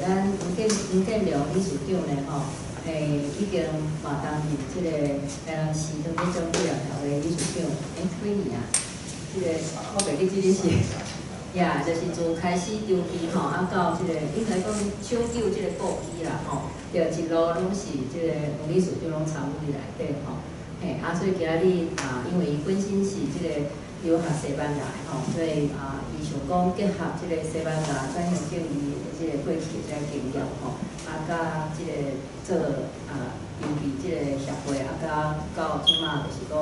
咱黃建良理事長呢吼，已經嘛擔任這個台南市唐德獎紀念協會理事長，幾年啊？這個我袂記這個是，呀，就是自開始籌備吼，到這個應該講搶救這個故居啦吼，就一路攏是這個黃理事長攏參與內底吼，嘿，所以今仔日啊，因為伊本身是這個留學西班牙的吼，所以啊，伊想講結合這個西班牙轉型正義的這個過去的這個經驗吼，佮這個做籌備這個協會，佮到這馬就是講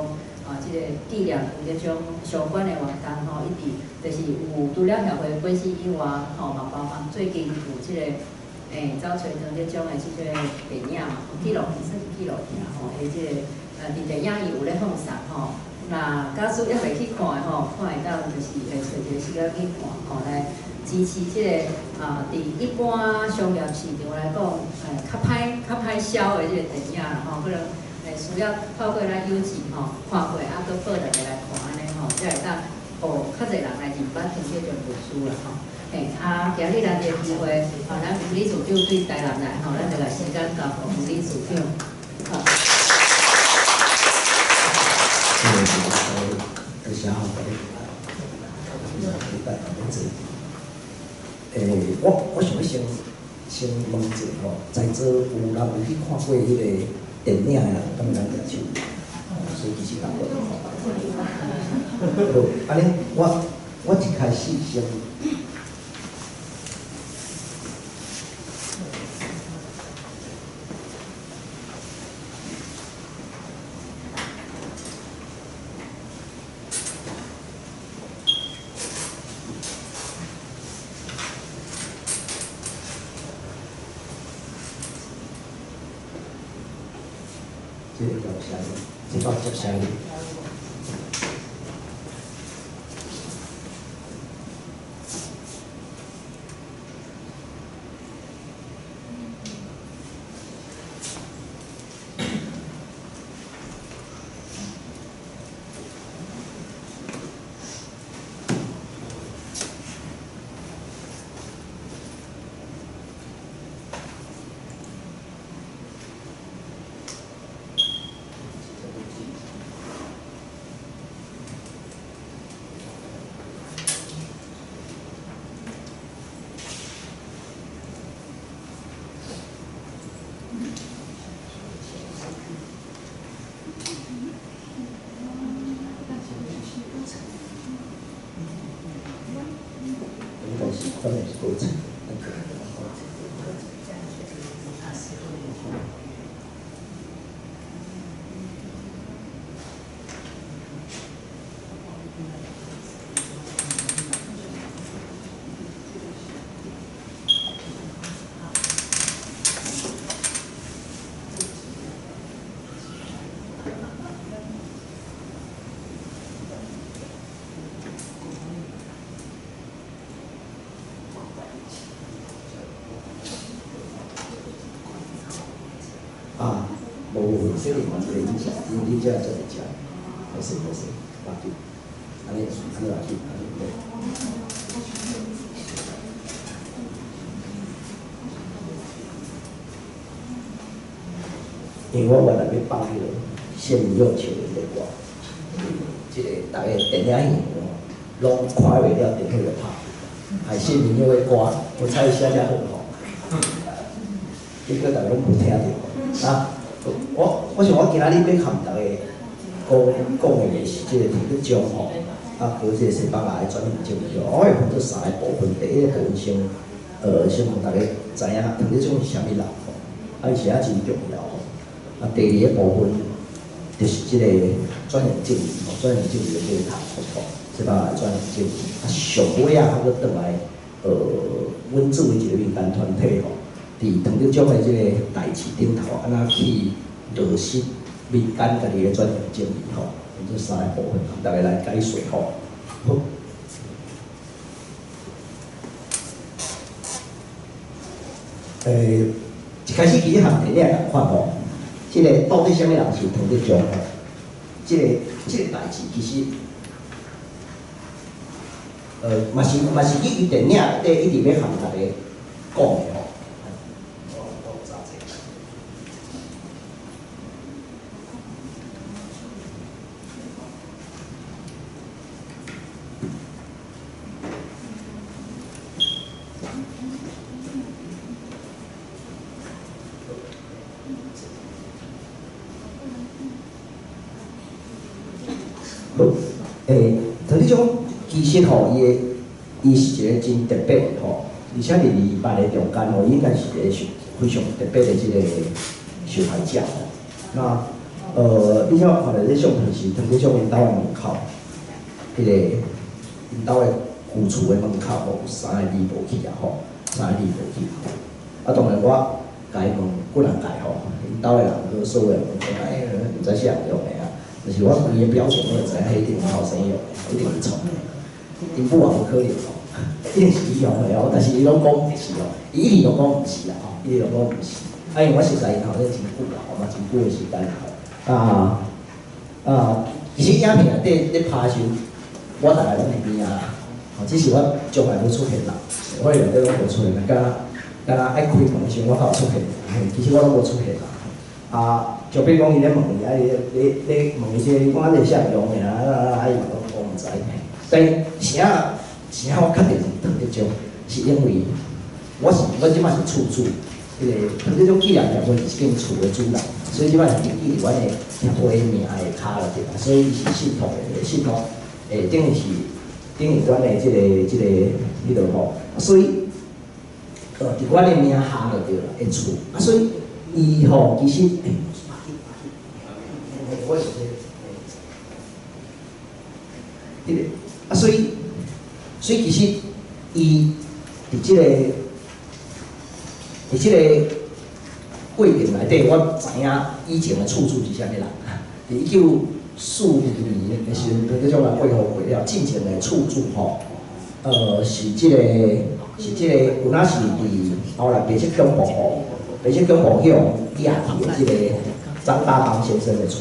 這個紀念唐德宗相關的活動吼，一直就是有除了協會本身以外吼，嘛包含最近有這個走揣唐德宗的這個電影嘛，紀錄片算是紀錄片吼，的這個佇電影院有咧放送吼。若假使猶未去看的吼，看會當就是會揣一個時間去看吼，來支持這個佇一般商業市場來講，較歹銷的這個電影啦吼，可能需要透過咱有志吼看過，閣報大家來看按呢吼，才會當予較濟人來認捌唐德宗故事啦吼。嘿，今日咱這個機會，咱黃理事長對台南來吼，咱就共時間交予黃理事長。好。多謝吼，大家來坐。我想欲先問一下吼，在座有人有去看過彼個電影的人，敢會當舉手？所以其實人無吼。好，按呢，我一開始先。這個有聲，這個接聲。應該是可能是過程。無，這另外一個影響，因為你這遮濟食，歹勢歹勢，無要緊，按呢按呢無要緊，按呢對。因為我原來欲放彼個謝明佑笑臉的歌，這個逐家電影院攏看袂了，電火就拍，害謝明佑的歌，我猜寫遮好吼，結果逐家攏無聽著，啊。我想我今仔日欲含逐家講講的是這個唐德宗吼，閣這個西班牙的轉型正義，我會分做三个部分。第一个部分先予逐家知影唐德宗是啥物人吼，伊是啥真重要吼。第二个部分就是這個轉型正義吼，轉型正義的這個讀吼，西班牙的轉型正義。上尾仔閣轉來，阮作為一個民間團體吼，佇唐德宗的這個代誌頂頭，按怎去落實民間家己的轉型正義吼，這三个部分，逐家來解說吼。好。一開始其實和電影仝款吼，這個到底啥物人是唐德宗吼？這個代誌其實，嘛是基於電影內底一直欲和逐家講的吼。好，唐德宗其實吼，伊是一個真特別吼，而且佇228的中間吼，應該是一個非常特別的這個受害者吼。那你遮看著這相片是唐德宗𪜶兜的門口，彼個𪜶兜的舊厝的門口吼，有三個字無去啊吼，三個字無去。啊，當然我共伊問幾若屆吼，𪜶兜的人閣所有人講，哎，毋知啥人用的啊。但是我規个表情我就知影，彼一定𪜶後生用的，一定是創的。𪜶母也無可能吼，一定是伊用的哦。但是伊攏講毋是哦，伊一直攏講毋是啦吼，伊一直攏講毋是。啊，因為我熟似𪜶後生真久啦，吼嘛真久的時間吼。其實影片內底咧拍時，我大概攏佇邊仔啦，吼，只是我從來無出現啦，我內底攏無出現啦，敢若愛開門的時陣我才有出現，嘿，其實我攏無出現啦。啊，就比如講伊咧問伊，啊，咧問伊這個，講啊，這啥人用的啊？啊，伊嘛攏講毋知。但啥我確定是唐德宗，是因為我這擺是厝主，彼個唐德宗紀念協會是一間厝的主人，所以這擺是登記佇阮的協會名下跤就對啦，所以伊是信託的，信託等於阮的這個彼落吼，所以佇阮的名下就對啦，的厝，啊，所以伊吼其實，我是這個，啊，所以其實伊佇這個過程內底，我知影以前的厝主是啥物人。佇1942年的時陣，唐德宗來過予過了，進前的厝主吼，是這個，有哪是佇後來白色恐怖吼，白色恐怖去予掠去的這個張大邦先生的厝。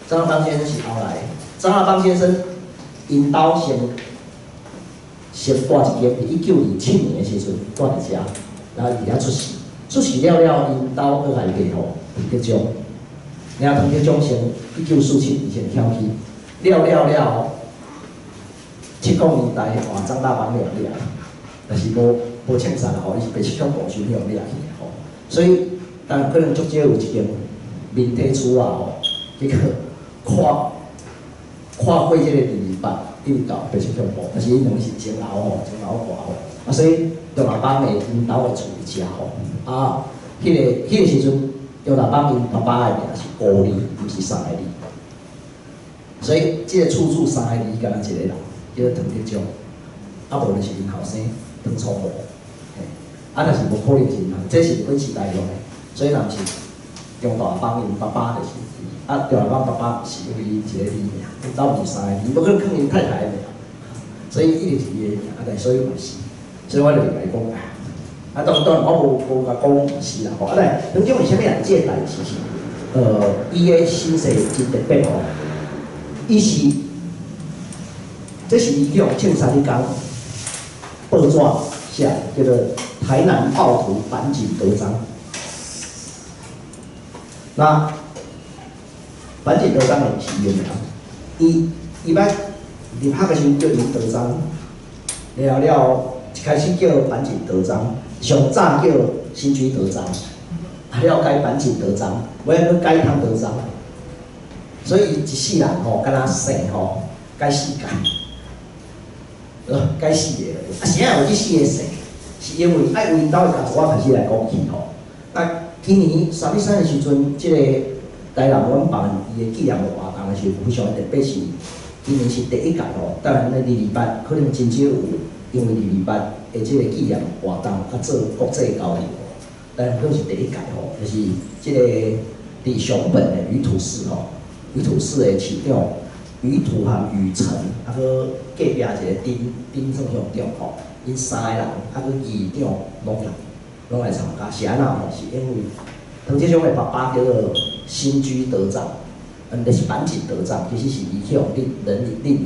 張大邦先生是後來，張大邦先生𪜶兜先住一間，佇1927年的時陣住佇遮，然後佇遐出世，出世了了，𪜶兜閣來賣予唐德宗，然後唐德宗先1947年先挑起，了了了，70年代換張大邦掠掠，但是無槍殺吼，伊是白色恐怖時予掠去的吼，所以當可能足少有一間民體厝仔吼，結果跨過這個228，一直到白色恐怖，但是𪜶兩個是前後吼，前後掛吼，啊，所以張大邦的𪜶兜的厝佇遮吼，啊，彼個時陣，張大邦𪜶爸爸的名是孤字，毋是三個字，所以這個厝主三個字敢若一個人，叫做唐德宗，啊無就是𪜶後生唐聰和，嘿，啊，若是無可能是𪜶，這是日本時代用的，所以若毋是張大邦𪜶爸爸就是，啊，張大邦爸爸是因為伊一個字爾，𪜶兜毋是三個字，無可能囥𪜶太太的名，所以一定是伊的名，啊，但所以毋是，所以我就共伊講，啊，當然我無共講是啦吼，啊，但唐德宗是啥物人？這個代誌是，伊的身世真特別吼，伊是，這是伊用槍殺彼工報紙寫叫做《台南暴徒板井德章》。那板井德章也是伊的名，伊捌入學的時陣叫林德章，了了一開始叫板井德章，上早叫新居德章，啊了改板井德章，尾仔閣改湯德章，所以伊一世人吼，敢若姓吼改四改，改四个。啊，啥有這四個姓？是因為愛為𪜶兜的家族，我開始來講起吼。啊，今年三月三的時陣，這個台南阮辦伊的紀念活動的時陣，非常特別是今年是第一屆吼。當然，咧228可能真少有，因為228的這個紀念活動較做國際交流，但可是第一屆吼，就是這個佇熊本的宇土市吼，宇土市的市長宇土和宇城，啊，閣隔壁一個丁丁算鄉長吼，𪜶三個人，啊，閣議長攏來參加，是按怎吼？是因為唐德宗的爸爸叫做新居德藏，就是板井德藏，其實是伊去予人領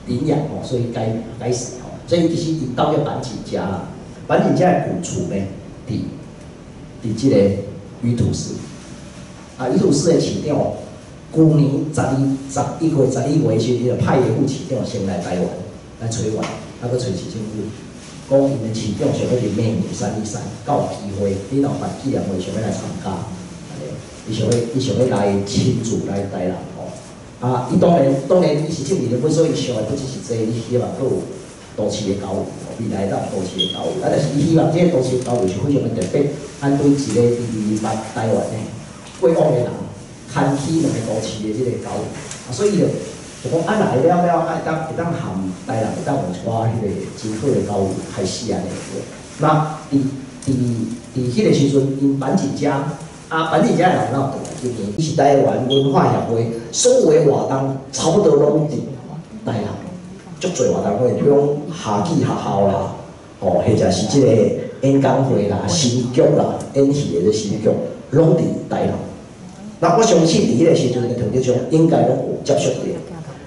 領養吼，所以改姓吼，所以其實𪜶兜叫板井家啦。板井家的舊厝呢，佇這個宇土市。啊，宇土市的市長，舊年11月12月時，伊就派伊的副市長先來台灣來揣阮，啊，閣揣市政府，講𪜶的市長想欲佇明年3月3，閣有機會，你若有辦紀念會想欲來參加，按呢，伊想欲來親自來台南吼，啊，伊當然當然伊是政治人物，所以伊想的不只是這個，伊希望閣有都市的交流，未來當都市的交流。啊，但是伊希望這個都市的交流是非常的特別，按對一個佇佇台灣的過往的人，牽起兩個都市的這個交流。啊，所以伊就就講啊，來了了，啊，會當含台南會當有一寡彼個真好的交流開始按呢。那佇彼個時陣，𪜶板錦家啊，板錦家的人哪有轉來這邊？伊是台灣文化協會所有的活動差不多攏佇台南，足濟活動，比如講夏季學校啦，吼，或者是這個演講會啦、新劇啦、演戲的這新劇，攏佇台南。那我相信佇彼個時陣，唐德宗應該攏有接觸著。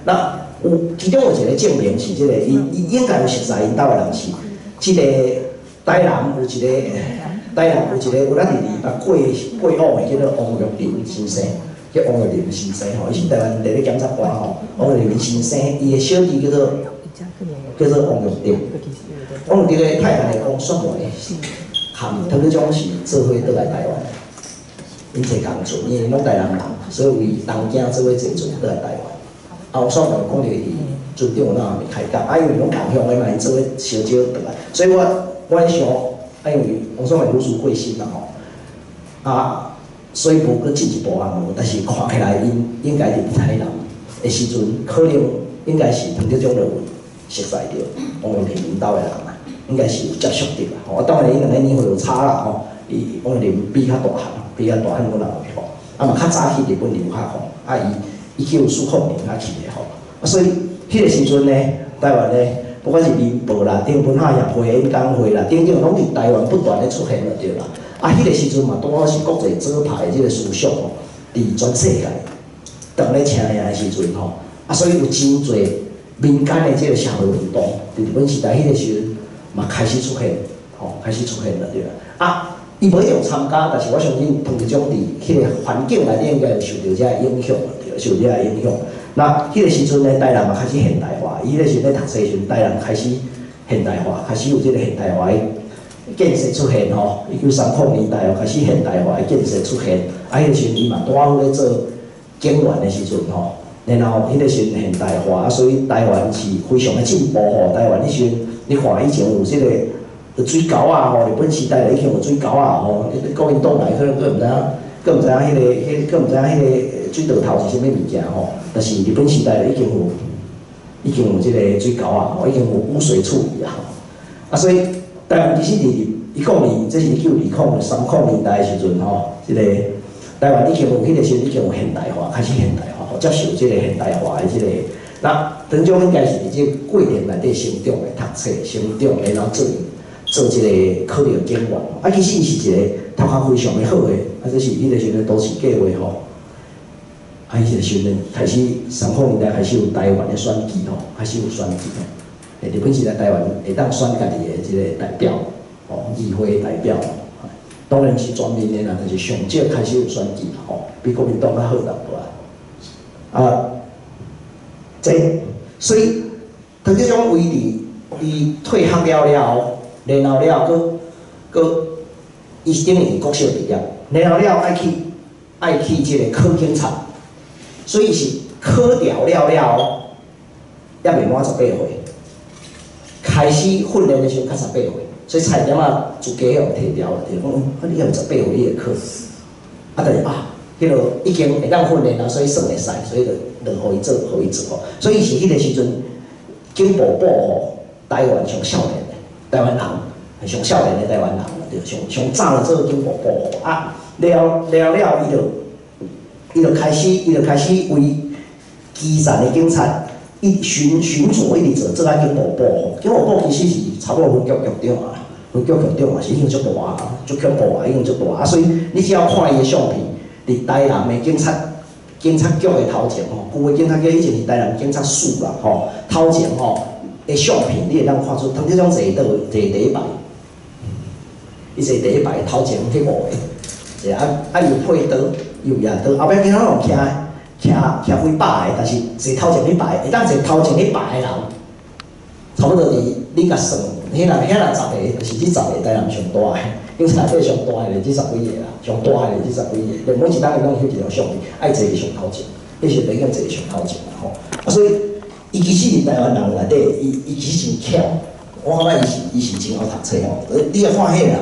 那有其中有一個證明是這個，伊伊應該有熟似𪜶兜的人是，這個台南有一個，台南有一個有咱佇佇過過往的叫做王玉林先生，叫王玉林先生吼，伊是台灣地咧檢察官吼，王玉林先生，伊的小弟叫做王玉德，王玉德的太太王雪梅，含唐德宗是做伙倒來台灣，𪜶坐仝船，因為攏台南人，所以為東京做伙坐船倒來台灣。啊，王雪梅講著佇船長那未開講，啊，因為攏仝鄉的嘛，𪜶做伙相招轉來，所以我咧想，啊，因為王雪梅女士過身啦吼，啊，所以無閣進一步啊問，但是看起來𪜶應該佇台南的時陣，可能應該是唐德宗就有熟似著王玉林𪜶兜的人啊，應該是有接觸著啦。吼，啊，當然𪜶兩个年歲有差啦吼，伊王玉林比較大漢，比較大漢阮老吼，啊嘛較早去日本留學吼，啊伊1940年才去的吼，啊所以彼個時陣呢，台灣呢，不管是民報啦、頂文化協會、演講會啦，等等，攏佇台灣不斷咧出現就對啦。啊，彼個時陣嘛，拄好是國際左派的這個思想吼，佇全世界當咧聲名的時陣吼，啊，所以有真濟民間的這個社會運動，佇日本時代彼個時陣嘛開始出現，吼，開始出現了對啦。啊，伊無一定有參加，但是我相信唐德宗佇彼個環境內底應該有受著這个影響，對，受這个影響。那彼個時陣呢，台南嘛開始現代化，伊彼個時陣咧讀冊時陣，台南開始現代化，開始有這個現代化的建設出現吼。1930年代哦，開始現代化的建設出現，啊，彼個時陣伊嘛拄好咧做警員的時陣吼，然後彼個時陣現代化，啊，所以台灣是非常的進步吼。台灣彼時陣，你看以前有這個水溝仔吼，日本時代就已經有水溝仔吼，你國民黨來可能閣毋知影，閣毋知影彼個、彼閣毋知影彼個水道頭是啥物物件吼。但是日本時代就已經有，已經有這個水溝仔吼，已經有污水處理啊。啊，所以台灣其實佇一零年，這是1920、30年代的時陣吼，這個台灣已經有彼個時陣已經有現代化，開始現代化，接受這個現代化的這個。那唐德宗應該是佇這個過程內底成長的，讀冊成長，然後做做這個考著警員。啊，其實伊是一個頭殼非常的好的，啊，這是彼個時陣都市計劃吼。啊，彼個時陣開始30年代開始有台灣的選舉吼，開始有選舉吼。日本時代台灣會當選家己的這個代表，吼，議會代表，當然是全面的啦，但是上少開始有選舉吼，比國民黨較好淡薄仔。啊，這所以唐德宗為佇伊退學了了後，然後了閣閣，伊是等於國小畢業，然後了愛去這個考警察，所以是考調了了後，猶未滿十八歲，開始訓練的時陣才十八歲，所以菜店仔自家予提調了，就講啊，你猶未十八歲，你會考，啊，但是啊，彼個已經會當訓練啊，所以算會使，所以就就予伊做，予伊做吼。所以是彼個時陣，警部部吼，台灣上少年的台灣人，上少年的台灣人，對，上上早就做警部部吼啊，了了了，伊就開始為基層的警察，伊巡巡佐一直做，做啊警部部吼，警部部其實是差不多分局局長啊，分局局長嘛是已經足大啊，足恐怖啊，已經足大啊，所以你只要看伊的相片，佇台南的警察局的頭前吼，舊的警察局以前是台南警察署啦吼，頭前吼的相片，你會當看出唐德宗坐佗坐第一排，伊坐第一排頭前彼五个，坐啊啊又配刀又舉刀，後壁其他攏徛幾百個，但是坐頭前彼排，會當坐頭前彼排的人，差不多佇你共算，彼若十個，就是這十個台南上大的，警察內底上大的就這十幾個啦，上大的就這十幾個，每一當伊攏翕一張相片，愛坐佇上頭前，你是袂用坐上頭前啦吼。啊，所以伊其實佇台灣人內底，伊其實真巧，我感覺伊是真好讀冊吼。你若看彼個人，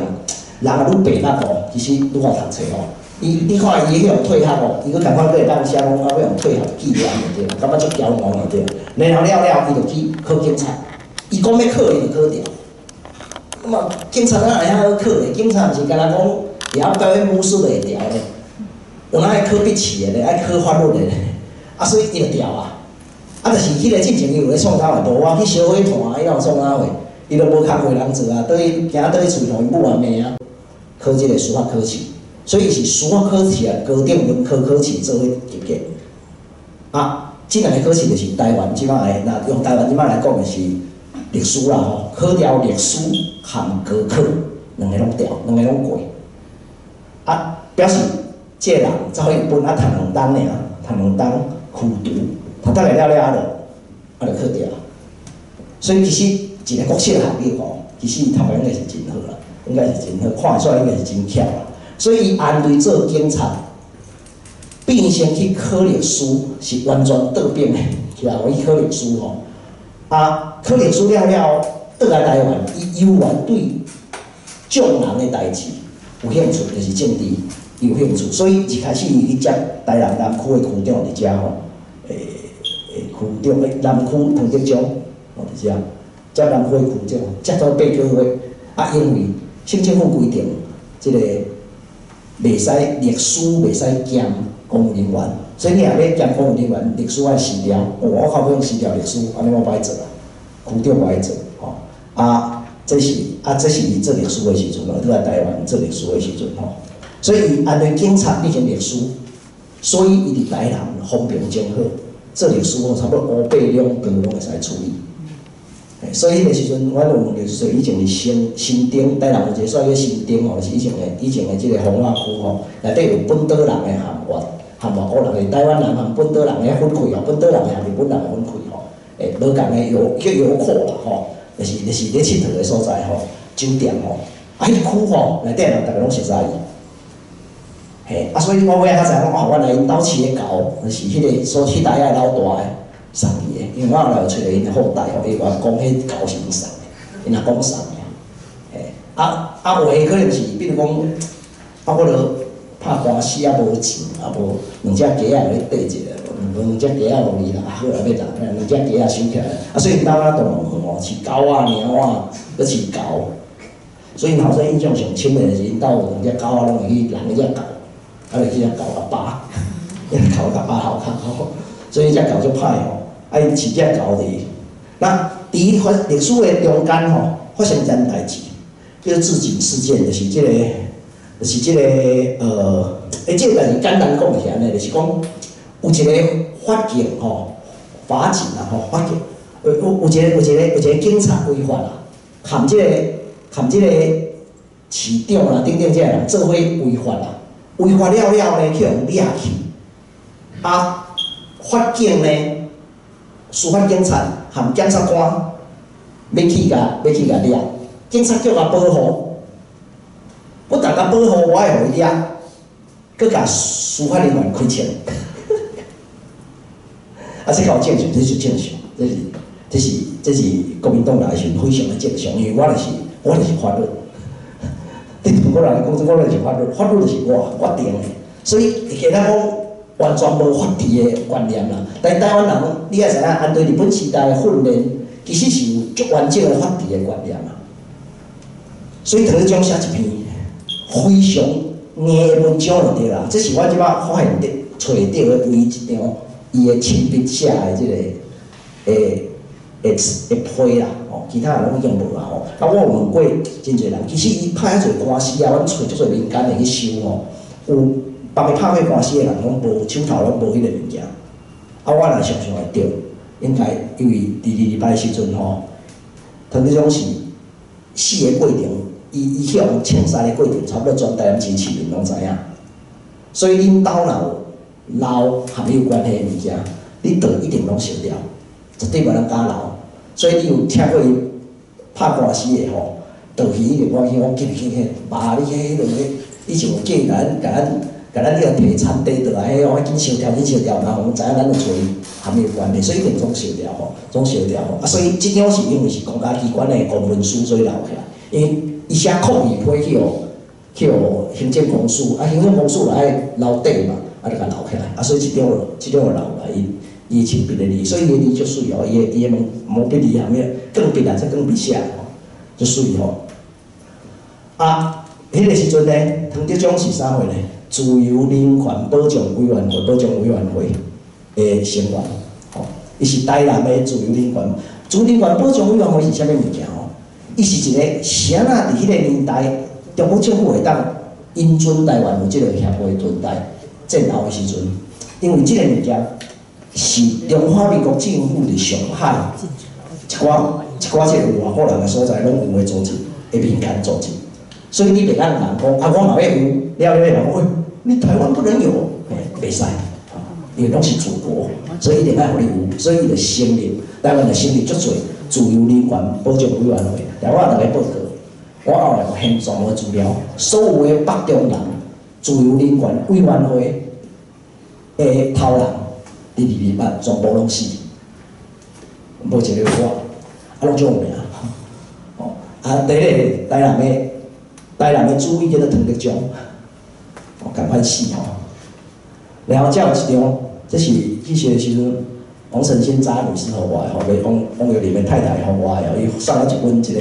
人若愈白目吼，其實愈好讀冊吼。你看伊彼種退學吼，伊閣仝款閣會當寫講啊，欲予退學紀念就對，感覺足驕傲就對。然後了了，伊就去考警察，伊講欲考，伊就考著。那麼警察哪會曉好考咧？警察毋是干焦講會曉表演武術就會調咧，有哪愛考筆試的咧，愛考法律的咧，啊，所以伊就調啊。啊，就是彼個進前伊有咧創啥貨，無我去小火團，伊哪有創啥貨？伊都無工課通做啊，倒去行倒去厝予伊母啊罵啊。考這個司法考試，所以伊是司法考試啊，高等文科考試做伙及格。啊，這兩个考試就是台灣這擺的，若用台灣這擺來講，就是律師啦吼，考掉律師含高考，兩个攏掉，兩个攏過。啊，表示這个人走去日本啊，讀兩冬爾，讀兩冬苦讀，讀得來了了啊，就考著。所以其實一個國小學歷吼，其實讀應該是真好啦，應該是真好，看會出來應該是真巧啦。所以伊安排做警察，變成去考律師是完全倒轉的，是啊，去考律師吼。啊，考律師了了，轉來台灣，伊猶原對眾人的代誌有興趣，就是政治伊有興趣，所以一開始伊去接台南南區的區長佇遮吼，區長南區湯德章吼佇遮，接南區的區長，接咗8個月，啊，因為省政府規定，這个袂使律師袂使兼公務人員，所以你若欲兼公務人員，律師愛辭掉。哦，我較欲辭掉律師，按呢我無愛做啊，區長無愛做，吼。啊，這是伊做律師的時陣，佇來台灣做律師的時陣吼。所以伊按呢警察變成律師，所以伊佇台南風評真好，做律師吼，差不多烏白兩道攏會使處理。所以彼个時陣，阮有問律師，以前佇新新店，台南有一个所謂叫新店吼，是以前的這个風化區吼，內底有本島人的含外國人的台灣人含本島人的分開吼，本島人的含日本人的分開吼，無仝的遊叫遊客啦吼，就是咧𨑨迌的所在吼，酒店吼，啊，彼區吼內底人逐个攏熟似伊。嘿，啊，所以我尾仔才知影講，哦，原來𪜶兜飼的狗，就是彼个所彼代仔老大的送伊的，因為我後來有揣著𪜶的後代吼，伊話講彼狗是𪜶送的，𪜶阿公送的。嘿，啊，有的可能是，比如講，啊，我著拍官司啊，無錢，啊無兩隻雞仔予你綴一下，兩隻雞仔予伊啦，啊好啊，欲來，兩隻雞仔收起來，啊，所以𪜶兜仔動物園吼，飼狗仔、貓仔，閣飼狗，所以𪜶後生印象上深的就是𪜶兜有兩隻狗仔，攏會去人彼隻狗，啊，就去遐狗共扒，遐狗共扒頭殼吼，所以彼隻狗足歹吼，啊，伊飼隻狗佇，那佇發歷史的中間吼，發生一件代誌，叫做治警事件，就是這个，這个代誌簡單講是按呢，就是講有一個法警吼，法警啊吼，法警，有一個警察違法啊，含這个市長啦等等這个人做伙違法啊，違法了了呢，去予掠去，啊，法警呢，司法警察含檢察官欲去共掠，警察局共保護，不但共保護，我會予伊掠，閣共司法人員開槍。啊，這夠正常，這是正常，這是國民黨來時非常的正常，因為我就是法律。對中國人來講，我就是法律，法律就是我定的，所以會當講完全無法治的觀念啦。但台灣人，你也知影，按對日本時代的訓練，其實是有足完整的法治的觀念啊。所以唐德宗寫一篇非常硬的文章就對啦。這是我這擺發現的、揣著的唯一一張伊的親筆寫的這个的批啦，吼，其他的攏已經無啊吼。啊，我有問過真濟人，其實伊拍遐濟官司啊，阮揣足濟民間的去收吼，有別个拍過官司的人攏無手頭攏無彼个物件。啊，我若想像會著，應該因為佇二二八時陣吼，唐德宗是死的過程，伊去予槍殺的過程，差不多全台南市市民攏知影。所以恁兜若有留含伊有關係的物件，你倒一定攏燒掉，絕對無人敢留。所以你有聽過伊拍官司的吼，倒去一定講去，我緊緊緊，爸你彼彼落彼，以前有叫伊共咱共咱共共咱彼个提餐提倒來，彼哦緊燒掉，緊燒掉，然後知影咱就揣伊含伊有關係，所以一定總燒掉吼，總燒掉吼。啊，所以這張是因為是公家機關的公文書，所以留起來。因為伊寫抗議批去予行政公署，啊，行政公署就愛留底嘛，啊，就共留起來。啊，所以這張就留來，伊伊親筆的字，所以伊的字足媠哦，伊的毛筆字啥物，鋼筆啊，這鋼筆寫吼，足媠吼。啊，彼個時陣呢，湯德章是啥貨呢？自由人權保障委員會保障委員會的成員，吼，伊是台南的自由人權。自由人權保障委員會是啥物物件吼？伊是一個啥若佇彼個年代，中國政府會當允准台灣有這個協會存在，戰後的時陣，因為這個物件是中華民國政府佇上海一寡這個外國人的所在攏有的組織的民間組織，所以你袂當人講啊，我嘛欲有，了了人講，喂，你台灣不能有，嘿，袂使，因為攏是祖國，所以一定愛予你有，所以伊就成立台灣就成立足濟自由人權保障委員會。來，我共大家報告，我後來有現全部資料，所有的北中南自由人權委員會的頭人，佇228全部攏死，無一個活，啊，攏足有名。哦，啊，第一个台南的主委叫做湯德章，哦，仝款死吼。然後才有一張，這是去世的時陣，王成新渣女士予我的吼，王王玉林的太太予我的吼，伊送我一本這個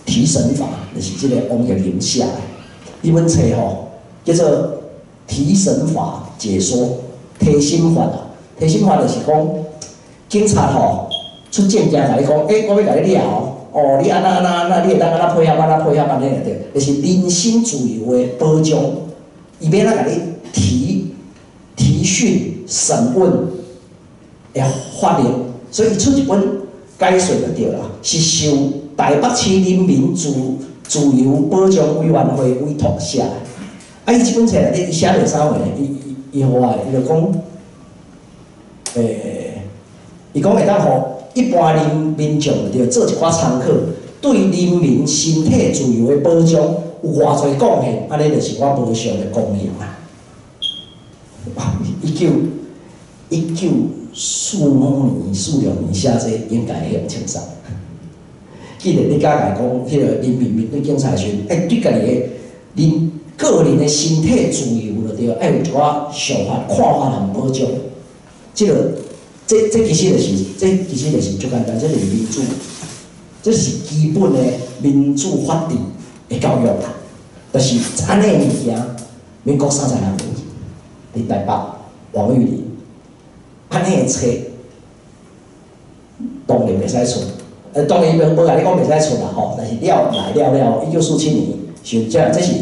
提審法，就是這個王玉林寫的。彼本冊吼叫做《提審法解說》，提審法啊，提審法就是講警察吼出證件共你講，欸，我欲共你掠哦，哦，你按怎按怎按怎，你會當按怎配合按怎配合按呢就對，就是人身自由的保障，伊欲按怎共你提訊、審問的法令，所以伊出一本解說就對啦，是受台北市人民自由保障委員會委託寫的。啊，伊這本冊內底伊寫著啥話呢？伊伊伊予我的，伊就講，伊講會當予一般人民眾就對做一寡參考，對人民身體自由的保障有偌濟貢獻，按呢就是我無上的光榮啊！1945年、46年寫這應該會用槍殺。既然你敢共講，彼個人民面對警察的時陣，愛對家己的人個人的身體自由就對，愛有一寡想法、看法和保障。這個、這、這其實就是，這其實就是足簡單，這就是民主，這是基本的民主法治的教育啦。就是按呢物件，民國36年，佇台北王玉林，按呢的冊，當然袂使出。當然無共你講袂使出啦吼，但是了來了了，1947年，像這這是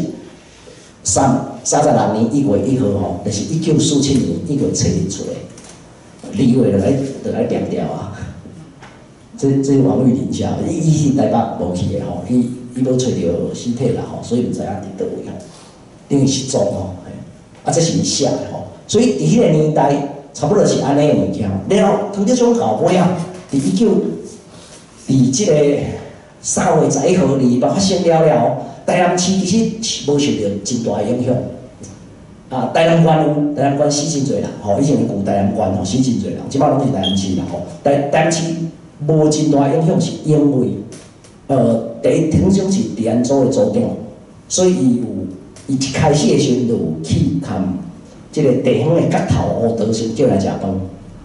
36年1月1號吼，就是1947年1月7日出的，2月就來拚掉啊。這王玉林寫，伊去台北無去的吼，伊無揣著屍體啦吼，所以毋知影佇佗位吼，等於失蹤吼。啊，這是伊寫的吼，所以佇彼個年代，差不多是按呢个物件。了後，湯德章後尾啊，佇這個3月11號228發生了了後，台南市其實無受著真大的影響。啊，台南縣有，台南縣死真濟人，吼，以前舊台南縣吼死真濟人，這擺攏是台南市啦吼。台南市無真大影響，是因為，第一，湯德章是治安組的組長，所以伊有，伊一開始的時陣就有去共這個地方的角頭烏德先叫來食飯，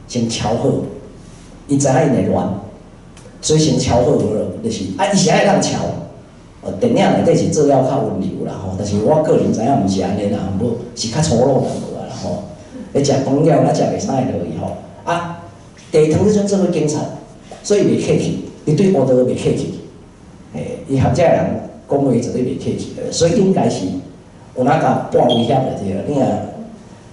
先敲好，伊知影𪜶會亂，所以先敲好了，就是啊，伊是愛當敲，電影內底是做了較溫柔啦吼，但是我個人知影毋是按呢啦，無是較粗魯淡薄仔啦吼。咧食飯了，咱食袂使落去吼。啊，第二湯德章做過警察，所以袂客氣，伊對烏德袂客氣。欸，伊合這个人講話絕對袂客氣的，所以應該是有哪共半威脅就對了。你若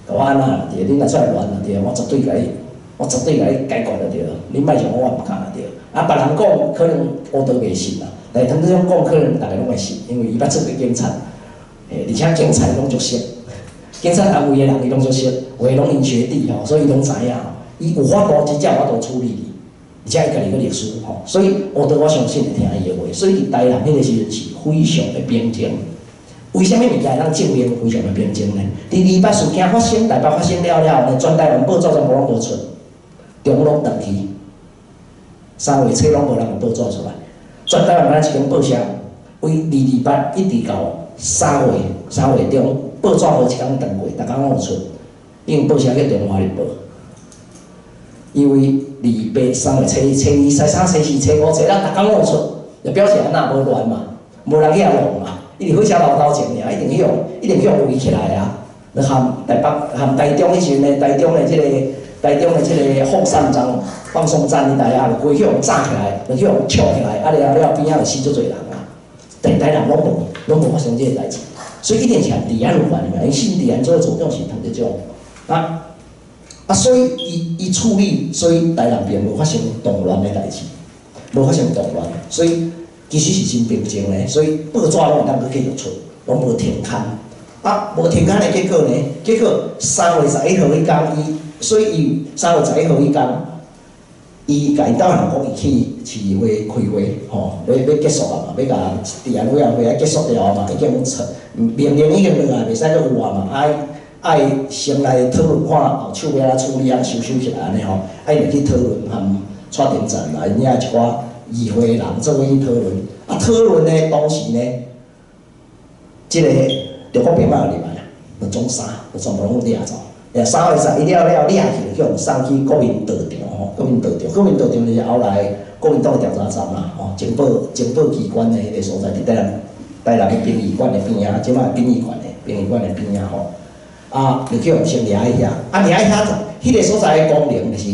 共我按怎就對，你若出來亂就對，我絕對共你解決就對了。你莫像我，我毋敢就對。啊，別人講可能烏德袂信啦，但是湯德章講可能逐家攏會信，因為伊捌做過警察，欸，而且警察攏足熟，警察單位的人伊攏足熟，有的攏𪜶學弟吼，所以伊攏知影吼，伊有法度真正有法度處理你，而且伊家己閣律師吼，所以烏德我相信會聽伊的話，所以佇台南彼個時陣是非常的平靜。為啥物物件會當證明非常的平靜呢？佇二二八事件發生，台北發生了了後呢，全台灣報紙全部攏無出，中攏斷去，3月初攏無人有報紙出來，全台灣敢若一間報社，為二二八一直到三月3月中，報紙無一工斷過，逐工攏有出，因為報社叫中華日報。因為二八3月初、初二、初三、初四、初五、初六，逐工攏有出，就表示按怎無亂嘛，無人去遐弄嘛。伊佇火車路頭前爾，一定去予一定去予圍起來啊！就含台北、含台中彼時陣呢，台中的這個放送站、放送站彼帶啊，就規去予炸起來，就去予搶起來，啊了了邊仔就死足濟人啊！但台南攏無，攏無發生這個代誌，所以一定是和治安有關的嘛。因新治安組的組長是唐德宗，啊，所以伊伊處理，所以台南並無發生動亂的代誌，無發生動亂，所以其實是真平靜的，所以報紙攏會當閣繼續出，攏無停刊。啊，無停刊的結果呢？結果3月11號彼工，伊所以伊3月11號彼工，伊共𪜶兜人講伊去市議會開會，吼，欲結束啊嘛，欲共治安委員會愛結束掉啊嘛，已經出命令已經落來，袂使閣有啊嘛，愛愛先來討論看後手欲按怎處理，按收收起來按呢吼，啊伊就去討論含蔡廷贊啦，𪜶遐一寡議會的人做伙去討論，啊討論呢當時呢，這個中國兵馬就入來啊，就總殺，就全部攏掠走。3月11了了掠去，去予送去國民道場吼，國民道場，國民道場就是後來國民黨的調查站啦，吼，情報機關的彼個所在，佇台南的殯儀館的邊仔，這擺殯儀館的邊仔吼，啊，就去予先掠去遐，啊掠去遐，彼個所在的功能就是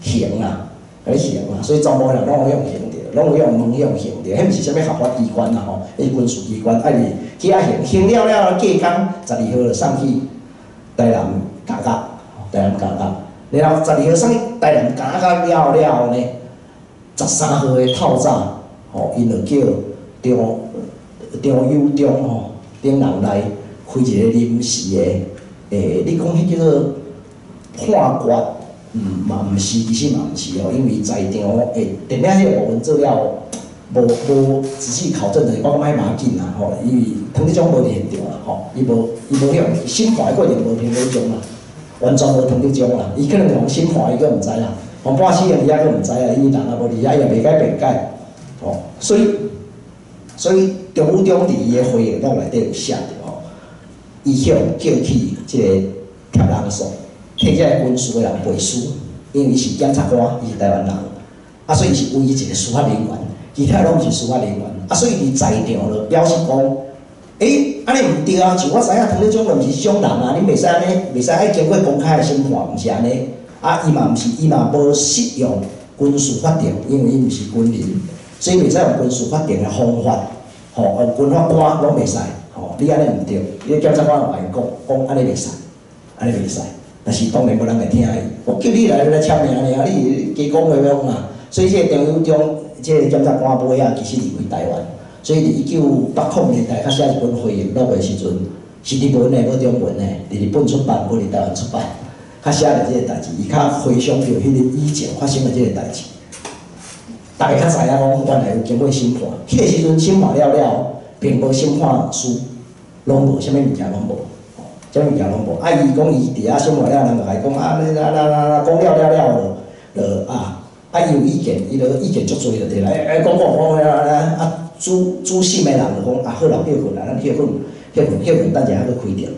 刑啦，共你刑啦，所以全部人攏有予刑著，攏有予問予刑著，彼毋是啥物合法機關啦吼，彼是軍事機關，愛去遐刑，刑了了過工12號就送去台南監獄，台南監獄，然後12號送去台南監獄了了後呢，13號的透早，吼，𪜶就叫張友忠吼等人來開一個臨時的，你講彼叫做判決，嘛毋是，其實嘛毋是哦，因為在場電影彼個部分做了無仔細考證的，我感覺彼無要緊啦吼，因為唐德宗無佇現場啦吼，伊無彼種審判的過程無唐德宗啦，完全無唐德宗啦，伊可能予審判伊閣毋知啦，予判死刑伊猶閣毋知啦，伊人也無佇遐，伊也袂使辯解，吼，所以張友忠佇伊的回憶錄內底有寫著吼，伊去予叫去這個貼人訴，替這個軍事的人背書，因為伊是檢察官，伊是台灣人，啊，所以伊是唯一一個司法人員，其他攏毋是司法人員，啊，所以佇在場就表示講，按呢毋對啊，像我知影唐德宗就毋是這種人啊，恁袂使按呢，袂使愛經過公開的審判，毋是按呢，啊，伊嘛毋是，伊嘛無適用軍事法庭，因為伊毋是軍人，所以袂使用軍事法庭的方法，吼，軍法官攏袂使，吼，你按呢毋對，你檢察官有共伊講，講按呢袂使，按呢袂使，但是當然無人會聽伊，我叫你來欲來簽名爾，你加講話欲創啊，所以這個張友忠，這個檢察官尾仔其實離開台灣，所以佇1980年代較寫一本回憶錄的時陣，是日文的，無中文的，佇日本出版，無佇台灣出版，較寫著這個代誌，伊較回想著彼個以前發生的這個代誌。大家較知影講，原來有經過審判，彼個時陣審判了了，並無審判書，攏無，啥物物件攏無，吼，啥物物件攏無。啊，伊講伊佇遐審判了，人就共伊講啊，你啦啦啦啦，講了了了，就啊，啊，伊有意見，伊就意見足濟就對啦，欸，講講講了啊，啊，主審的人就講啊，好啦，歇睏啦，咱歇睏，歇睏，歇睏，等一下閣開庭。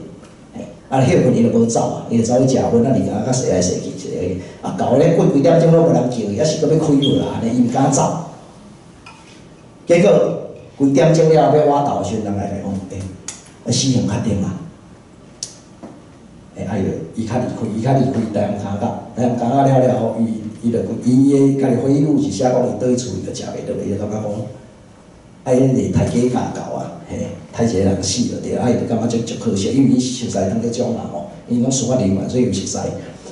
啊，歇睏伊就無走啊，伊就走去食薰，啊，二工較踅來踅去，踅來去，啊，到咧過幾點鐘攏無人叫伊，抑是閣欲開無啦，按呢伊毋敢走。結果幾點鐘了欲倚頭的時陣，人來共伊講，欸，啊，死刑確定啊！欸，啊，伊較離開，伊較離開台南監獄，台南監獄了了後，伊就伊的家己回憶錄是寫講伊倒去厝伊就食袂落，伊就感覺講，啊，𪜶是刣雞咬狗啊，嘿，刣一個人死就對，啊，伊就感覺足足可惜，因為伊熟似唐德宗嘛吼，𪜶攏司法人員，所以有熟似，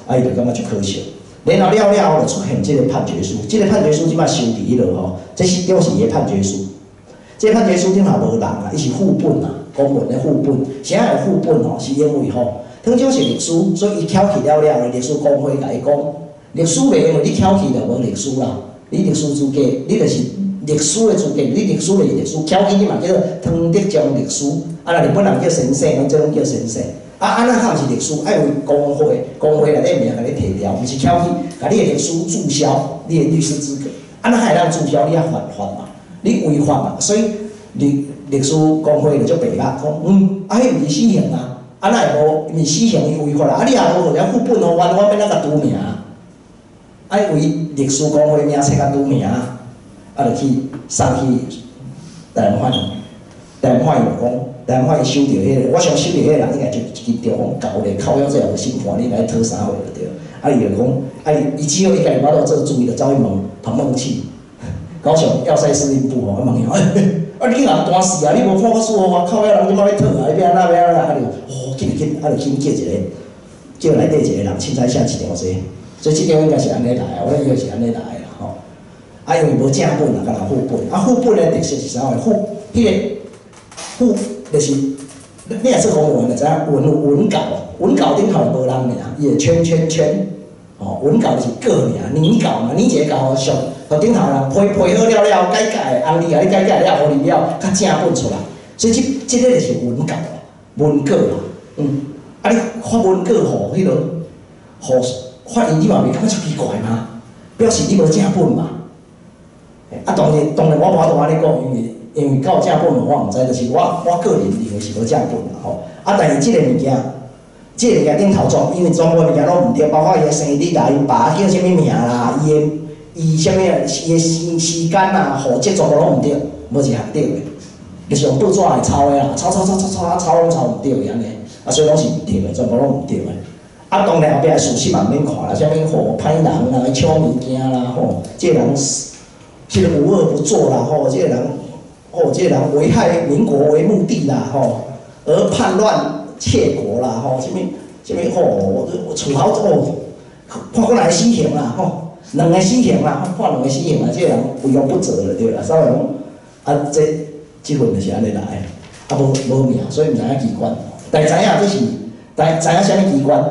啊，伊就感覺足可惜。然後了了後就出現這個判決書，這個判決書這擺收佇彼落吼，這是就是伊的判決書。這個判決書頂頭無人啊，伊是副本啊，公文的副本。啥會副本吼？是因為吼，唐總是律師，所以伊翹起了了，律師公會共伊講，律師袂因為你翹起就無律師啦，你律師資格，你就是律師的資格，你律師就是律師，巧起你嘛叫做湯德章律師，啊，若日本人叫先生，攏這攏叫先生。啊，按怎較毋是律師？愛為公會，公會內底名共你提掉，毋是巧起，共你的律師註銷你的律師資格。按怎會當註銷？你愛犯法嘛？你違法嘛？所以律師公會就足白目，講嗯，啊，彼毋是死刑啊，啊，哪會無？毋是死刑伊違法啊？啊，你也無予人副本予阮，我欲按怎共除名？愛為律師公會名冊共除名，啊，就去送去台南法院。台南法院就講，台南法院收著彼個，我想收著彼個人應該就一支著講搞咧，靠腰這也無審判，你來討啥貨就對。啊，伊就講，啊伊只好伊家己無法度做主，伊就走去問彭孟緝，高雄要塞司令部吼，啊問伊，欸，啊你去共彈死啊！你無判決書予我，靠腰人這擺欲討啊！你欲按怎欲按怎？啊就，哦，緊緊，啊就緊叫一個，叫內底一個人凊彩寫一張這，所以這張應該是按呢來的，我以為是按呢來的啦吼。啊，因為無正本啊，干焦副本。啊，副本的特色是啥物？副，彼個副就是，你若做公務員就知影文稿，文稿頂頭無人名，伊會圈圈圈。吼，文稿就是稿爾，擬稿嘛，擬一個稿上，予頂頭人批批好了了，改改，紅字共你改改了，予你了，較正本出來。所以這個就是文稿，文稿啦，嗯，啊你發文稿予彼個，予法院你嘛袂感覺足奇怪嗎？表示你無正本嘛。啊，當然我無法度按呢講，因為敢有正本無我毋知，就是我個人認為是無正本啦吼。啊，但是這個物件，這個物件頂頭全，因為全部物件攏毋對，包括伊的生日啦，𪜶爸叫啥物名啦，伊的伊啥物啊，伊的生時間啊、戶籍全部攏毋對，無一項對的，就是用報紙來抄的啦，抄抄抄抄抄啊，抄攏抄毋對的按呢，啊，所以攏是毋對的，全部攏毋對的。啊，當然後壁的事實嘛毋免看啦，啥物吼歹人啦，搶物件啦，吼，這個人這個無惡不作啦，吼，這個人，吼，這個人危害民國為目的啦，吼，而叛亂竊國啦，吼，啥物啥物吼，處好哦，判過來死刑啦，吼，兩個死刑啦，判兩個死刑啦，這個人無惡不作就對啦，所以講，啊，這份就是按呢來的，啊，無名，所以毋知影機關，但知影這是，但知影啥物機關？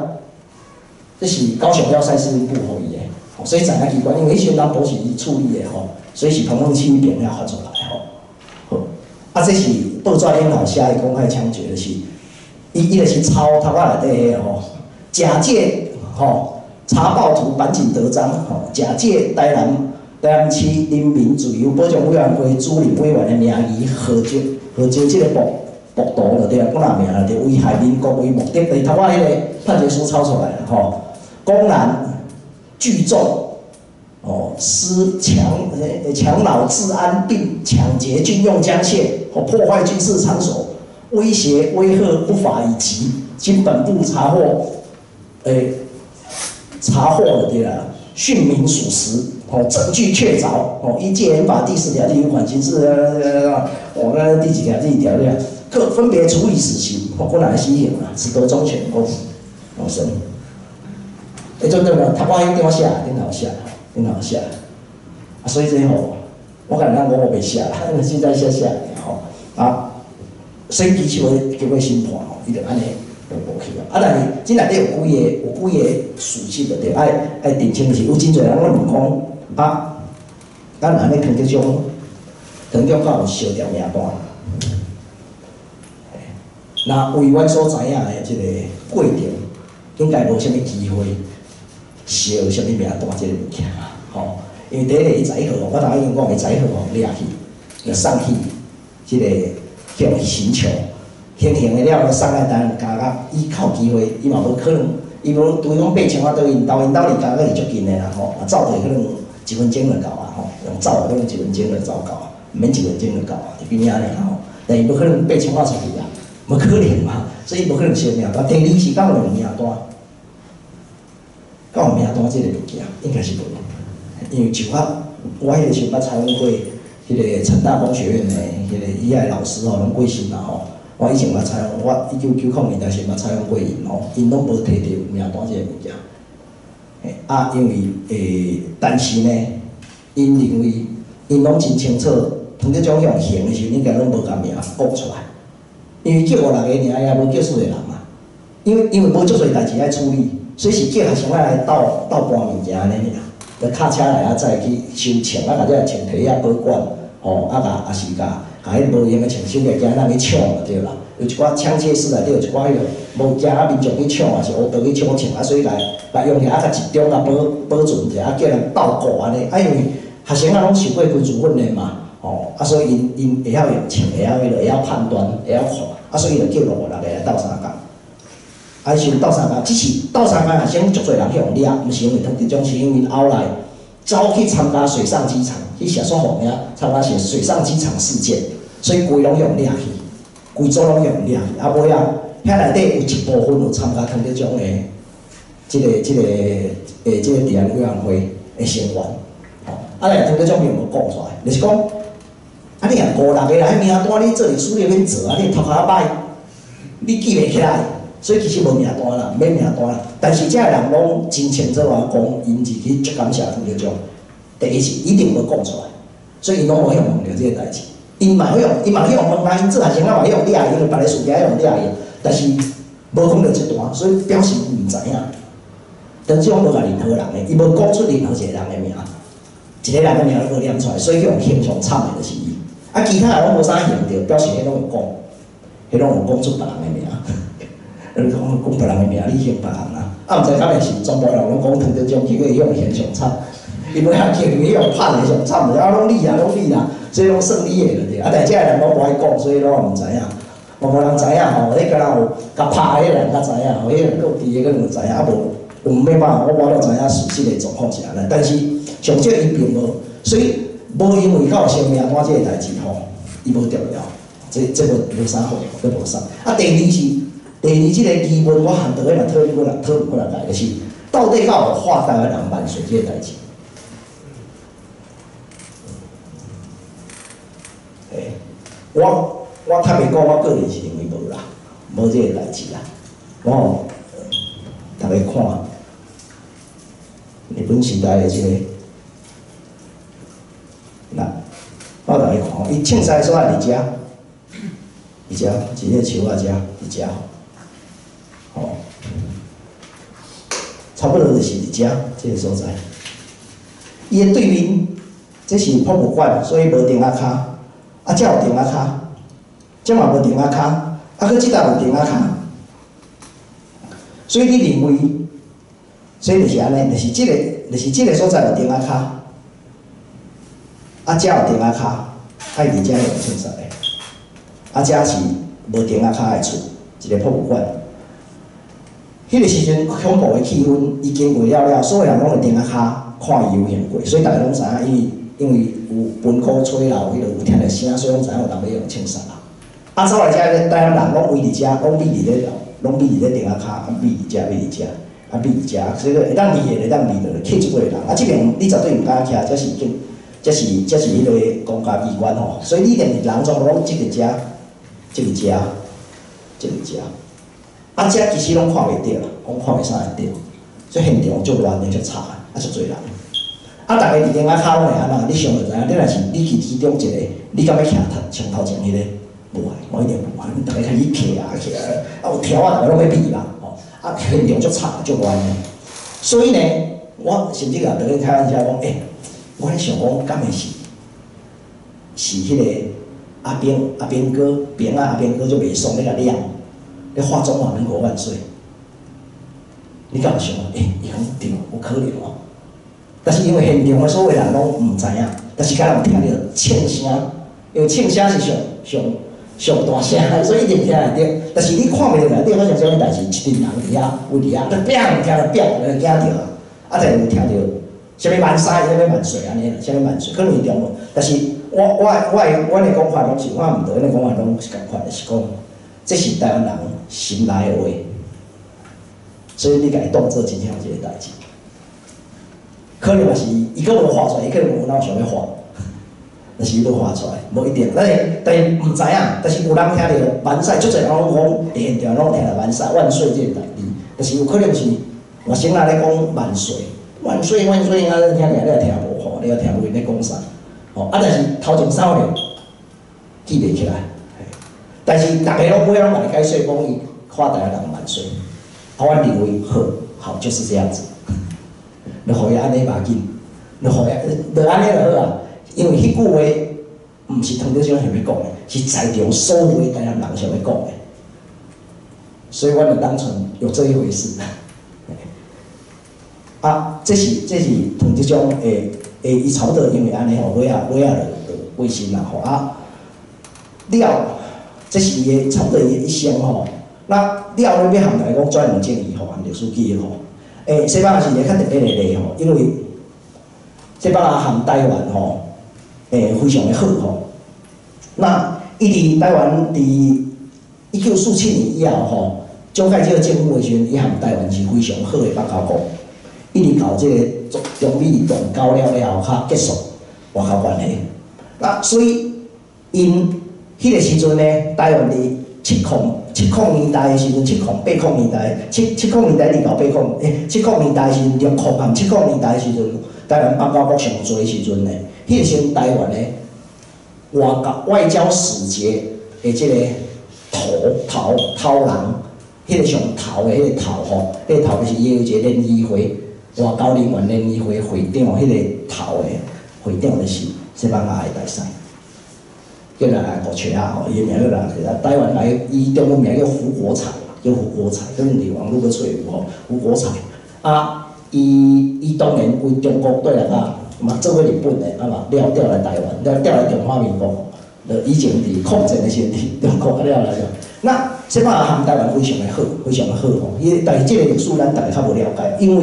這是高雄要塞司令部予伊的，所以知影機關，因為彼時陣南部是伊處理的吼，所以是彭孟緝彼邊遐發出來吼。好，啊，這是報紙頂頭寫的公開槍決的是，伊就是抄頭仔內底彼個吼，假借吼查報圖板井德章吼，假借台南市人民自由保障委員會主任委員的名義，號召這個暴徒就對啊，講哪名就危害民國為目的，就是頭仔彼個判決書抄出來啦吼。公然聚眾，哦，施強擾治安，並搶劫軍用槍械，和破壞軍事場所，威脅威嚇不法已極，經本部查獲，查獲了對啦，訊明屬實，哦，證據確鑿，哦，依戒嚴法第4條第5款刑事，哦，那第幾條第幾條對啊，各分別處以死刑，哦，過來死刑啊，褫奪公權，哦，哦審。彼陣對無？頭仔彼張寫，頂頭寫，頂頭寫。啊，所以這吼，我共你講，我袂寫啦，凊彩寫寫吼。啊，所以其實話經過審判吼，伊就按呢就無去啊。啊，但是這內底有幾個事實就對，愛澄清是，有真濟人攏問講，啊，咱按呢湯德章敢有燒掉名單？那為阮所知影的這個過程，應該無啥物機會燒啥物名單這個物件啊，吼！因為第一個伊11號，我頭先已經講，伊十一號予掠去，就送去這個去予刑求，行刑的了，送來台南監獄，伊較有機會，伊嘛無可能，伊無除非講爬牆仔倒𪜶兜，𪜶兜離監獄是足近的啦，吼，啊走就可能一分鐘就到啊，吼，用走的可能一分鐘就走到啊，毋免一分鐘就到啊，佇邊仔爾吼，但伊無可能爬牆仔出去啊，無可能嘛，所以無可能燒名單。第二是敢有用名單？敢有名單這個物件，應該是無，因為就我彼個時陣捌採訪過，彼個成大工學院的彼個伊遐的老師吼，攏過身啦吼。我以前捌採訪，我1990年代時捌採訪過𪜶吼，𪜶攏無提著名單這個物件。啊，因為但是呢，𪜶認為𪜶攏真清楚，湯德章去予刑的時陣，應該攏無共名講出來，因為叫五六個爾，也無叫四個人嘛。因為無足濟代誌愛處理，所以是叫學生仔來鬥搬物件按呢爾，就跤車來遐載去收秤，啊，共這個秤提遐保管，吼，啊共也是共共彼無閒的槍收起來，驚人去搶就對啦。有一寡槍械室內底有一寡彼個無驚啊民眾去搶，也是烏道去搶槍，啊所以共共用起來啊，共集中共保存者，啊叫人鬥顧按呢。啊因為學生仔攏受過軍事訓練嘛，吼，啊所以𪜶𪜶會曉用槍，會曉彼落，會曉判斷，會曉看，啊所以就叫五六個來鬥相共。啊，彼時陣鬥相共，只是鬥相共學生足濟人去予掠，毋是因為湯德章，是因為後來走去參加水上機場，去謝雪紅遐參加水上機場事件，所以規攏予掠去，規組攏予掠去。啊，尾仔遐內底有一部分有參加湯德章的這個治安委員會的成員，吼，啊，但是湯德章並無講出來，就是講，啊，你若五六個人，彼名單你做歷史你免做啊，你頭殼較歹，你記袂起來。所以其實無名單啦，免名單啦。但是遮个人攏真清楚啊，講𪜶是去足感謝湯德章。第一是一定無講出來，所以𪜶攏無去問著這个代誌。𪜶嘛去予，𪜶嘛去予問啊，𪜶做學生仔嘛去予掠，因為別个事件去予掠去，但是無講著這段，所以表示伊毋知影。陳志宏無共任何人的，伊無講出任何一個人的名，一個人的名都無念出來，所以去予形象慘的就是伊。啊，其他人攏無啥形著，表示彼攏有講，彼攏有講出別人的名。你講講別人的名，你嫌別人啊？啊，毋知敢會是全部人攏講湯德章，結果伊予嫌上慘，伊尾仔叫伊予拍的上慘，啊，攏你啊，攏你啦，這攏算你的就對。啊，但是這个人攏無愛講，所以攏毋知影。無無人知影吼，彼敢若有共拍彼个人較知影，吼，彼個人閣有佇个可能知影，啊無，有沒辦法，我無法度知影事實的狀況是按怎。但是上少伊並無，所以無因為敢有寫名單這个代誌吼，伊無重要，這無啥好，這無啥。啊，第二是。第二，這個疑問我和導演嘛討論過啦，討論過來，就是到底敢有喊台灣人萬歲這個代誌？欸，我坦白講，我個人是認為無啦，無這個代誌啦。我逐家看日本時代的這個，嗱，我逐家看，伊凊彩所在佇遮，佇遮，一個樹仔遮，佇遮。吼，差不多就是佇遮這個所在。伊的對面，這是博物館，所以無釘仔跤。啊，遮有釘仔跤，遮嘛無釘仔跤，啊，閣這搭有釘仔跤。所以你認為，所以就是按呢，就是這個，就是這個所在有釘仔跤，啊，遮有釘仔跤，啊，伊佇遮有凊彩的，啊，遮是無釘仔跤的厝，一個博物館。彼個時陣恐怖的氣氛已經過了了，所有人攏會釘仔跤看伊遊行過，所以逐家攏知影，因為有分鼓吹啦，有彼個有聽著聲，所以攏知影有人欲用槍殺啊。啊，走來遮台灣人攏圍佇遮，攏覕佇咧，攏覕佇咧釘仔跤，啊覕佇遮，覕佇遮，啊覕佇遮，所以會當覕的會當覕落去，去足濟人。啊，這邊你絕對毋敢徛，這是警，這是彼個公家機關吼，所以你連人全部攏擠佇遮，擠佇遮，擠佇遮。啊，遮其實攏看袂著啦，攏看袂啥會著，所以現場足亂的、足吵的，啊足濟人。啊，逐家佇釘仔跤攏會按怎？你想就知影，你若是你去其中一個，你敢欲徛頭上頭前彼個？無愛，我一定無愛。逐家開始徛啊徛啊，啊有柱仔，逐家攏欲避啦，吼！啊，現場足吵足亂的。所以呢，我甚至共導演開玩笑講，欸，我咧想講，敢會是是彼個阿兵阿兵哥兵仔阿兵哥足袂爽咧共掠？咧喊中華民國萬歲，你敢有想？欸，伊講對，有可能哦。但是因為現場的所有人攏毋知影，但是敢若有聽著槍聲，因為槍聲是上上上大聲，所以一定聽會著。但是你看袂著內底發生啥物代誌，一陣人佇遐，圍佇遐，就砰聽著砰，就驚著啊！啊，但是有聽著啥物萬歲，啥物萬歲按呢啦，啥物萬歲，可能是中文。但是我阮的講法攏是，我毋對，阮的講法攏是仝款，就是講。這是台灣人心內的話，所以你共伊當做真正有這個代誌，可能嘛是伊閣無畫出來，伊可能無腦想欲畫，但是伊無畫出來，無一定。但是毋知影，但是有人聽著萬歲，足濟人攏講，現場攏聽著萬歲萬歲這個代誌，但是有可能是外省人咧講萬歲，萬歲萬歲，啊，你聽起來你也聽無吼，你也聽無𪜶咧講啥，吼啊，但是頭前三個記袂起來。但是逐家攏尾攏來解說講伊喊台灣人萬歲，啊，我認為好，好就是這樣子，你予伊按呢無要緊，你予伊就按呢就好啊。因為彼句話毋是唐德宗想欲講的，是在場所有的台南人想欲講的。所以阮就當初有這一回事。啊，這是唐德宗的，伊差不多因為按呢吼，尾仔尾仔就過身啦吼啊。了，這是伊的差不多伊的一生吼。那了，你欲含來講轉型正義吼，含歷史記憶吼。西班牙是一個較特別的例吼，因為西班牙含台灣吼，非常的好吼。那伊佇台灣佇1947年以後吼，蔣介石政府的時陣，伊含台灣是非常好的邦交國。一直到這個中美斷交了了後，較結束外交關係。那所以𪜶彼個時陣呢，台灣佇70年代的時陣，70、80年代，70年代一直到80，70年代的時陣，60和70年代的時陣，台灣邦交國上濟的時陣呢，彼個時陣台灣的外交使節的這個頭人，彼個上頭的彼個頭吼，彼個頭就是伊有一個聯誼會，外交人員聯誼會會長，彼個頭的會長就是西班牙的大使。叫來國切啊吼，伊的名叫來國台灣來，伊中文名叫胡國才，叫胡國才，可能佇網路閣揣有吼，胡國才。啊，伊當然為中國對來啊，嘛做過日本的，啊嘛了調來台灣，了調來中華民國，就以前佇抗戰的時陣，佇中國啊了來了。那西班牙含台灣非常的好，非常的好吼。伊但是這個歷史咱逐家較無了解，因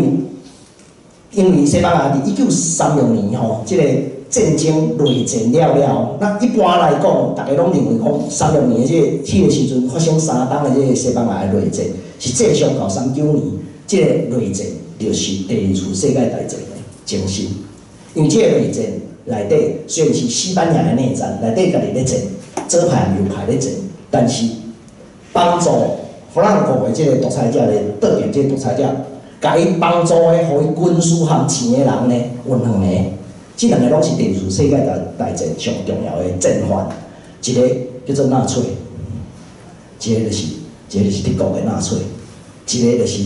為西班牙佇1936年吼，這個戰爭內戰了了，那一般來講，逐家攏認為講三六年的這個彼個時陣發生3冬的這個西班牙的內戰，是正上到39年，這個內戰就是第二次世界大戰的前身。因為這個內戰內底雖然是西班牙的內戰，內底家己咧戰，左派右派咧戰，但是幫助佛朗哥的這個獨裁者咧，倒轉這個獨裁者，共伊幫助的，予伊軍事和錢的人呢，有兩個。這兩個攏是第二次世界大戰上重要的戰犯，一個叫做納粹，一個就是德國的納粹，一個就是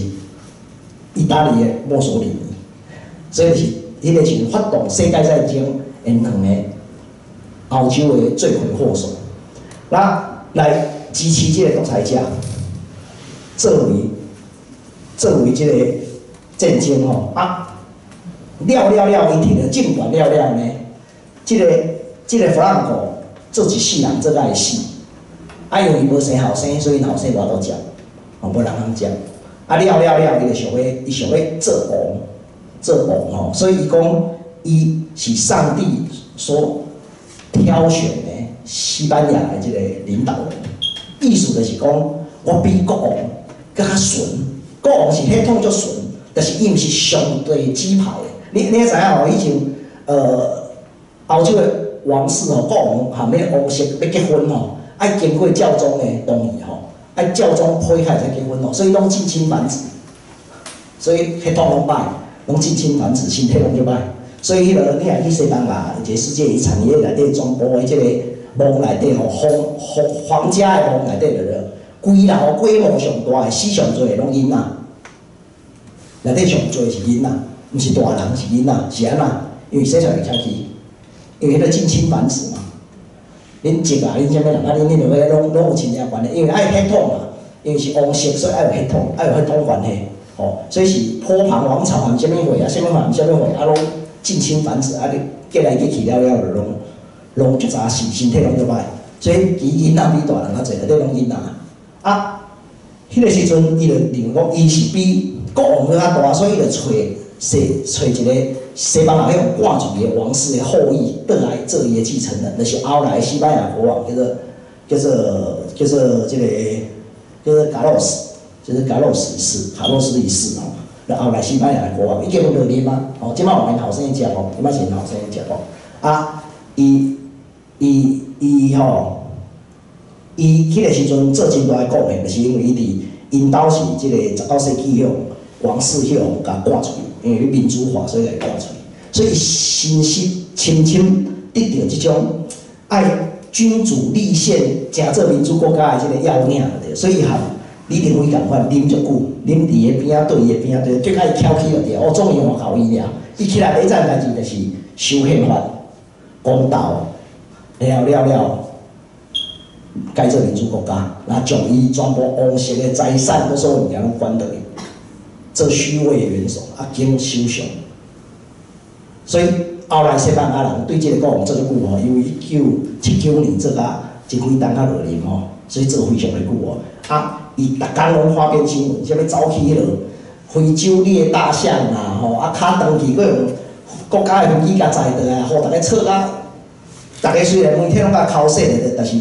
意大利的墨索里尼。所以就是彼個時陣發動世界戰爭的兩個歐洲的罪魁禍首，那來支持這個獨裁者，作為這個戰爭吼啊。了了了，伊摕著政權了了呢，這個佛朗哥做一世人做甲會死，啊，因為伊無生後生，所以後生無法度接，吼，無人通接。啊，了了了，伊就想欲，伊想欲做王，做王吼，所以伊講伊是上帝所挑選的西班牙的這個領導人，意思就是講，我比國王閣較純，國王是血統足純，但是伊毋是上帝指派的。你也知影吼，以前歐洲的王室吼，國王含彼個王室欲結婚吼，愛經過教宗的同意吼，愛教宗批開才結婚吼，所以攏近親繁殖，所以血統攏歹，攏近親繁殖，身體攏足歹。所以彼個你若去西班牙一個世界遺產，伊內底全部的這個墓內底吼，皇家的墓內底就著，規樓規模上大的，死上濟的攏囡仔，內底上濟是囡仔。毋是大人，是囡仔，是按怎？因為生出來會曉去，因為彼個近親繁殖嘛。恁叔啊，恁啥物人啊，恁彼兩個攏有親戚關係，因為愛血統嘛，因為是王室，所以愛有血統，愛有血統關係，吼，所以是波旁王朝含啥物會啊，啥物會含啥物會啊，攏近親繁殖，啊，你結來結去了了，就攏足早死，身體攏足歹，所以其囡仔比大人較濟，內底攏囡仔。啊，彼個時陣，伊就認為講，伊是比國王閣較大，所以伊就揣。揣一個西班牙彼種趕出去的王室的後裔，轉來做伊的繼承人，就是後來西班牙國王叫做這個叫做卡洛斯，就是卡洛斯一世，卡洛斯一世吼。那後來西班牙的國王，伊結婚就啉啊，吼，這擺有𪜶後生接吼，這擺是𪜶後生接吼。啊，伊吼，伊彼個時陣做真大的貢獻，就是因為伊佇𪜶兜是這個19世紀彼種王室彼種共趕出去。因為民主化，所以來趕出去，所以伊深深深深得著這種愛君主立憲、成做民主國家的這個要領對，所以伊含李登輝仝款啉足久，啉佇伊邊仔對伊的邊仔對，最較伊翹起就對，哦，終於換予伊爾，伊起來第一件代誌就是修憲法、公投，然後了了，改做民主國家，那將伊全部王室的財產，閣所有物件攏管落去，做虛位元首，啊兼首相。所以後來西班牙人對這个國王做足久吼，因為1979年做甲真幾冬較落任吼，所以做非常的久哦。啊，伊逐工攏花邊新聞，啥物走去彼落非洲獵大象啦吼，啊，跤長去，閣用國家的飛機共載倒來，予逐家吵甲，逐家雖然媒體攏共剾洗咧，但是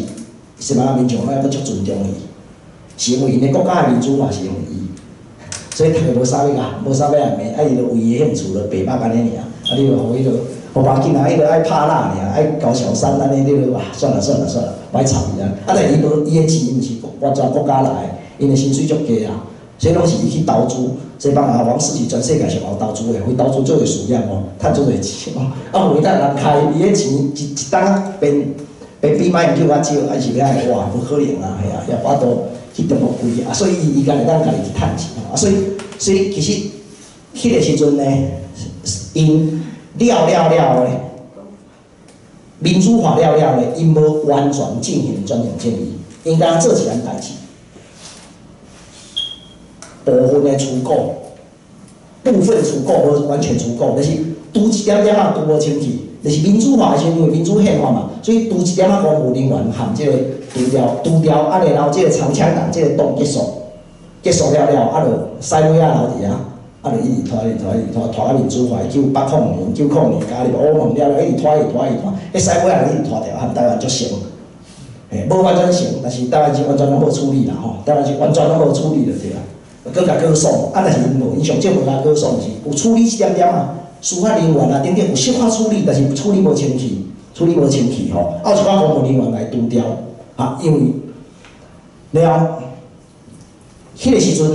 西班牙民眾攏猶閣足尊重伊，是因為𪜶的國家的民主化是因為伊，所以逐家無啥欲共，無啥欲共罵，啊，伊就為伊的興趣就白目按呢爾，啊，你就予彼落，予無要緊啊，彼落愛拍蠟爾，愛高小山按呢，你就啊，算了算了算了，莫插伊啊。啊，但是伊無，伊的錢毋是完全國家來的，𪜶的薪水足低啊，所以攏是伊去投資。西班牙王室是全世界上𠢕投資的，伊投資足濟事業吼，趁足濟錢吼。啊，有當人開伊的錢一一冬仔變變比馬英九較少，還是欲按怎？哇，無可能啊，嘿啊，也無法度去中國開啊，所以伊伊敢會當家己去趁錢吼。啊，所以其實彼个時陣呢，𪜶了了了咧，民主化了了咧，𪜶無完全進行轉型正義，𪜶敢做一項代誌，部分的出口，部分出口無完全出口，就是拄一點點仔拄無清氣，就是民主化的時陣，因為民主憲法嘛，所以拄一點仔公務人員含這個除掉，除掉啊，然後這個長槍黨這個黨結束，結束了了，啊，就屎尾仔留佇遐，啊，就一直拖，一直拖，一直拖，拖到民主化，1980年、90年加入歐盟了了，一直拖，一直拖，一直拖，彼屎尾仔一直拖掉，和台灣足像，嘿，無完全像，但是台灣是完全攏無處理啦吼，台灣是完全攏無處理就對啦。閣共過爽，啊，但是𪜶無，𪜶上少無共過爽，是有處理一點點啊，司法人員啊等等有小可處理，但是處理無清氣，處理無清氣吼。啊，有一寡公務人員來除掉，啊，因為了彼个時陣，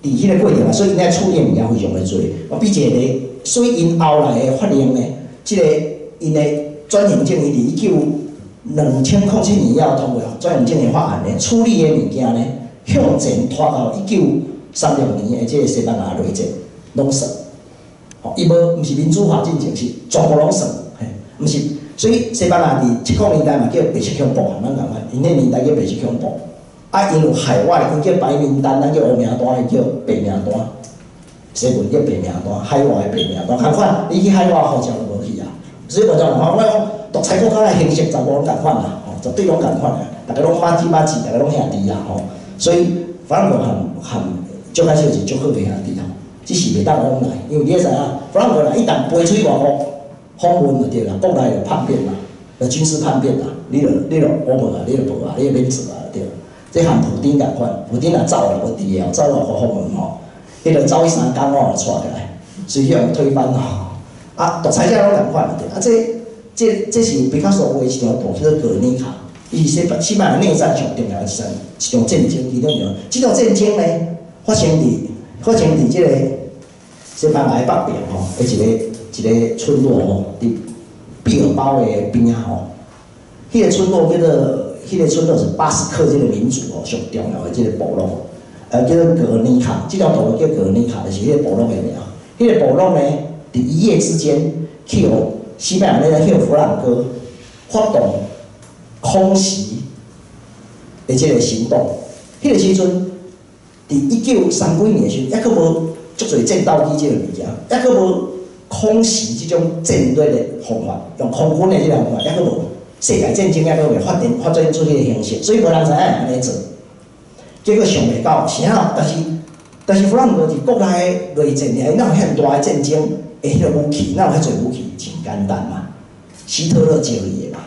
佇彼个過程啊，所以𪜶愛處理的物件非常的濟。我比一個例，所以𪜶後來的法令呢，這个𪜶的轉型正義佇19 2007年了通過轉型正義法案呢，處理的物件呢，向前拖到1936年的這个西班牙內戰，攏算。吼，伊無毋是民主化進程，是全部攏算，嘿，毋是。所以西班牙佇70年代嘛叫白色恐怖，咱共款，𪜶彼年代叫白色恐怖。啊，𪜶有海外，𪜶叫白名單，咱叫烏名單，伊叫白名單。西文叫白名單，海外的白名單，仝款，你去海外護照就無去啊。所以換轉講，我講獨裁國家的形式全部攏仝款啦，吼，絕對攏仝款的，逐家攏麻吉麻吉，逐家攏兄弟啊，吼。所以法蘭克含含蔣介石是足好的兄弟吼，只是袂當往來，因為你會知影，法蘭克若一旦飛出去外國訪問就對啦，國內就叛變啦，就軍事叛變啦，你就烏無啊，你就無啊，你就免做啊，對。這和普丁仝款，普丁若走了無佇個哦，走外國訪問吼，彼個走去三工我就帶起來，隨去予推翻吼。啊，獨裁者攏仝款對。啊，這是畢卡索畫一張圖，叫做《格爾尼卡》，伊是西班牙內戰上重要的一場戰爭，其中一場。這場戰爭呢，發生佇這個西班牙的北邊吼，的一個村落吼，佇畢爾包的邊仔吼，彼個村落叫做。彼個村落是巴斯克這個民族哦，上重要的這個部落，叫做格爾尼卡。這條圖叫格爾尼卡，就是彼個部落的名。彼個部落呢，佇一夜之間去予西班牙咧去予佛朗哥發動空襲的這個行動。彼個時陣，佇1930幾年的時陣，猶閣無足濟戰鬥機這個物件，猶閣無空襲這種戰略的方法，用空軍的這個方法，猶閣無。世界戰爭猶閣未發展出彼个形式，所以無人知影會按呢做。結果想袂到，啥啊？但是佛朗哥佇國內的內戰，爾哪有遐大的戰爭的彼個武器？哪有遐濟武器？真簡單嘛，希特勒教伊的嘛。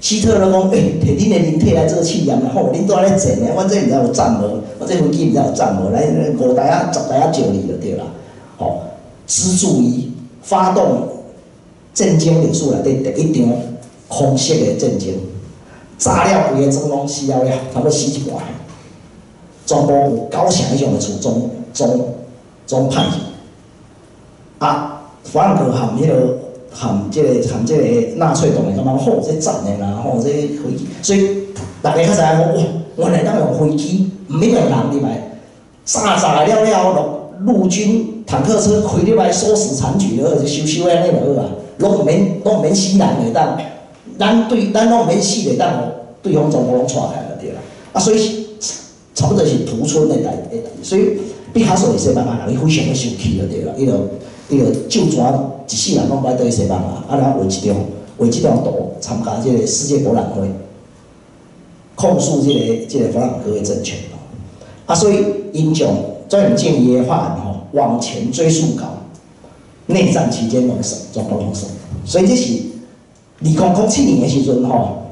希特勒講：欸，摕恁的人體來做試驗啦，吼，恁拄仔咧戰的，阮這毋知有戰無？我這飛機毋知有戰無？來五台仔、10台仔照你就對啦。吼，資助伊發動戰爭歷史內底第一場空襲的戰爭，炸了規个村攏死了了，差不多死一半。全部有九成以上的厝總歹去。啊，法蘭克含彼個含這個納粹黨會感覺好，這讚的啦，吼，這飛機，所以逐家較知影講，哇，原來當用飛機，毋免用人入來，炸炸了了，陸軍坦克車開入來收拾殘局就好，收收按呢就好啊，攏毋免死人會當。咱對咱攏毋免死，會當予對方全部攏帶起來就對啦。啊，所以差不多是屠村的代的代誌。所以畢卡索佇西班牙人，伊非常的生氣就對啦，伊就咒詛一世人攏無愛倒去西班牙，啊，然後畫這張圖參加這個世界博覽會，控訴這個佛朗哥的政權。啊，所以𪜶將轉型正義的法案吼，往前追溯到內戰期間攏算，全部攏算。所以這是2007年的時陣吼，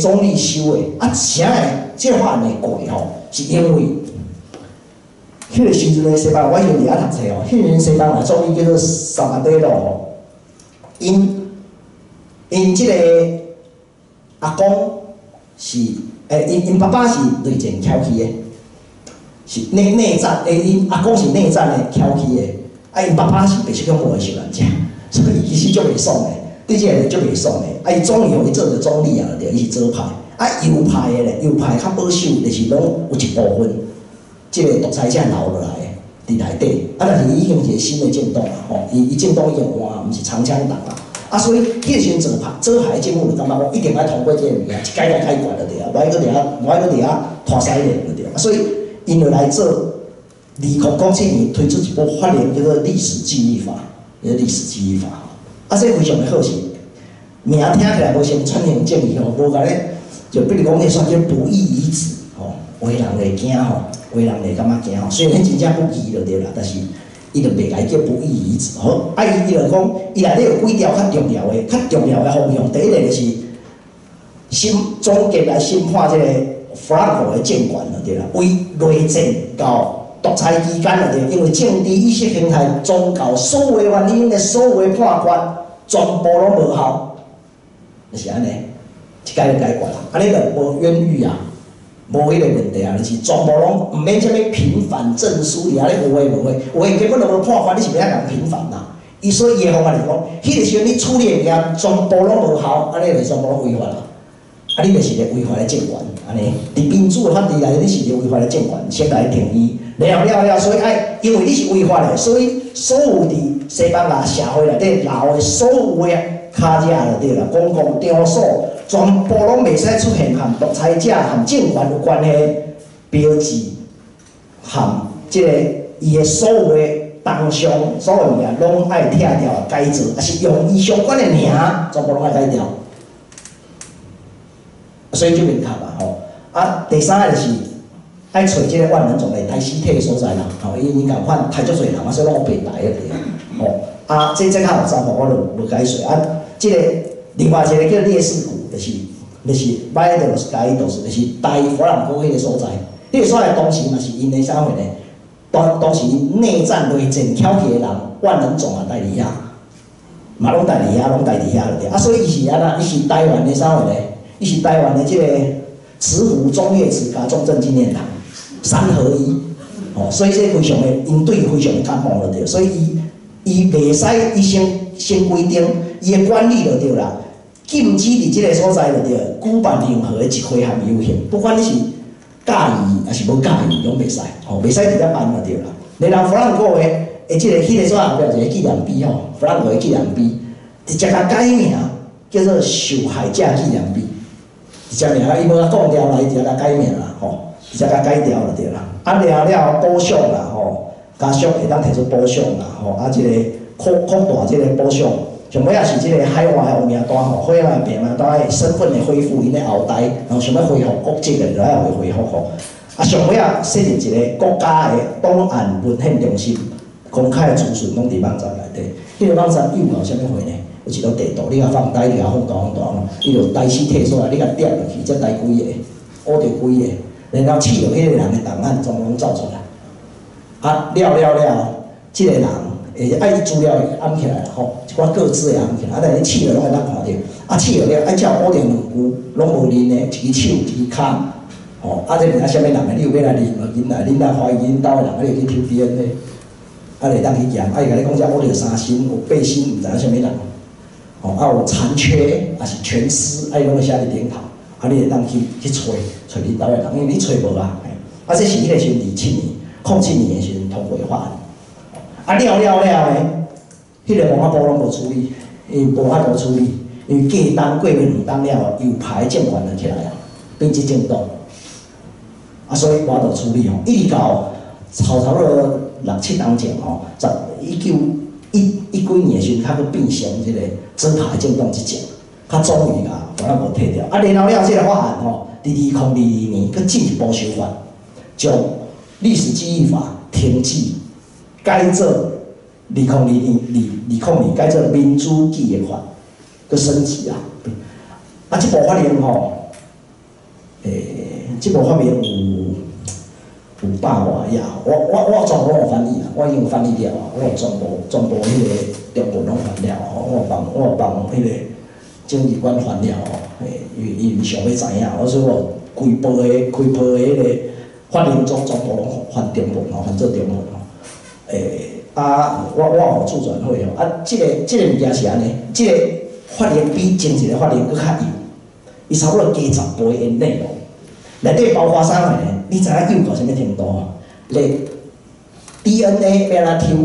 總理修的。啊，啥會這個法案會過吼？是因為彼個時陣的西班牙，我以前佇遐讀冊吼，彼個時陣西班牙總理叫做薩巴底羅吼，𪜶這個阿公是，𪜶爸爸是內戰翹起的，是內戰，𪜶阿公是內戰的翹起的，啊，𪜶爸爸是白色恐怖的受難者，所以其實足袂爽的，對這個足袂爽的。啊，伊總理予伊做著總理啊，對，伊是左派，啊，右派的咧，右派較保守，就是攏有一部分，這個獨裁者留落來的，佇內底，啊，但是伊已經是個新的政黨啊，吼，伊政黨已經換，毋是長槍黨啊。啊，所以彼個時陣左派政府就感覺講一定愛通過這個物件，一解就解決就對啊，無愛閣佇遐，無愛閣佇遐拖屎鏈就對啊。所以𪜶就來做2007年推出一部法令，叫做《歷史記憶法》，叫《歷史記憶法》。啊，這非常的好是，名聽起來無像轉型正義吼，無共咧，就比如講你說叫不義遺址吼，有的人會驚吼，有的人會感覺驚吼。雖然彼真正不義就對啦，但是伊就袂共伊叫不義遺址。好，啊，伊就講，伊內底有幾條較重要的方向。第一個就是審總結來審判這個弗朗哥的政權就對啦，為內戰到獨裁期間就對，因為政治意識形態、宗教所有的原因的所有的判決，全部攏無效，就是按呢，一解就解決啦。按呢就無冤獄啊，無彼個問題啊，就是全部攏毋免啥物平反證書佇遐咧有的無的，有的根本就無判決，你是欲按怎共平反啊？伊所以伊的方法是講，彼個時陣你處理的物件全部攏無效，按呢就全部攏違法啦。啊，你就是一個違法的政權，按呢，佇民主的法治內底，你是一個違法的政權，先來定義。了了了，所以愛，因為你是違法的，所以所有佇西班牙社會內底留的所有的卡遮就對啦，公共場所全部攏袂使出現和獨裁者和政權有關係的標誌，和這個伊的所有的銅像，所有物件攏愛拆掉改造，抑是用伊相關的名，全部攏愛改掉。所以就明確啊吼。啊，第三個就是愛揣這個萬人冢的刣屍體的所在啦，吼，伊𪜶共款刣足濟人啊，所以攏烏白刣的對吼。啊，這較複雜吼，我就無解說。啊，這個另外一個叫烈士谷，就是 Valle de los Caídos，就是刣佛朗哥彼個所在。彼個所在當時嘛是𪜶的啥貨呢？當時內戰翹起的人，萬人冢也刣佇遐，嘛攏刣佇遐，攏刣佇遐就對。啊，所以伊是按怎？伊是台灣的啥貨呢？伊是台灣的這個慈湖忠烈祠佮中正紀念堂三合一，吼，所以這非常的，𪜶對伊非常的感冒就對。所以伊袂使，伊先規定伊的管理就對啦，禁止佇這個所在就對，舉辦任何的集會和遊行，不管你是佮意抑是無佮意，攏袂使，吼，袂使佇遐辦就對啦。然後佛朗哥的這個彼個所在後壁有一個紀念碑吼，佛朗哥的紀念碑，直接共改名叫做受害者紀念碑。直接名，伊無共講掉啦，伊直接共改名啦，吼，直接共改掉就對啦。啊了了補償啦，吼，家屬會當提出補償啦，吼，啊這個擴大這個補償，上尾仔是這個海外的黑名單吼，海外白名單的身份的恢復，𪜶的後代，然後想欲恢復國籍的，就愛予伊恢復吼。啊，上尾仔設立一個國家的檔案文獻中心，公開的資訊攏佇網站內底。彼個網站有夠啥物貨呢？有一張地圖，你共放大，你共放大放大，伊就刣屍體所在，你共點落去，才刣幾個，挖著幾個，然後試著彼個人的檔案，全部攏走出來。啊，了了了，這個人會愛伊資料會掩起來啦吼，一寡個資會掩起來，啊，但是你試著攏會當看著，啊，試著了，愛才有挖著兩具，攏無認的，一支手，一支跤，吼，啊，這是啥物人的？你有欲來認無？緊來，恁若懷疑恁兜的人，你就去抽 DNA，啊，會當去驗，啊，伊共你講這挖著三身，有八身，毋知影啥物人。吼，啊有殘缺，抑是全屍，啊伊攏會寫佇頂頭，啊你會當去揣揣恁兜的人，因為你揣無啊。啊，這是彼個時陣27年，07年的時陣通過法案。啊了了了呢，彼個文化部攏無處理，伊無法度處理，因為過冬過2冬了後，右派政權就起來啊，變執政黨，啊，所以無法度處理吼，一直到差不多六七冬前吼，十一九一一幾年的時陣，較閣變成這個左派政黨執政，較終於共把咱無退掉。啊，然後了這個法案吼，佇2022年閣進一步修法，將歷史記憶法停止，改做2022 202改做民主記憶法，閣升級啊！啊，這部法令吼，這部法令有百外頁，我全部攏有翻譯啊，我已經翻譯了啊，我有全部彼個中文攏翻了吼，我有幫彼個政治官翻了吼，因為想欲知影，我所以我規部的彼個法令總全部攏翻中文吼，翻做中文吼，啊，我有註轉會吼，啊，這個物件是按呢，這個法令比前一個法令閣較幼，伊差不多加10倍的內容，內底包括啥物呢？你知影幼到啥物程度無？咧 DNA 欲按怎抽，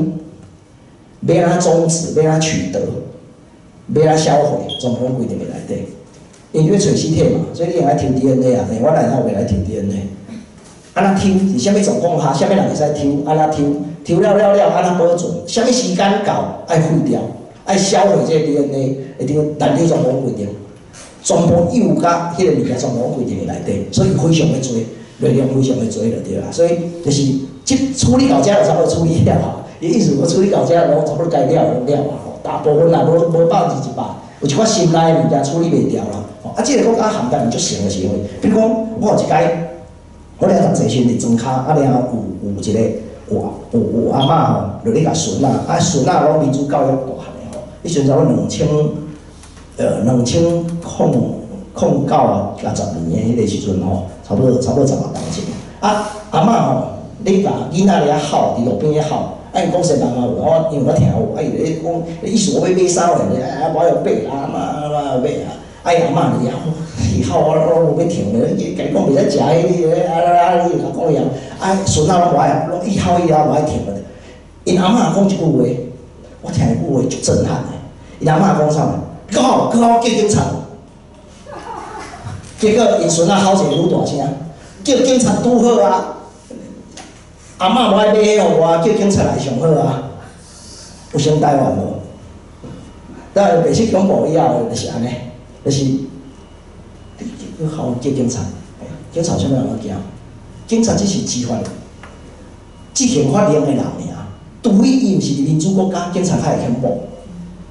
欲按怎終止，欲按怎取得，欲按怎銷毀，全部攏規定佇內底。因為欲揣屍體嘛，所以你用愛抽 DNA 啊，我來哪有來抽 DNA？按怎抽？佇啥物狀況下，啥物人會使抽？按怎抽？抽了了了，按怎保存？啥物時間到愛廢掉，愛銷毀這個 DNA，會當難題全部攏規定，全部幼甲彼個物件全部攏規定佇內底，所以非常的濟，內容非常的濟就對啦。所以就是這處理到遮就差不多處理了啊。伊意思講處理到遮攏差不多該了攏了啊，吼，大部分啦無100%，有一寡心內的物件處理袂掉啦。吼，啊，這個國家涵蓋足成的社會，比如講，我有一擺，我咧讀冊時佇莊跤，啊，然後有一個有阿嬤吼，就咧共孫仔，啊孫仔攏民主教育大漢的吼，彼時陣差不多2009啊，10年的彼個時陣吼，差不多10外冬前。啊，阿嬤吼，咧共囡仔咧吼，佇路邊咧吼，啊，𪜶講西班牙話，我因為我聽有，啊，伊咧講，意思我欲買衫咧，啊，我欲買啊，阿嬤阿嬤買啊，啊，𪜶阿嬤佇遐伊吼我，我無欲聽咧，伊共你講袂使食彼個，啊啊你共講伊啊，孫仔攏無愛，攏伊吼伊了無愛聽了。𪜶阿嬤講一句話，我聽一句話足震撼的。𪜶阿嬤講啥物？閣吼，閣吼叫警察。結果𪜶孫仔吼一个愈大聲，叫警察拄好啊。阿嬤無愛買彼予我，叫警察來上好啊。有成台灣無？當然白色恐怖以後就是按呢，就是你吼叫警察，警察啥物人會驚？警察只是執法、執行法令的人爾。除非伊毋是佇民主國家，警察較會恐怖，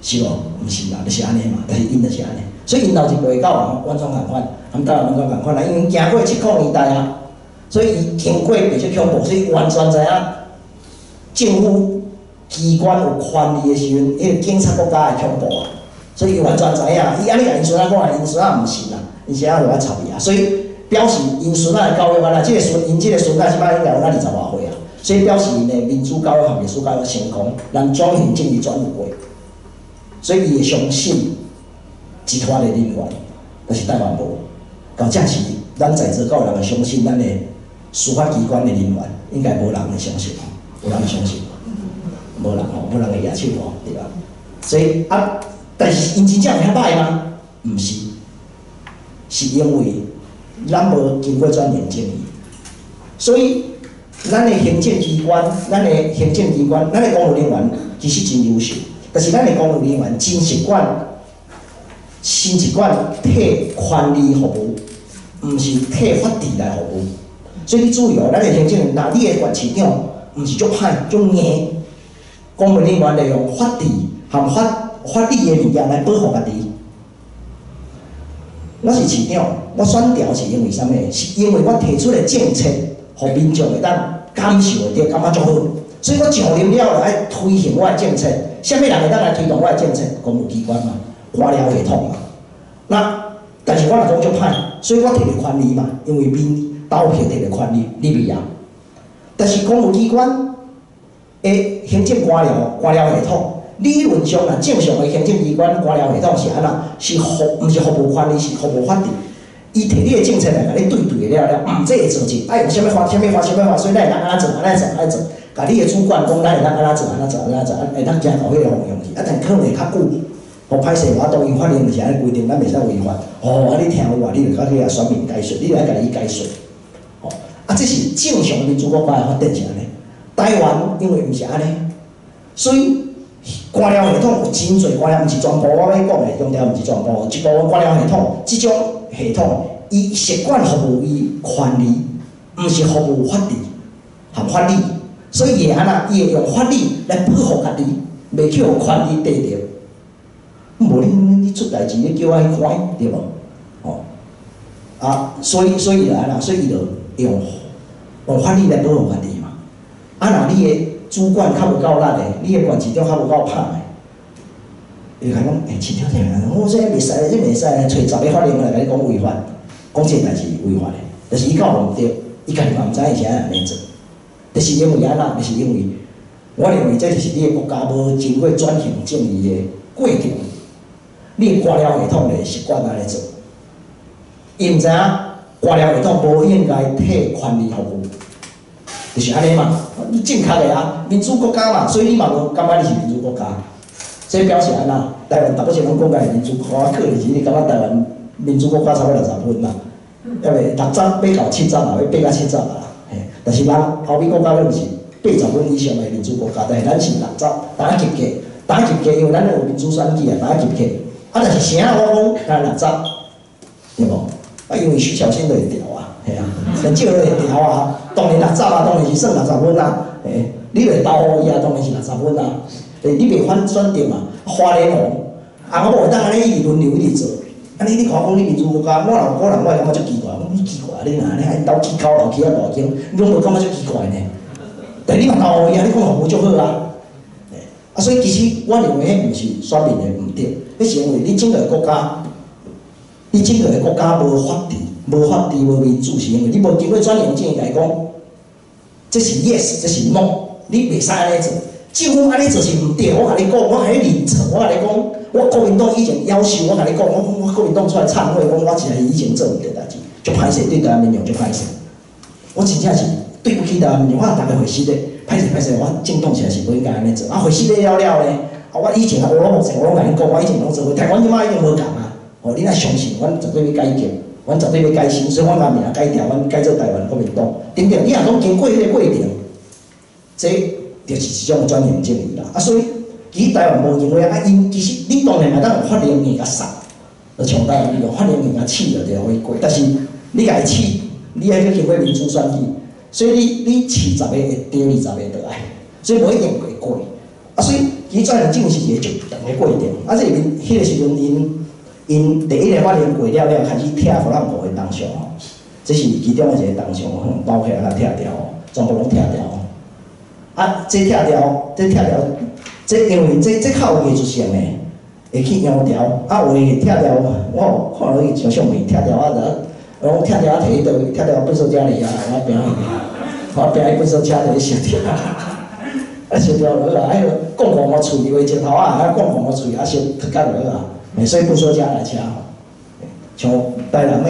是無？毋是啦，就是按呢嘛。但是𪜶就是按呢，所以𪜶老一輩甲我完全仝款，含台灣完全仝款啦。因為經過70年代啊，所以伊經過白色恐怖，所以完全知影政府機關有權力的時陣，彼個警察國家的恐怖啊。所以伊完全知影，伊按呢共𪜶孫仔講，𪜶孫仔毋信啦，𪜶孫仔就愛插伊啊。所以表示𪜶孫仔的教育啊，這個孫𪜶這個孫仔這擺應該有20外歲啊。所以表示𪜶的民主教育和歷史教育成功，人轉型正義轉有過，所以伊會相信執法的人員，但是台灣無。到這時，咱在座夠有人會相信咱的司法機關的人員，應該無人會相信，有人會相信無？無人吼，無人會舉手吼，對吧？所以啊，但是𪜶真正有遐歹嗎？毋是，是因為咱無經過轉型正義，所以咱的行政機關、咱的行政機關、咱的公務人員其實真優秀，但是咱的公務人員真習慣、真習慣替權力服務，毋是替法治來服務。所以你注意哦，咱的行政，若你的縣市長毋是足歹、足硬，公務人員利用法治和法律的物件來保護家己。我是市長，我選著是因為啥物？是因為我提出的政策，予民眾會當感受會著，感覺足好。所以我上任了後，愛推行我的政策。啥物人會當來推動我的政策？公務機關嘛，官僚系統嘛。那但是我若講足歹，所以我摕著權力嘛，因為民投票摕著權力入去啊。但是公務機關的行政官僚系統，理論上啊，正常的行政機關官僚系統是按怎？是服，毋是服務權力，是服務法治。伊摕你的政策來共你對對了了，這會做者愛用啥物法、啥物法、啥物法，所以咱會當按怎做、按怎做、按怎做。共你的主管講，咱會當按怎做、按怎做、按怎做，會當行到彼個方向去。啊，但可能會較久。哦，歹勢，我當因法令就是按呢規定，咱袂使違法。哦，啊你聽有啊，你就較去共選民解說，你來共伊解說。哦，啊，這是正常民主國家的發展是按呢。台灣因為毋是按呢，所以官僚系統有真濟官僚，毋是全部，我欲講的強調毋是全部，一部分官僚系統，這種系統伊習慣服務伊權利，毋是服務法治和法理，所以伊會按怎？伊會用法理來保護家己，袂去予權利綴著。無你出代誌，你叫我去看，對無？吼，啊，所以就按怎？所以伊就用法律來保護家己嘛。啊，若你的主管較無夠力的，你的縣市長較無夠拍的，伊就共講，欸，市長聽我這袂使，這袂使，揣10個法令來共你講違法，講這個代誌違法的，但是伊教毋對，伊家己嘛毋知影伊是按怎做，就是因為按怎？就是因為我認為這就是你的國家無經過轉型正義的過程。你的官僚系統會習慣按呢做，伊毋知影官僚系統無應該替權力服務，就是按呢嘛，你正確的啊，民主國家嘛，所以你嘛無感覺你是民主國家，這表示按怎？台灣逐擺攏講家是民主國家，可能是你感覺台灣民主國家差不多60分嘛，抑未60欲到70啊，欲爬到70啊啦，嘿，但是人歐美國家攏是80分以上的民主國家，但是咱是六十，逐仔及格，逐仔及格，因為咱有民主選舉啊，逐仔及格。啊！但是啥我講才60，對無？啊，因為徐巧芯就會調啊，嘿啊，連少都會調啊，當然六十啊，當然是算60分啊，嘿，你袂投予伊啊，當然是六十分啊，欸，你袂反選擇嘛？花蓮王，啊，我無會當按呢一直輪流一直做，按呢你看講你民主國家，我若有個人我會感覺足奇怪，講你奇怪，你若按呢𪜶兜起口樓起遐大間，你攏無感覺足奇怪呢？但你嘛投予伊啊，你講服務足好啊。啊，所以其實我認為彼毋是選民的毋對，彼是因為你整個國家，你整個國家無法治、無法治、無民主，是因為你無經過轉型正義來講，這是 yes，這是 no，你袂使按呢做。政府按呢做是毋對，我共你講，我共你認錯，我共你講，我國民黨以前夭壽，我共你講，我國民黨出來懺悔，講我實在是以前做毋對代誌，足歹勢，對台灣民眾足歹勢。我真正是對不起台灣民眾，我逐家會失的。歹勢歹勢，我政黨實在是無應該按呢做。啊，回失了了呢，啊，我以前啊，烏魯木齊，我攏共恁講，我以前攏做過。台灣這擺已經無仝啊！哦，恁愛相信，阮絕對欲改革，阮絕對欲改新，所以阮共名改掉，阮改做台灣國民黨。等等，你若講經過彼個過程，這就是一種轉型正義啦。啊，所以其實台灣無認為啊，𪜶其實你當然會當用法令硬共殺，就像台灣用法令硬共試就對予伊過。但是你共伊試，你愛去經過民主選舉。所以你試十個會著20個倒來，所以無一定會過。啊，所以其實轉型正義是一個足長的過程。啊，這裡面彼個時陣，𪜶第一個法令過了了，開始拆佛朗哥的銅像吼，這是其中的一個銅像，可能包起來拆掉，全部攏拆掉。啊，這拆掉，這拆掉，這因為這較有藝術性的，會去搖掉。啊，有的拆掉，我有看到伊上相片拆掉啊，就講拆掉啊，提去佗位，拆掉糞掃車裡啊，我拚去。我拚彼糞掃車佇咧燒掉，啊燒掉就好啊，彼个摃摃予喙話石頭仔，啊摃摃予喙啊燒脫甲就好啊，所以糞掃車來車吼，像台南的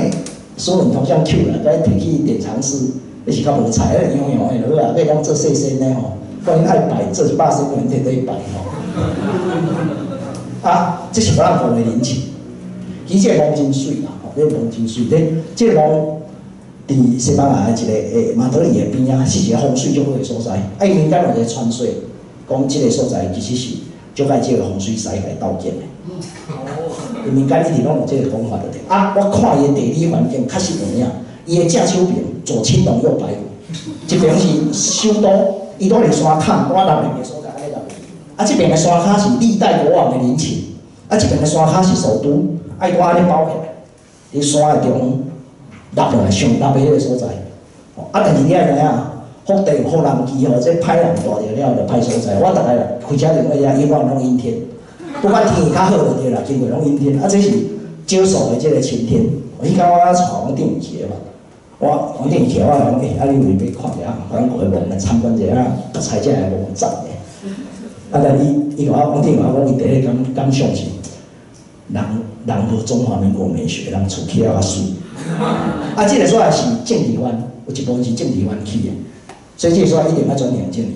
蘇文銅像抾來，共提去典藏室，彼是較無彩，彼個樣樣的就好啊，欲講做細身的吼，看𪜶愛擺做100身，𪜶提佗去擺吼。啊，這是佛朗哥的陵寢，其實這個墓真媠啦，吼，這個墓真媠，這個墓。佇西班牙的一個馬德里的邊仔，是一個風水足好的所在。啊，伊民間有一個傳說，講這個所在其實是蔣介石的風水師共伊鬥建的。伊民間一直攏有這個講法就對。啊，我看伊的地理環境確實有影，伊的正手爿左青龍右白虎，一爿是首都，伊佇咧山崁，我南面的所在按呢立。啊，這爿的山跤是歷代國王的陵寢，啊，這爿的山跤是首都，啊，伊拄按呢包起來，佇山的中央。立落來上立的彼个所在，啊！但是你愛知影，福地有福人機吼，這歹人蹛著了就歹所在。我逐家開車經過遐，永遠攏陰天，不管天氣較好就對啦，經過攏陰天。啊，這是少數的這個晴天。彼工我帶王定宇去的嘛，我王定宇去，我講欸，啊你有欲看一下，阮過去墓來參觀一下，獨裁者的墓讚的。啊，但伊伊共我王定宇共我講，伊第一個感想是，人人無中華民國美學，人厝起了較媠。啊，這個所在是政治犯，有一部分是政治犯起的，所以這個所在一定愛轉型正義，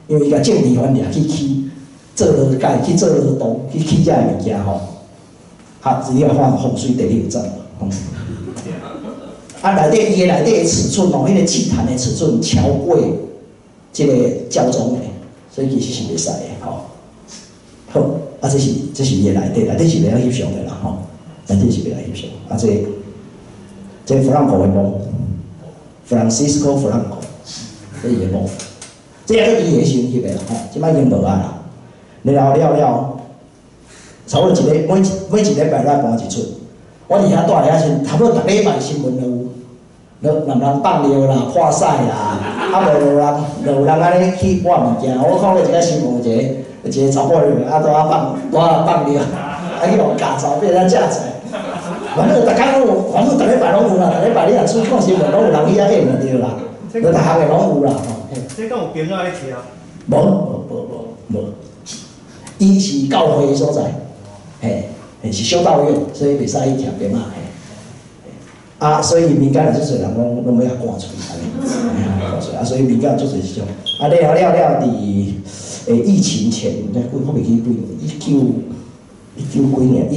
因為伊共政治犯掠去起，做落改去做勞動去起遮个物件吼，啊，你來看風水地理有讚無？啊，內底伊的內底的尺寸吼，彼個祭壇的尺寸超過這個教宗的，所以其實是袂使的吼。好，啊，這是伊的內底，內底是袂曉翕相的啦吼，內底是袂曉翕相。啊，這弗朗哥的墓，Francisco Franco，這伊的墓，這也閣伊的時陣翕的啦吼，這擺已經無啊啦。然後了了，差不多一個每一禮拜來搬一齣。我佇遐蹛佇遐時，差不多逐禮拜新聞都有，有人放尿啦、破屎啦，啊無就有人就有人按呢去挖物件。我看過一個新聞，一個一個查某人啊，拄仔放拄仔放尿，啊去予咬走變咱食菜。反正逐工攏有，反正逐禮拜攏有啦，逐禮拜你若出看新聞，攏有人去遐演就對啦，逐項的攏有啦吼。這敢有兵仔咧徛？無無無無，伊是教會的所在，嘿。是修道院，所以袂使去徛兵仔。啊，所以民間也足濟人攏攏欲共趕出去，按呢，趕出去。啊，所以民間足濟這種。啊，了了了，佇疫情前，我袂記幾年，一九幾年，一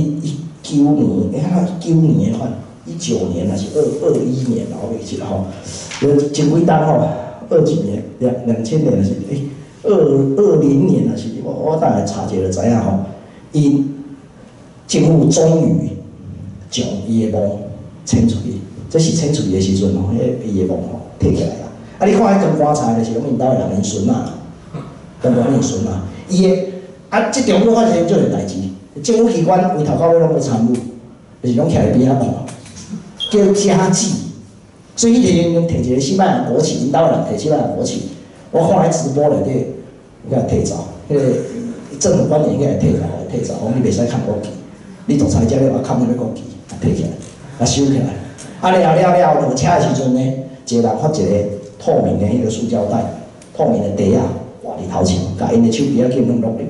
九年，欸，一九年的款，19年還是21年我袂記得吼。有前幾冬吼，二幾年，2000年還是欸，2020年還是我等下查一下就知影吼。𪜶政府終於將伊的墓遷出去，這是遷出去的時陣吼，彼個伊的墓吼提起來啦。啊，你看彼間棺材就是攏𪜶兜的人𪜶孫仔，全部𪜶孫仔。伊的啊，這中央發生足濟代誌，政府機關由頭到尾攏無參與，就是攏徛佇邊仔看，叫家祭。所以伊摕一個西班牙國旗，𪜶兜的人提西班牙國旗，我看彼直播內底，伊共提走，彼個政府官員去共提走，提走，講你袂使崁國旗。你獨裁者你嘛崁啥物國旗，提起來，啊收起來。啊了了了落車的時陣呢，一個人發一個透明的彼個塑膠袋，透明的袋仔掛佇頭前，共𪜶的手機仔鏡攏落入去，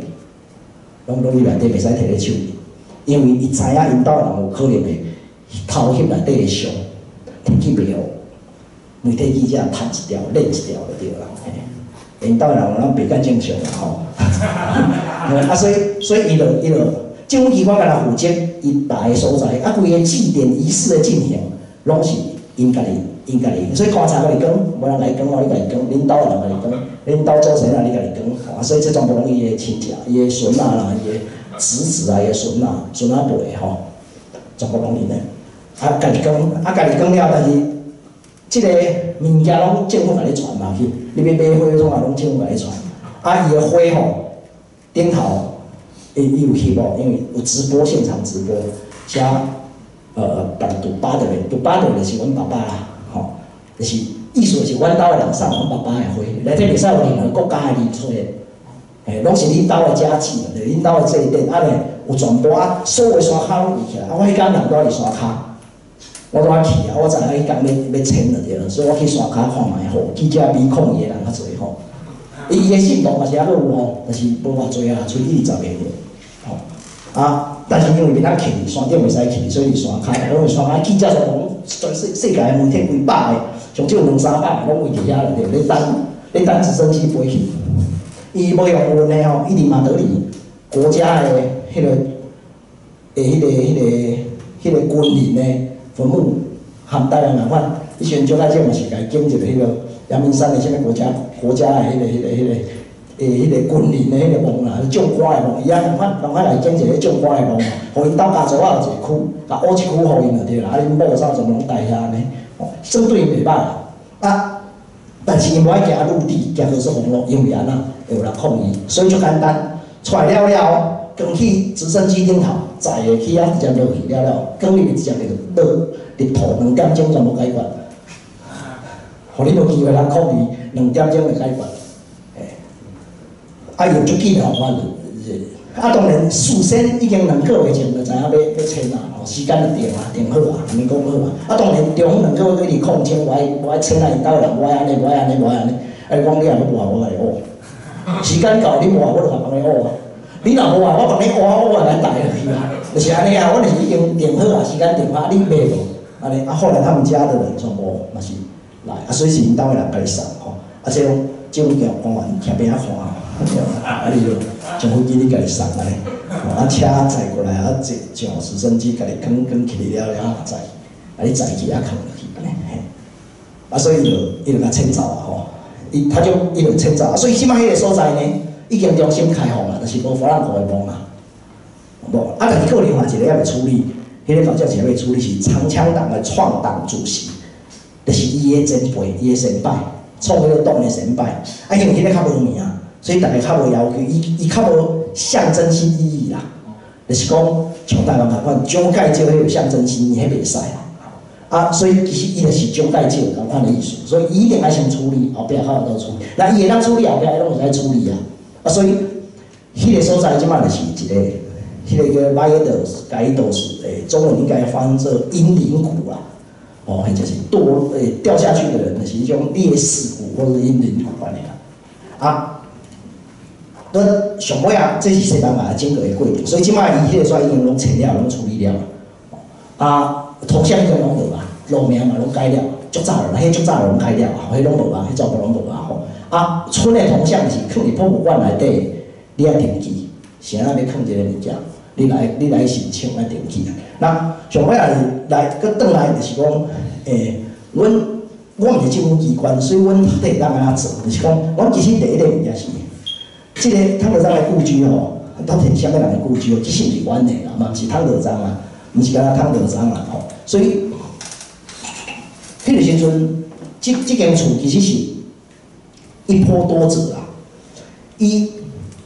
攏落入內底，袂使提咧手裡，因為伊知影𪜶兜的人有可能會偷翕內底的相，提去袂予媒體記者趁一條、練一條就對啦。𪜶兜的人攏袂敢正常啦吼。啊，所以伊就政府機關敢若負責伊台的所在，啊，規个祭典儀式的進行，攏是𪜶家己，𪜶家己。所以棺材家己扛，無人共伊扛哦，你家己扛，恁兜的人家己扛，恁兜祖先啊，你家己扛。啊，所以這全部攏伊的親戚、伊的孫仔啦、伊的侄子啊、伊的孫仔、孫仔輩吼，全部攏𪜶的。啊，家己扛，啊，家己扛了，但是這個物件攏政府共你傳嘛去，你欲買花創啥攏政府共你傳。啊，伊的花吼，頂頭。伊有翕哦，因為有直播現場直播，寫杜巴的，杜巴的就是阮爸爸啦，吼，就是意思就是阮兜的人送阮爸爸的花，內底袂使有任何國家的字出現，嘿，攏是恁兜的家祭，就是恁兜的祭典，啊呢有全部啊，所有山跤攏圍起來，啊我彼工人拄佇山跤，我拄仔去啊，我知影彼工欲遷就對了，所以我去山跤看覓吼，記者比抗議的人較濟吼，伊的信徒嘛是猶閣有吼，但是無偌濟啊，剩20個爾。吼啊！但是因為袂當去，山頂袂使去，所以佇山跤，因為山跤記者全部全世界的媒體幾百個，上少兩三百個攏圍佇遐咧，咧等直升機飛去。伊無用運的吼，伊佇馬德里國家的彼個的彼個彼個彼個軍人的墳墓，含台灣仝款。彼時陣蔣介石嘛是共伊建一個彼個陽明山的啥物國家的彼個彼個彼個。彼個軍人的彼個墓啦，將官的墓，伊也仝款，仝款來建一個將官的墓，予𪜶兜家族仔有一個區，共挖一區予𪜶就對啦，啊，恁某啥全部攏待遐按呢，算對𪜶袂歹啦。啊，但是𪜶無愛行陸地，行高速公路，因為按怎會有人抗議，所以足簡單，出來了了，扛去直升機頂頭，載的去遐直接落去了了，扛入去直接就落入土，2點鐘全部解決，予你無機會人抗議，2點鐘就解決。啊，用足緊的方法，啊，當然事先已經2個月前就知影欲遷啦，吼，時間就定啊，定好啊，按呢講好啊。啊，當然中兩個月一直抗爭，無愛遷啊，𪜶兜的人無愛按呢，無愛按呢，無愛按呢。啊，伊講你若欲無愛，我共你挖。時間到，你無愛，我就共幫你挖啊。你若無愛，我幫你挖，我會來帶落去啊。就是按呢啊，我就是已經定好啊，時間定好，你袂無按呢。啊，後來他們家的人全部嘛是來，啊，所以是𪜶兜的人共伊送吼，啊，這種。政府官員徛邊仔看，啊，你就上飛機你家己送按呢，啊車載過來，啊坐上直升機家己囥囥起了了後載，啊你載去啊囥落去按呢，嘿，啊所以伊就共遷走啊吼，伊他就伊就遷走，所以這擺彼个所在呢，已經重新開放啦，但是無弗朗哥的墓啊，無啊，但是閣有另外一個猶未處理，彼个搞笑是猶未處理，是長槍黨的創黨主席，就是伊的前輩，伊的先輩，創彼個黨的先輩，啊，因為彼个較無名，所以逐家較無要求，伊較無象徵性意義啦，就是講像台灣共款，蔣介石彼有象徵性意義，彼袂使啦。啊，所以其實伊就是蔣介石仝款的意思，所以伊一定愛先處理，後壁較有倒處理。那伊會當處理後壁，伊攏會使處理啊。啊，所以彼个所在這擺就是一个，彼个叫馬耶德改道士，中文應該翻做英靈谷啦。哦，彼就是墮掉下去的人，就是彼種烈士谷或者英靈谷按呢啦。啊，咱上尾啊，這是西班牙整個的過程，所以這擺伊彼個所在已經攏清了，攏處理了。啊，頭像已經攏無啊，路名嘛攏改了，足早了，彼足早攏改了，彼攏無啊，彼全部攏無啊吼。啊，賰的銅像是囥佇博物館內底，你愛登記，是按怎欲囥這个物件？你來申請愛登記。那上尾仔來，閣轉來就是講，阮我毋是政府機關，所以阮會當按怎做？就是講，阮其實第一个物件是，這个湯德章的故居吼，到底是啥物人的故居哦？其實毋是阮的啦，嘛毋是湯德章啊，毋是干焦湯德章啦吼。所以，彼个時陣，這間厝其實是一波多折啦。伊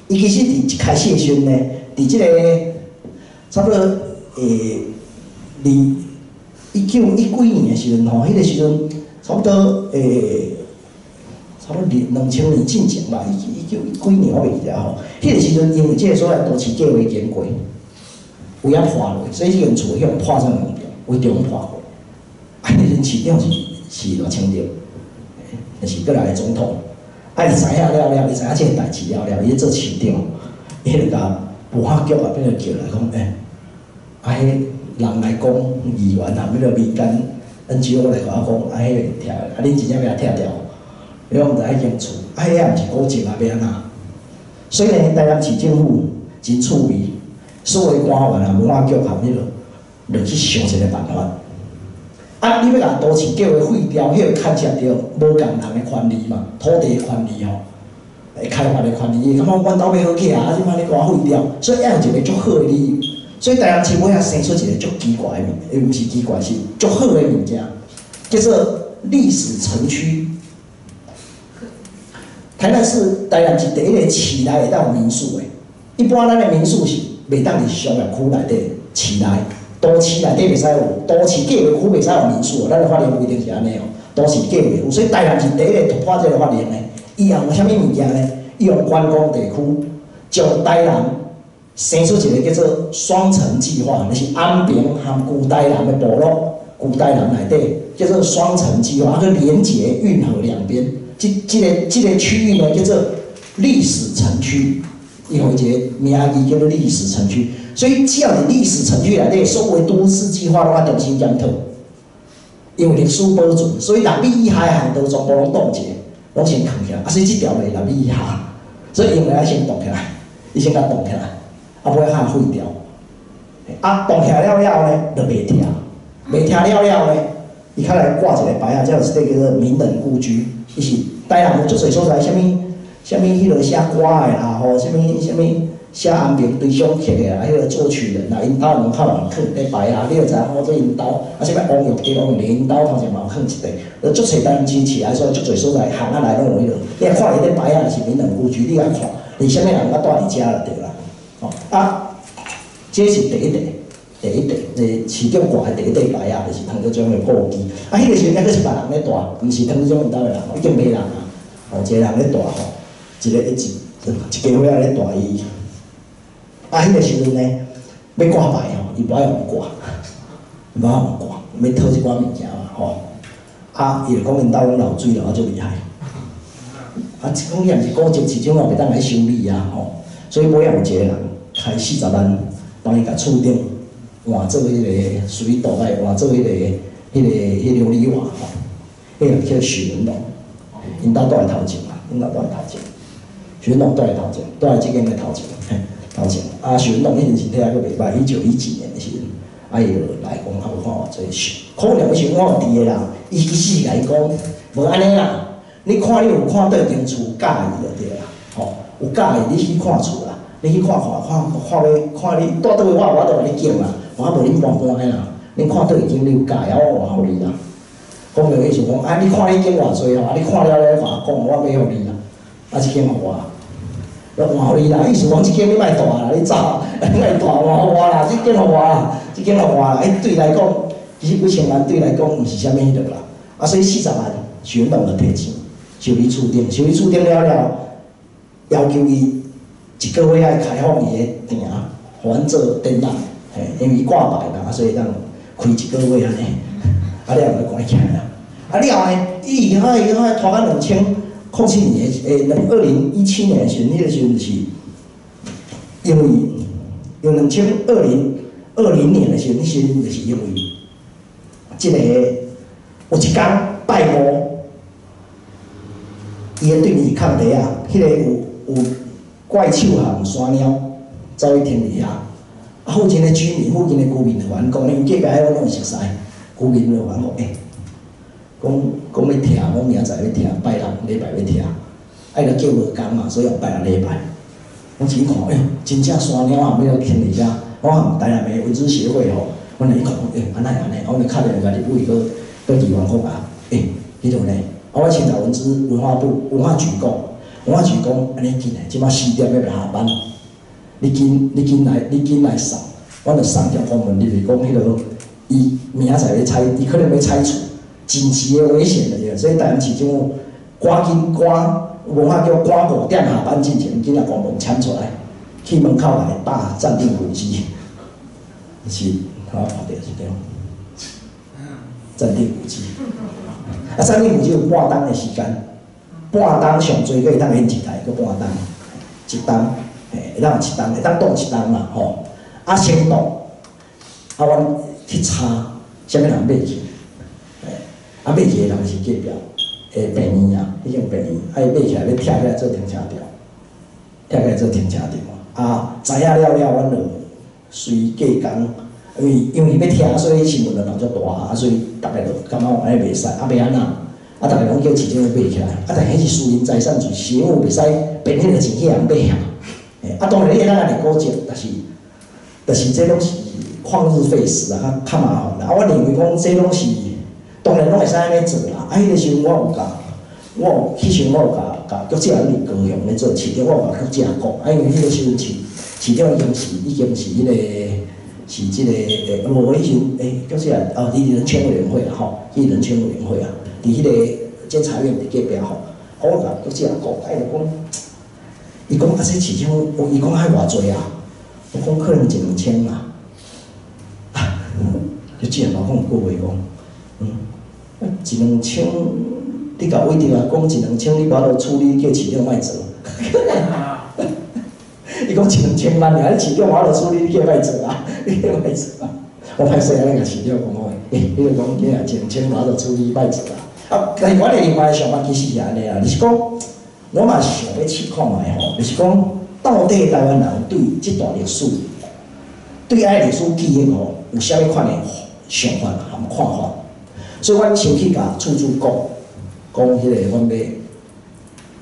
其實佇一開始的時陣呢，佇這個差不多二一九一幾年的時陣吼，彼個時陣差不多差不多2000年進前吧，一九一幾年我袂記得吼。彼個時陣因為這个所在都市計畫經過，有影破落，所以這間厝予破這麼嚴重，為中破過。啊，彼個陣市長是賴清德，就是過來的總統。啊，伊知影了了，伊知影這个代誌了了，伊咧做市長，伊就共文化局啊，變做叫來講，啊，彼人來講議員含彼个民間 NGO 來共我講，啊，彼个拆，啊，恁真正欲共拆掉？你講毋知彼間厝，啊，彼也毋是古蹟啊，欲按怎？所以呢，台南市政府真趣味，所有官員啊、文化局含彼个，就去想一个辦法。啊，你欲共都市計畫廢掉，彼个牽涉著無仝人的權利嘛，土地的權利吼，開發的權利，伊感覺阮兜欲好起啊，啊，這擺你共我廢掉，所以愛有一個足好的理由。所以台南市尾仔生出一個足奇怪的物，毋是奇怪，是足好的物件，叫做歷史城區。台南是第一个市內會當有民宿的。一般咱的民宿是袂當佇商業區內底，市內都市內底袂使有，都市計畫區袂使有民宿，咱的法令規定是按呢哦，都市計畫區，所以台南是第一个突破這个法令的。伊用啥物物件呢？伊用觀光地區，將台南生出一个叫做雙城計劃，就是安平和舊台南的部落，舊台南內底叫做雙城計劃，啊，去連接運河兩邊。這個區域呢，叫做歷史城區，伊予伊一个名義叫做歷史城區。所以只要佇歷史城區內底，所有都市計劃攏愛重新檢討，因為歷史保存，所以6米以下的巷道全部攏凍結，攏先囥起來。啊，所以這條袂6米以下，所以因為愛先凍起來，伊先共凍起來，啊，尾仔廢掉。啊，凍起來了了後呢，就袂拆，袂拆了了呢，伊較來掛一个牌仔，這就是叫做名人故居。伊是台南有足濟所在，啥物啥物彼落寫歌的啦，吼，啥物啥物寫安平隨想曲的啦，彼个作曲人啦，𪜶兜門口嘛囥一塊牌啊，你就知影講這𪜶兜，啊，啥物王玉德、王玉玲𪜶兜頭前嘛有囥一塊，就足濟台南市市內所足濟所在，巷仔內攏有彼落。你若看伊咧牌仔是名人故居，你來看，是啥物人捌住佇遮就對啦。吼啊，這是第一塊，第一塊，這市長掛的第一塊牌仔，就是湯德章的故居。啊，彼个時陣猶閣是別人咧住，毋是湯德章𪜶兜的人，已經無人啊。吼，一個人咧住吼，一個一一家伙仔咧住伊。啊，彼个時陣呢，欲掛牌吼，伊無愛予掛，無愛予掛，欲討這寡物件嘛吼。啊，伊就講𪜶兜攏漏水漏啊足厲害。啊，講伊若毋是古蹟，市政府袂當來修理啊吼。所以尾仔有一個人開40萬幫伊共厝頂換做彼个水道，愛換做彼個琉璃瓦吼。彼個叫許文龍，𪜶兜住佇頭前嘛，阮老蹛頭前，徐文龍蹛佇頭前，蹛佇這間的頭前，嘿，頭前。啊，徐文龍彼陣身體還閣袂歹，一九一幾年的時陣，啊，伊就來講啊，無看偌濟，可能彼時我有佇的啦，伊其實是共伊講，無按呢啦，你看你有看佗間厝佮意就對啦，吼，有佮意你去看厝啦，你去看看看看欲看你蹛佗位我有法度共你揀啦，我無恁搬搬的啦，你看佗一間你有佮意，啊，我換予你啦。講的意思講，啊，你看彼間偌濟吼，啊，你看了咧，共我講，我買予你啦，啊，這間予我，我換予你啦，意思講這間你莫蹛啦，你走，你莫蹛換予我啦，這間予我啦，這間予我啦，欸，對來講，其實幾千萬對來講毋是啥物彼落啦，啊，所以40萬，徐文龍就提錢，修理厝頂，修理厝頂了了，要求伊一個月愛開放伊的埕，予阮做展覽，嘿，因為伊掛牌啦，啊，所以當開一個月按呢，啊了就關起來啦。啊了呢，伊遐拖到2007年的，欸，2017年的時陣，彼個時陣是，因為因為2020年的時陣，彼時陣就是因為，這個有一工拜五，伊的對面是空地啊，彼個有怪獸和山貓走去停佇遐，啊附近的居民、附近的居民就阮講，因為隔壁彼阮攏會熟似，居民就阮講，欸，講講欲拆，講明仔載欲拆，拜六禮拜欲拆，啊伊就叫無工嘛，所以拜六禮拜。我去看，欸，真正山貓啊，欲來停佇遐，我和台南的文資協會吼，阮就去看，欸，按呢按呢，阮就敲電話共立委閣閣議員講啊，欸，彼落呢，啊我先共文資文化部文化局講，文化局講，按呢緊來，這擺4點欲來下班，你緊你緊來你緊來送，阮就送條公文入去講彼落，伊明仔載欲拆，伊可能欲拆除，緊急的危險的對，所以台南市政府趕緊趕文化局趕5點下班之前，緊來公文簽出來，去門口來打暫定古蹟，是，我看著是對，暫定古蹟，啊，暫定古蹟有半冬的時間，半冬上濟閣會當延一台，閣半冬，一冬，嘿，會當有一冬，會當擋一冬啦，吼，啊先擋，啊，阮去查啥物人買去，嘿，啊買去的人是隔壁的病院啊，彼間病院，啊伊買起來欲拆起來做停車場，拆起來做停車場，啊，知影了了，阮就隨隔工，因為欲拆，所以新聞就鬧足大，啊，所以逐个就感覺按呢袂使，啊欲按怎？啊，逐个攏叫市政府買起來，啊，但彼是私人財產，是市政府袂使變彼個錢去予人買啊。嘿，啊，當然你會當按呢古蹟，但是這攏是曠日費時啊，較較麻煩啦。啊，我認為講這攏是當然攏會使按呢做啦。啊，彼個時陣我有共，我有彼時陣我有共共局長佇高雄咧做市長，我有共局長講，啊，因為彼個時陣市市長已經是彼個是這個欸，無彼時陣欸，局長哦，佇人權委員會啦吼，去人權委員會啊，佇彼個監察院佇隔壁吼，啊，我共局長講，啊，伊就講，伊講啊，這市長，伊講愛偌濟啊？我講可能一兩千啦。啊，局長嘛講一句話講，嗯，一兩千，你共委託啊講一兩千，你無法度處理，叫市長莫做。伊講一兩千萬爾，你市長無法度處理，你叫伊莫做啊，你叫伊莫做啊。我歹勢按呢共市長講講，欸，你著講你若一兩千無法度處理，莫做啊。啊，但是阮的另外的想法其實是按呢啊，就是講，我嘛是想欲試看覓吼，就是講，到底台灣人對這段歷史，對愛歷史記憶吼，有啥物款的想法含看法？所以阮先去共厝主講，講彼個阮欲，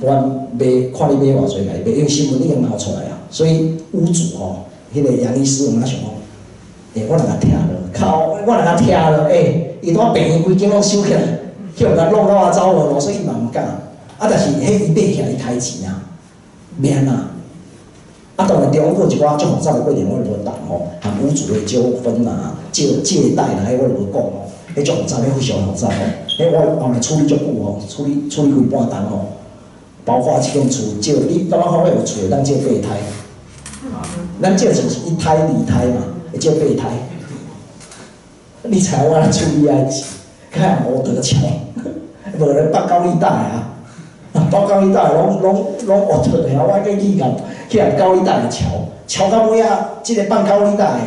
阮買看你買偌濟，共伊買，因為新聞已經鬧出來啊，所以屋主吼，彼個楊醫師有馬上講，欸，我若共拆落，靠，我若共拆落，欸，伊拄病院規間攏收起來，去予共弄到啊走無路，所以伊嘛毋敢。啊，但是彼伊買起來伊開錢啊，欲按怎？啊，當然中間閣有一寡足複雜的過程，我就無談吼，含屋主的糾紛啊、借借貸啦，彼我就無講吼，彼足複雜，彼非常複雜吼。彼我後來處理足久吼，處理處理幾半冬吼，包括這間厝借，你感覺看我有厝會當借八胎？咱借錢是一胎二胎嘛，會借八胎。你知影我按怎處理遐錢？較無得橋，無咧放高利貸啊！放高利貸攏攏攏挖出來啊！我計去共去共高利貸的橋，橋到尾仔，這個放高利貸的，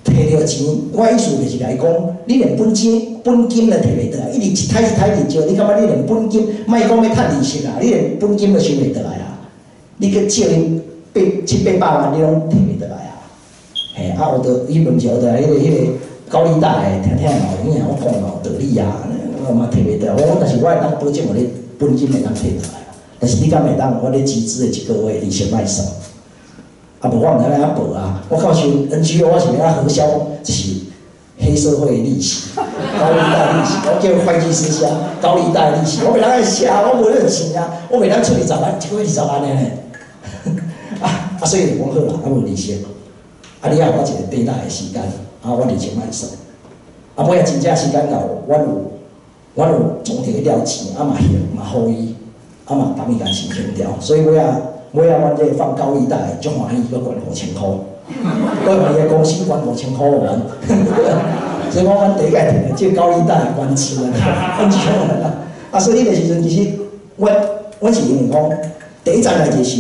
摕著錢，我意思就是來講，你連本錢本金都摕袂倒來，一直一刣一刣佇借，你感覺你連本金，莫講欲趁利息啊，你連本金都收袂倒來啊！你去借𪜶八七八百萬，你攏摕袂倒來啊！嘿，啊，有道，伊毋是有道理，彼個高利貸的，聽聽嘛有影，我講嘛有道理啊，我嘛摕袂倒來。我講，但是我會當保證予你本金會當摕倒來，但是你敢會當我咧集資的一個月利息莫算？啊，無我毋知欲按怎報啊！我到時 NGO 我是欲按怎核銷，這是黑社會利息，高利貸利息。我叫會計師寫高利貸利息，我袂當愛寫，我無彼個錢啊，我袂當出二十萬，一個月二十萬的呢。啊啊，所以就講好啦，啊無利息，啊你愛予我一個短大的時間，啊我利息莫算。啊尾仔真正時間到，阮有總提了錢，啊嘛還嘛予伊，啊嘛幫伊共錢還掉，所以尾仔。尾仔，阮這個放高利貸足歡喜，閣捐5000箍，閣伊的公司捐五千箍予阮，所以講阮第一屆摕著這高利貸捐錢啊，捐錢啊！啊，所以彼個時陣其實，阮是因為講，第一層代誌是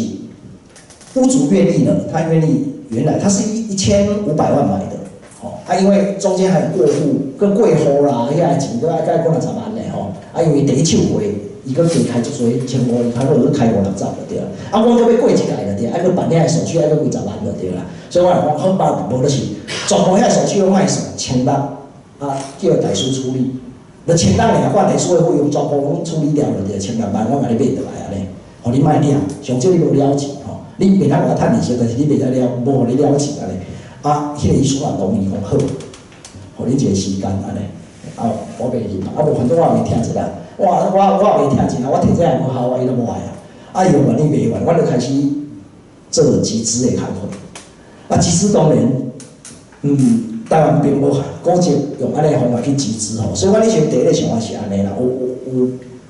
屋主願意了，他願意原來他是1500萬買的，吼，啊，因為中間還有過戶，閣過戶啦，遐個錢閣愛閣幾若十萬咧吼，啊，因為第一手過。伊閣加開足濟千五，伊差不多閣開五六十就對啦。啊，阮閣欲過一屆就對，愛閣辦遐個手續，愛閣幾十萬就對啦。所以我來講，好吧，無就是全部遐個手續攏莫算，千六，啊，叫代書處理。就千六爾，我代書的費用全部攏處理了就對，千六萬我共你買倒來按呢，予你莫掠，上少你無了錢吼，你袂當予我趁利息，但是你袂使了，無予你了錢按呢。啊，彼個意思嘛同意講好，予恁一個時間按呢。啊，我袂去，啊無反正我也袂聽一下。我也袂聽錢啊！我摕這也無效啊，伊都無愛啊。啊，伊又願意賣完，阮就開始做集資的工課。啊，集資當然，台灣並無古蹟用按呢方法去集資吼，所以阮彼時陣第一個想法是按呢啦。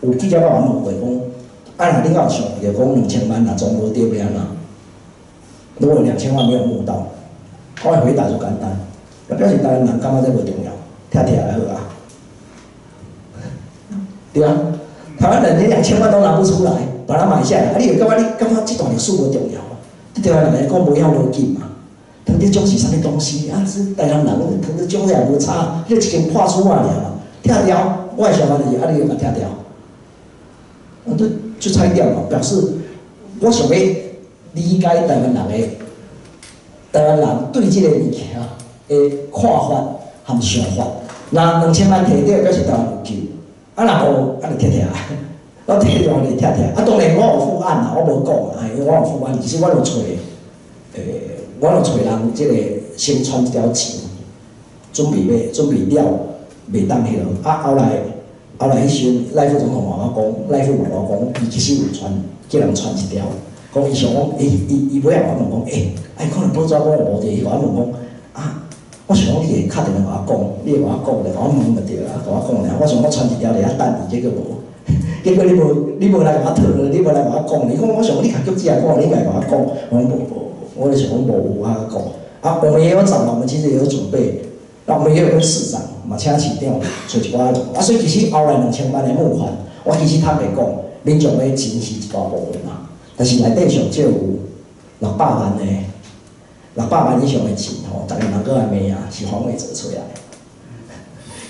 有記者捌阮問過講，啊，若恁敢有想著講兩千萬若總無著欲按怎？如果兩千萬沒有募到，我的回答就簡單，就表示台灣人感覺這無重要，拆拆就好啊。對啊，台灣人連兩千萬都拿不出來，把它買下來，啊，你會感覺你感覺這段歷史無重要？對台灣人來講無遐無緊嘛。糖得獎是啥物東西？啊，是台南人糖得獎也無差，你一間破厝仔爾嘛，拆掉，我的想法就是，啊，你就共拆掉，啊，就拆掉嘛，表示我想欲理解台灣人的，台灣人對這個物件的看法和想法。若兩千萬摕著，表示台灣有救。啊，若無，啊就拆拆，我摕著就拆拆。啊，當然我有付案啦，我無講啊，因為我有付案，其實我有揣，我有揣人，這個先傳一條錢，準備了，袂當彼落。啊，後來彼時陣賴副總統嘛我講，賴副嘛我講，伊其實有傳，叫人傳一條，講伊想講，伊尾仔我問講，欸，啊，可能報紙講無佇，伊共我問講，啊。我想講你會敲電話共我講，你會共我講，來共我問就對啦，共我講爾。我想我傳一條佇遐等伊，結果無，結果你無來共我討論，你無來共我講。你講我想你較局子來講，你應該共我講。我講無無，我就想講無有法講。啊，我們也有找，我們其實也有準備。那我們也有跟市長嘛，請市長揣一寡。啊，所以其實後來兩千萬的募款，我其實坦白講，民眾的錢是一大部分啦，但是內底上少有六百萬的。六百萬以上的錢吼，逐家人閣來罵啊，是黃偉哲揣來的。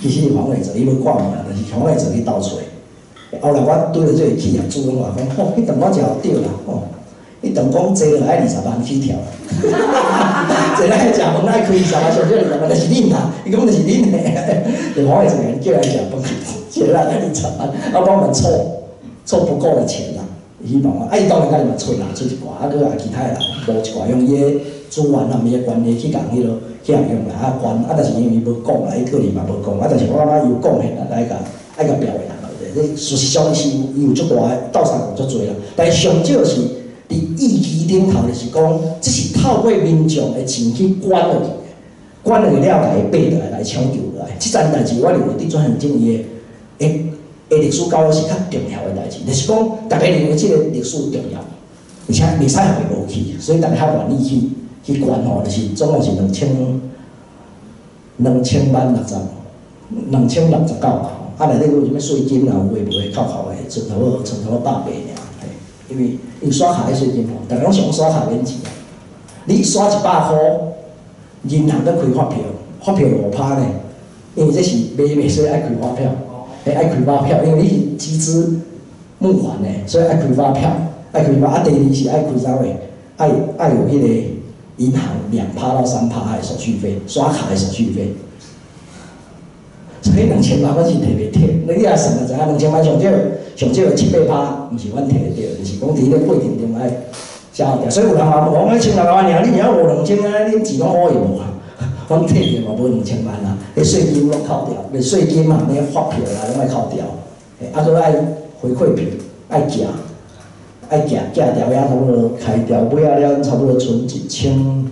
其實是黃偉哲，伊無掛名，但是黃偉哲去鬥揣。後來我拄著這個企業主攏話講，吼，彼頓我真有著啦，吼，彼頓講坐落愛二十萬起跳，坐落來食飯愛開二十萬，上少二十萬，就是恁啦，伊講就是恁的，就黃偉哲叫來食飯，坐落來愛二十萬，啊幫我們湊湊不夠的錢啦，希望啊，伊當然家己嘛揣啦，揣一寡，啊，閣啊其他的人無一寡用伊的資源啊，伊的關係去共彼落去共用來啊捐，啊，但是因為伊無講啦，伊個人嘛無講，啊，但是我感覺伊有貢獻啦，愛共表揚啦，對，這事實上是伊有足大的鬥相共足濟啦，但是上少是佇議題頂頭，就是講這是透過民眾的錢去捐落去，捐落去了，共伊爬落來來搶救落來。這層代誌，我認為對轉型正義的歷史教育是較重要的代誌，就是講逐家認為這個歷史重要，而且袂使予伊無去，所以逐家較願意去捐吼，就是總共是兩千萬六十2069啊，啊內底閣有啥物稅金啊，有的無的扣扣的，剩差不多百八爾，嘿，因為刷卡的稅金吼，逐家攏想講刷卡免錢啊，你刷100箍，銀行閣開發票，發票5%呢，因為這是買賣，所以愛開發票，會愛開發票，因為你是集資募款的，所以愛開發票，愛開發。啊，第二是愛開啥貨？愛有彼個銀行2%到3%的手續費，刷卡的手續費。所以兩千萬阮是提袂脫，你若算就知影，兩千萬上少上少七八趴，毋是阮提會著，就是講佇咧過程中愛消耗掉。所以有人嘛問講，1600萬爾，你爾無兩千啊？恁錢攏烏去無啊？阮退著嘛無兩千萬啊，彼稅金攏扣掉，彼稅金啊，彼發票啊，攏愛扣掉，啊，閣愛回饋品，愛寄，愛寄寄掉遐差不多開掉尾仔了，差不多剩一千，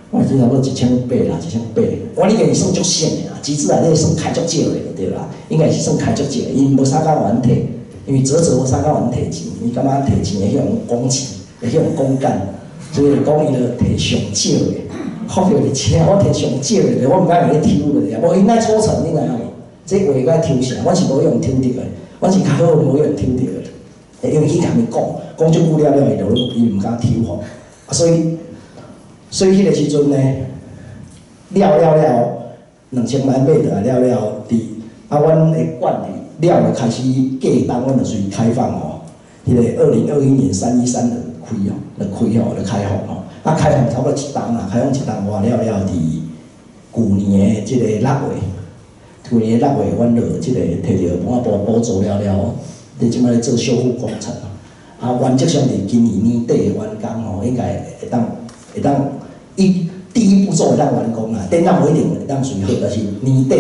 我記差不多一千八啦，一千八。我已經是算足省的啦，集資內底算開足少的就對啦，應該是算開足少的，𪜶無啥敢予阮提，因為嘖嘖無啥敢予阮提錢，伊感覺提錢會去予講錢，會去予講干，所以就講伊就提上少的。發票是車，我提上少的，我毋敢共你抽落去，無𪜶愛抽成，你知影無？這話該抽成，阮是無用抽著的，阮是較好無用抽著的，因為去共伊講，講足久了了，伊就伊毋敢抽吼，啊所以，所以彼個時陣呢，了了了，兩千萬買倒來了了，佇啊，阮的管理了就開始過冬，阮就隨開放吼，彼個2021年3/13就開哦，就開吼，就開放吼。啊，開放差不多一冬啦，開放一冬外了了，佇舊年的這個6月，舊年的6月，阮就這個提著文化部補助了了，佇這擺咧做修復工程。啊，原則上佇今年年底完工吼，應該會當一第一步驟會當完工啦，展覽無一定會當隨好，但是年底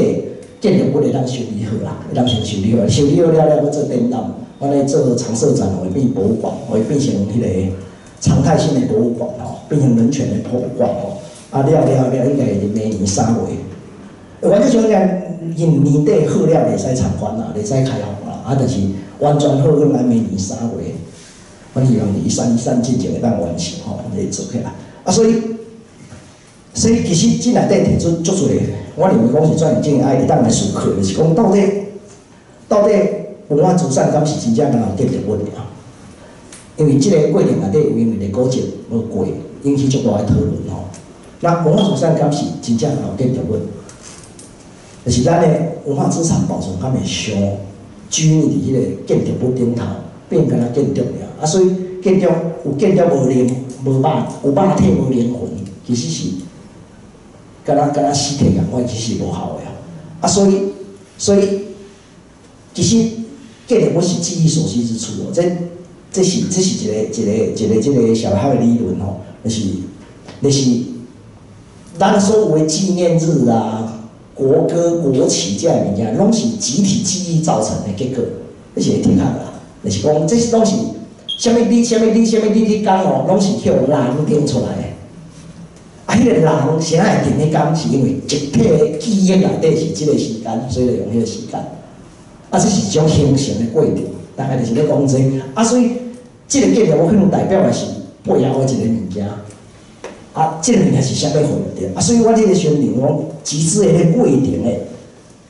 建築物會當修理好啦，會當先修理好，修理好了了，閣做展覽，阮咧做常設展，會變博物館，會變成彼個常態性的博物館吼，變成人權的博物館吼。啊了了了，應該會佇明年3月。原則上應該因年底好了，會使參觀啦，會使開放啦。啊，但是完全好，應該明年三月。阮希望佇3/3進前會當完成吼，會做起來。啊，所以其實這內底提出足濟，我認為講是轉型正義愛會當來思考，就是講到底文化資產敢是真正敢有建築物爾？因為這個過程內底有因為古蹟無過，引起足大的討論吼。那文化資產敢是真正有建築物？就是咱的文化資產保存敢會傷拘泥佇彼個建築物頂頭，變敢若建築爾。啊，所以建築有建築無靈無肉，有肉體無靈魂，其實是敢若死體仝款，其實是無效的啊。啊，所以其實建築物是記憶所系之處哦。這是一個這個社會學的理論吼，就是咱所有的紀念日啊、國歌、國旗這个物件，攏是集體記憶造成的結果，這是會的確啦。就是講，這是攏是啥物你、啥物你、啥物你去講哦，攏是予人定出來的。啊，彼個人啥會定彼工，是因為集體的記憶內底是這個時間，所以就用彼個時間。啊，這是一種形成的過程，大概就是咧講這個。啊，所以這個建築物可能代表的是背後的一個物件。啊，這個物件是啥物貨對？啊，所以我佇個時陣認為講，集資的彼個過程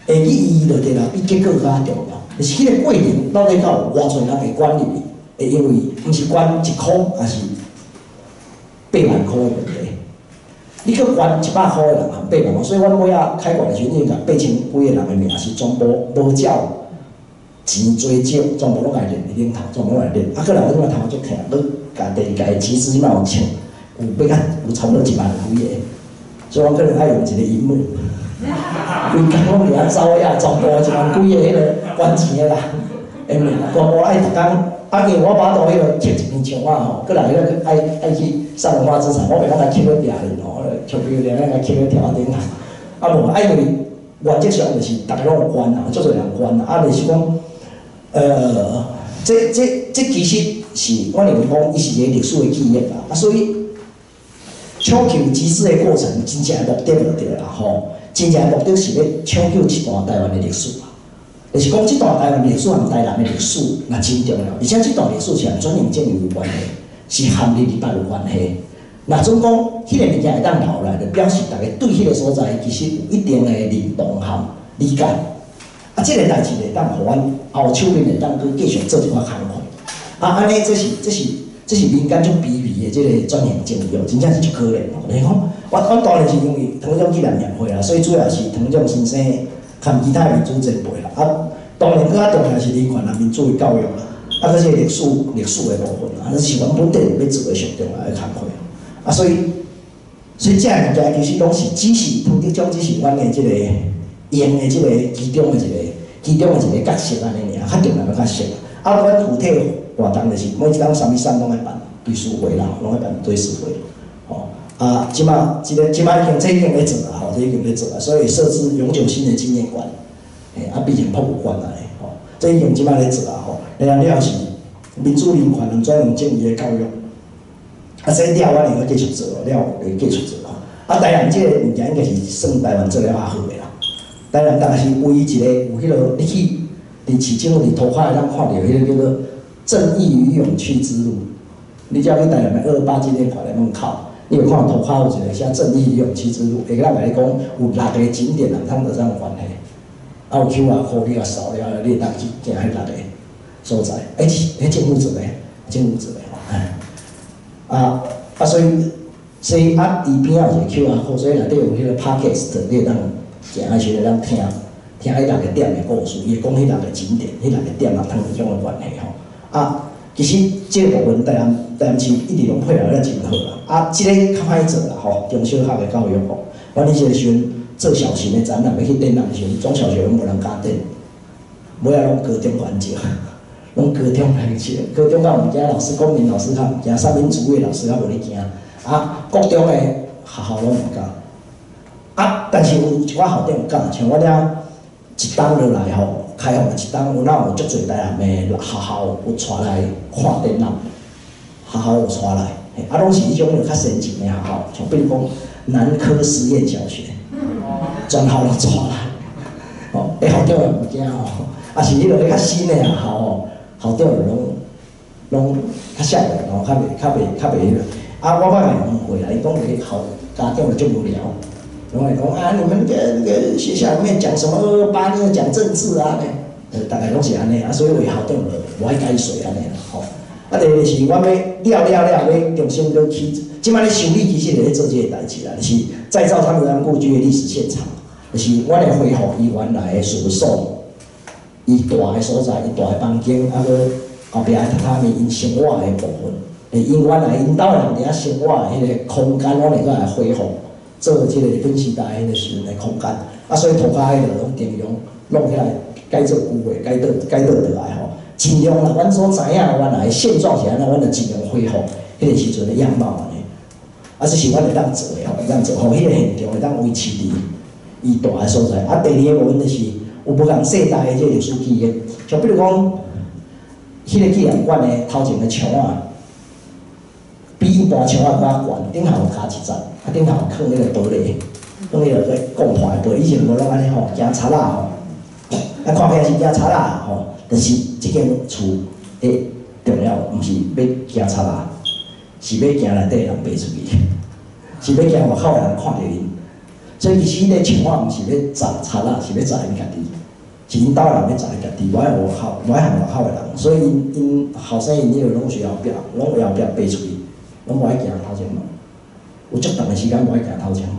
的意義就對啦，比結果較重要。就是彼個過程到底敢有偌濟人會管入去？會因為毋是捐一箍，抑是8萬箍的問題。你閣捐100箍的人含8萬箍，所以阮尾仔開館的時陣，已經共8000幾個人的名是全部無照錢濟少，全部攏共連佇頂頭，全部攏來連。啊，閣來我這擺頭足疼，閣共第二屆集資這擺有千，有欲較有差不多1萬幾個，所以我可能愛用一個螢幕，規工攏佇遐走遐，全部1萬幾个彼個捐錢的人，的名，全部愛逐工。啊，因為我巴肚彼個刻一篇牆仔吼，閣來彼個愛去送文化資產，我袂講共刻咧壁面吼，像比如咧，共刻咧條仔頂頭。啊無，啊因為原則上就是逐家攏有捐啊，足濟人捐啊，啊就是講，這其實是我認為講，伊是一個歷史的記憶啦，啊所以搶救集資的過程，真正的目的就對啦吼，真正的目的是欲搶救這段台灣的歷史啦。就是講，這段台灣歷史和台南的歷史，若真重要，而且這段歷史是和轉型正義有關係，是和二二八有關係。若準講，彼個物件會當留來，就表示逐家對彼個所在其實有一定的認同和理解。啊，這個代誌會當予阮後手面會當閣繼續做一寡工課。啊，按呢，這是這是這這是民間足卑微的這个轉型正義哦，真正是足可憐哦。你講，我當然是因為湯德章紀念協會啦，所以主要是湯德章先生含其他民主前輩啦。啊，當然閣較重要是人權啊、民主的教育啦，啊，閣這個歷史的部分啊，這是阮本地欲做的上重要的工課。啊，所以這个物件其實攏是只是湯德章，只是阮的這个用的這個其中的一個角色按呢爾，較重要的角色。啊，阮具體活動就是每一冬三月三攏愛辦追思會啦，攏愛辦追思會。吼，啊，這馬這个這馬已經這已經咧做啊，吼，這已經咧做啊，所以設置永久性的紀念館，嘿，啊，變成博物館啊，吼，這已經這馬咧做啊，吼，了了是民主人權和轉型正義的教育。啊，這了阮會閣繼續做，了會繼續做吼。啊，台南這个物件應該是算台灣做了較好的啦。台南大概是唯一一个有彼个，你去佇市政府佇塗跤會當看著彼个叫做正義與勇氣之路。你只要去台南的228紀念館的門口，你會看塗跤有一個寫正義與勇氣之路，會當共你講有六个景點和湯德章有關係。啊，有 QR code 你共掃了，你會當去行彼六个所在。欸，彼政府做的，政府做的吼。啊，所以啊，伊邊仔有一個 QR code，所以內底有彼个 podcast，你會當行的時陣會當聽聽彼六个點的故事，伊會講彼六个景點、彼六个點啊，湯德章的關係吼。啊，其實這个部分台南市一直攏配合得真好啦。啊，這个較歹做啦吼，中小學的教育吼。阮彼個時陣做小型的展覽，欲去展覽的時陣，中小學攏無人敢展，尾仔攏高中環節，攏高中來去，高中較毋驚老師，公民老師較毋驚，三民主義老師較無咧驚。啊，國中的學校攏毋敢。啊，但是有一寡校長敢，像阮遮一冬落來吼，開放的一冬，有哪有足濟台南的學校有帶來看展覽，學校有帶來，啊，攏是彼種較先進的學校，像比如講南科實驗小學，全校攏帶來，吼，欸，校長也毋驚吼，啊是彼落較新的學校吼，校長攏較少年吼，較袂彼个。啊，我捌共伊問過啦，伊講個校家長就足無聊，攏會講啊，你們那個學校裡面講什麼228，那個講政治啊，大概攏是按呢，啊，所以為校長就無愛解說按呢啦，吼。啊，第二個是阮欲了了了欲重新閣起，這擺咧修理其實就咧做這个代誌啦，就是再造湯德章故居的歷史現場，就是阮會恢復伊原來的事務所，伊蹛的所在，伊蹛的房間，啊，閣後壁的榻榻米，𪜶生活的部分。𪜶原來𪜶兜的人佇遐生活的彼个空間，阮會閣來恢復，做這个日本時代彼个時陣的空間。啊，所以塗跤彼个攏盡量弄起來，改做舊的，改倒來吼，盡量啦，阮所知影原來現狀是按怎，阮就盡量恢復彼個時陣的樣貌按呢。啊，這是阮會當做的吼，會當做，予彼个現場會當維持佇伊蹛的所在。啊，第二个部分就是有無仝世代的這個歷史記憶，像比如講，彼个紀念館的頭前的牆仔。比一般牆仔閣較懸，頂頭有加一層，啊頂頭囥彼個玻璃，囥彼个咧鋼破的玻璃，以前無攏按呢吼，驚賊仔吼，啊看起來是驚賊仔吼，但是這間厝的重要，毋是欲驚賊仔，是欲驚內底的人爬出去，是欲驚外口的人看著𪜶。所以其實彼个牆仔毋是欲閘賊仔，是欲閘𪜶家己，是𪜶兜的人欲閘𪜶家己，無愛予外口，無愛予外口的人，所以𪜶𪜶後生𪜶彼个攏是後壁，攏會後壁爬出去。攏無愛行頭前門，有足長的時間無愛行頭前門。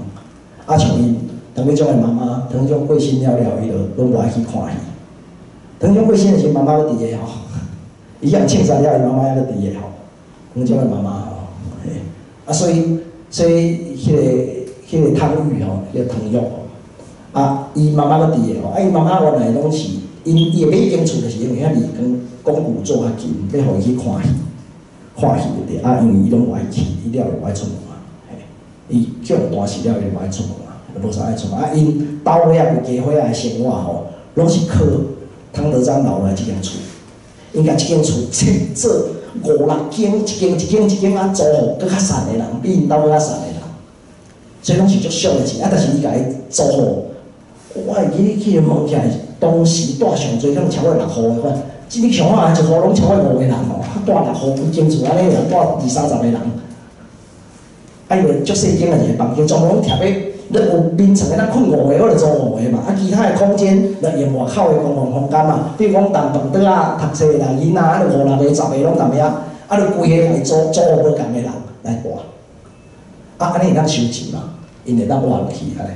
啊，像𪜶湯德章的媽媽，湯德章過身了了，伊就攏無愛去看戲。湯德章過身的時陣，媽媽閣佇个吼，伊予人槍殺了，伊媽媽猶閣佇个吼。湯德章的媽媽吼，嘿，啊，所以彼个湯玉吼，彼个湯玉吼，啊，伊媽媽閣佇个吼，啊，伊媽媽原來攏是，𪜶伊會買彼間厝，就是因為遐離講廣古做較近，欲予伊去看戲。看戲就對，啊，因為伊攏無愛去，伊了就無愛出門啊，嘿，伊叫人彈死了，伊就無愛出門啊，就無啥愛出門。啊，𪜶兜伙仔規家伙仔的生活吼，攏是靠湯德章留來這間厝。𪜶共這間厝切做五六間，一間一間一間啊租予閣較散的人，比𪜶兜閣較散的人，所以攏是足俗的錢。啊，但是伊共伊租予，我會記得去問起來，當時蹛上濟，可能超過六戶的款。你想看，一戶攏超過五個人吼，蹛六戶，規間厝按呢，蹛二三十個人。啊，伊就足細間的一個房間，全部攏貼咧，你有眠床會當睏五個，我就租五個嘛。啊，其他的空間就用外口的公共空間嘛，比如講談飯桌仔、讀冊的人囡仔，啊，就五六個、十個攏踮遐。啊，啊，就規个來組組無仝的人來掛，啊，按呢會當收錢嘛？𪜶會當挖落去按呢，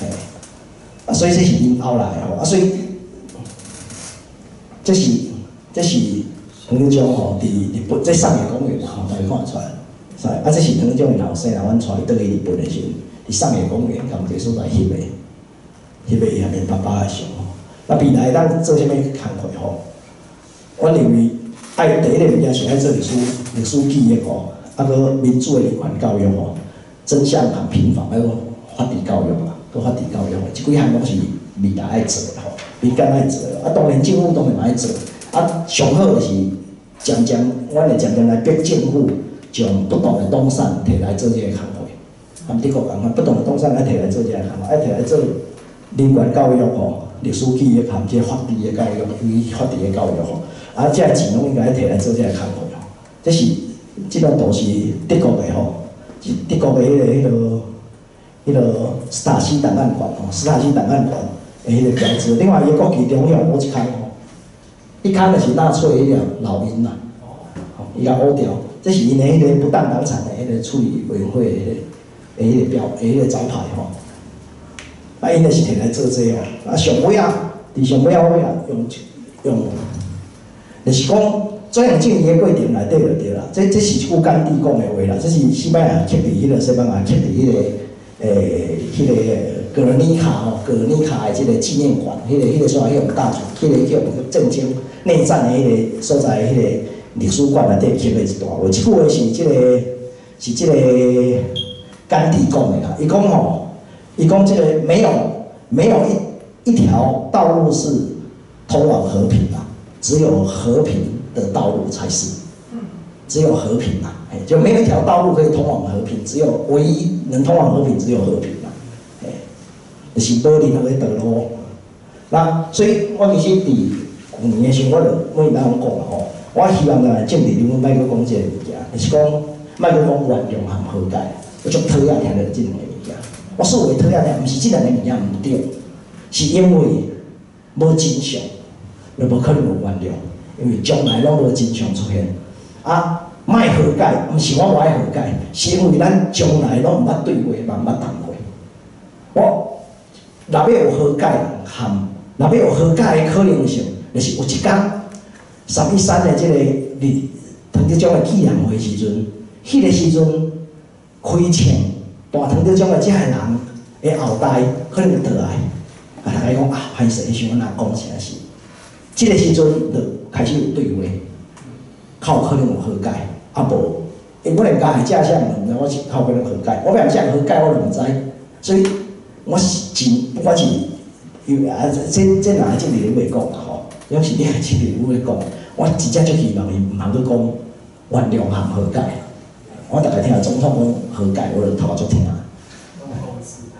嘿，啊，所以這是𪜶後來吼，啊，所以這是唐德宗吼，佇日本這上野公園吼，大家看會出來，是啊，這是唐德宗𪜶後生人，阮帶伊轉去日本的時陣，佇上野公園佇一个所在翕的，翕的伊和𪜶爸爸的相吼。啊，未來會當做啥物工課吼？我認為愛第一個物件是愛做歷史記憶吼，啊，閣民主的人權教育吼，真相和平反，還有法治教育啦，閣法治教育，這幾項攏是未來愛做的吼，民間愛做的。啊，當然政府當然嘛愛做，啊，上好就是漸漸，阮會漸漸來逼政府將不同的黨產提來做這個工課，和德國仝款，不同的黨產愛提來做這個工課，愛提來做人權教育吼。歷史記憶含這個法治的教育，與法治的教育吼，啊，這個錢攏應該提來做這個工課吼。這是這張圖是德國的吼，是德國的彼個斯塔西檔案館吼，斯塔西檔案館的彼個標誌。另外，伊國旗中央有一空吼，一空就是納粹彼個老鷹啦，吼，伊共烏掉。這是𪜶的彼個不當黨產的彼個處理委員會的彼個標的彼個招牌吼。啊，𪜶就是提來做這個哦。啊，上尾仔，佇上尾仔尾仔用用，就是講轉型正義的過程內底就對啦。這是一句甘地講的話啦。這是西班牙刻佇彼個西班牙刻佇彼個格爾尼卡吼，格爾尼卡的這個紀念館，彼個所在彼個大彼個叫戰爭內戰的彼個所在，彼個歷史館內底刻的一段話。這句話是這個甘地講的啦。伊講吼。伊講這個沒有一條道路是通往和平啦，只有和平的道路才是，只有和平啦，就沒有一條道路可以通往和平，只有唯一能通往和平，只有和平啦，就是無任何的道路。那所以，我其實佇舊年的時候，我就每當講吼，我希望呢政治人物莫閣講這個物件，就是講莫閣講原諒和和解，我足討厭聽著這兩个物件。我所謂討厭聽，毋是這兩个物件毋對，是因為無真相，就無可能有原諒，因為將來攏無真相出現。啊，莫和解，毋是我無愛和解，是因為咱將來攏毋捌對話，嘛毋捌談過。我若欲有和解，含若欲有和解的可能性，就是有一工3.13的這個日唐德宗的紀念會時陣，彼個時陣開槍大唐德宗的這个人的後代可能會倒來，啊，大家講啊，歹勢，彼時阮阿講啥是，這個時陣就開始有對話，較有可能有和解，啊無，因為我連加害者啥物毋知，我是較有可能和解，我欲毋啥和解我就毋知，所以我是真不管是因為啊，這哪個政治人物會講啦吼，抑是你個政治人物會講，我真正足希望伊毋通閣講原諒和和解。我逐擺聽總統講和解，我就頭殼足疼。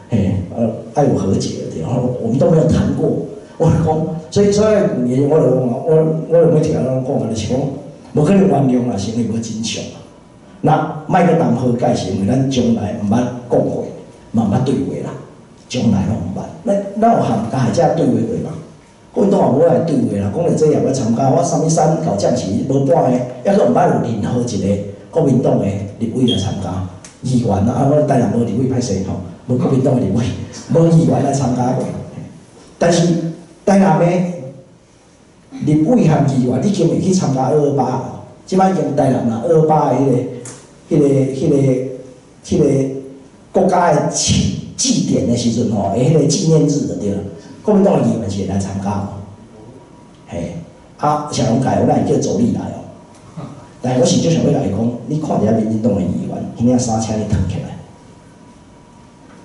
嘿，愛有和解對，我們都沒有談過。我就講，所以舊年我就講，我就每一個人攏講啊，就是講，無可能原諒啦，是因為無真相。那莫閣談和解，是因為咱將來毋捌講過，嘛毋捌對話啦，將來攏毋捌。咱有和加害者對話過嗎？國民黨也無來對話啦，講著這也欲參加，我3.13到這時無半个，抑閣毋捌有任何一個國民黨的立委來參加，議員啊，我台南無立委歹勢吼，無國民黨的立委，無議員來參加過。但是台南的立委和議員已經會去參加228，這擺已經台南啦，228的彼個國家的祭典的時陣吼，的彼個紀念日就對了。國民黨的議員是會來參加哦，嘿，啊，謝龍介有咱會叫助理來哦。但是我是足想欲共伊講，你看一下民進黨的議員，彼領衫請你脫起來，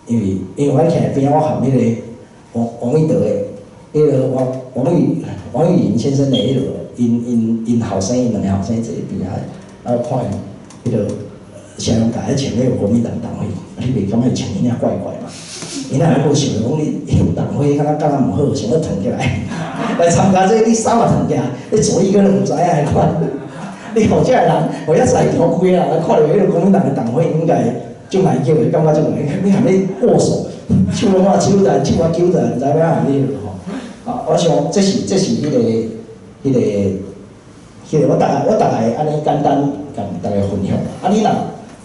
因為阮徛佇邊仔，我含彼個王王義德的，彼個王玉林先生的彼個，𪜶後生，𪜶兩個後生坐佇邊仔，啊，我看伊彼個謝龍介咧穿彼個國民黨黨徽，你袂感覺伊穿彼領怪怪嗎？𪜶若無想著講你有黨徽，敢若毋好，想欲脫起來來參加這個，你衫嘛脫起來，你助理可能毋知影彼款。你予這个人，予遐使條規啊，看著彼个國民黨的黨徽，應該足難叫的，感覺足難。你含你握手，手攏啊手在，手啊揪在，毋知欲按怎你吼。啊，我想這是彼個彼個彼彼个我大概按呢簡單共大家分享。啊，你若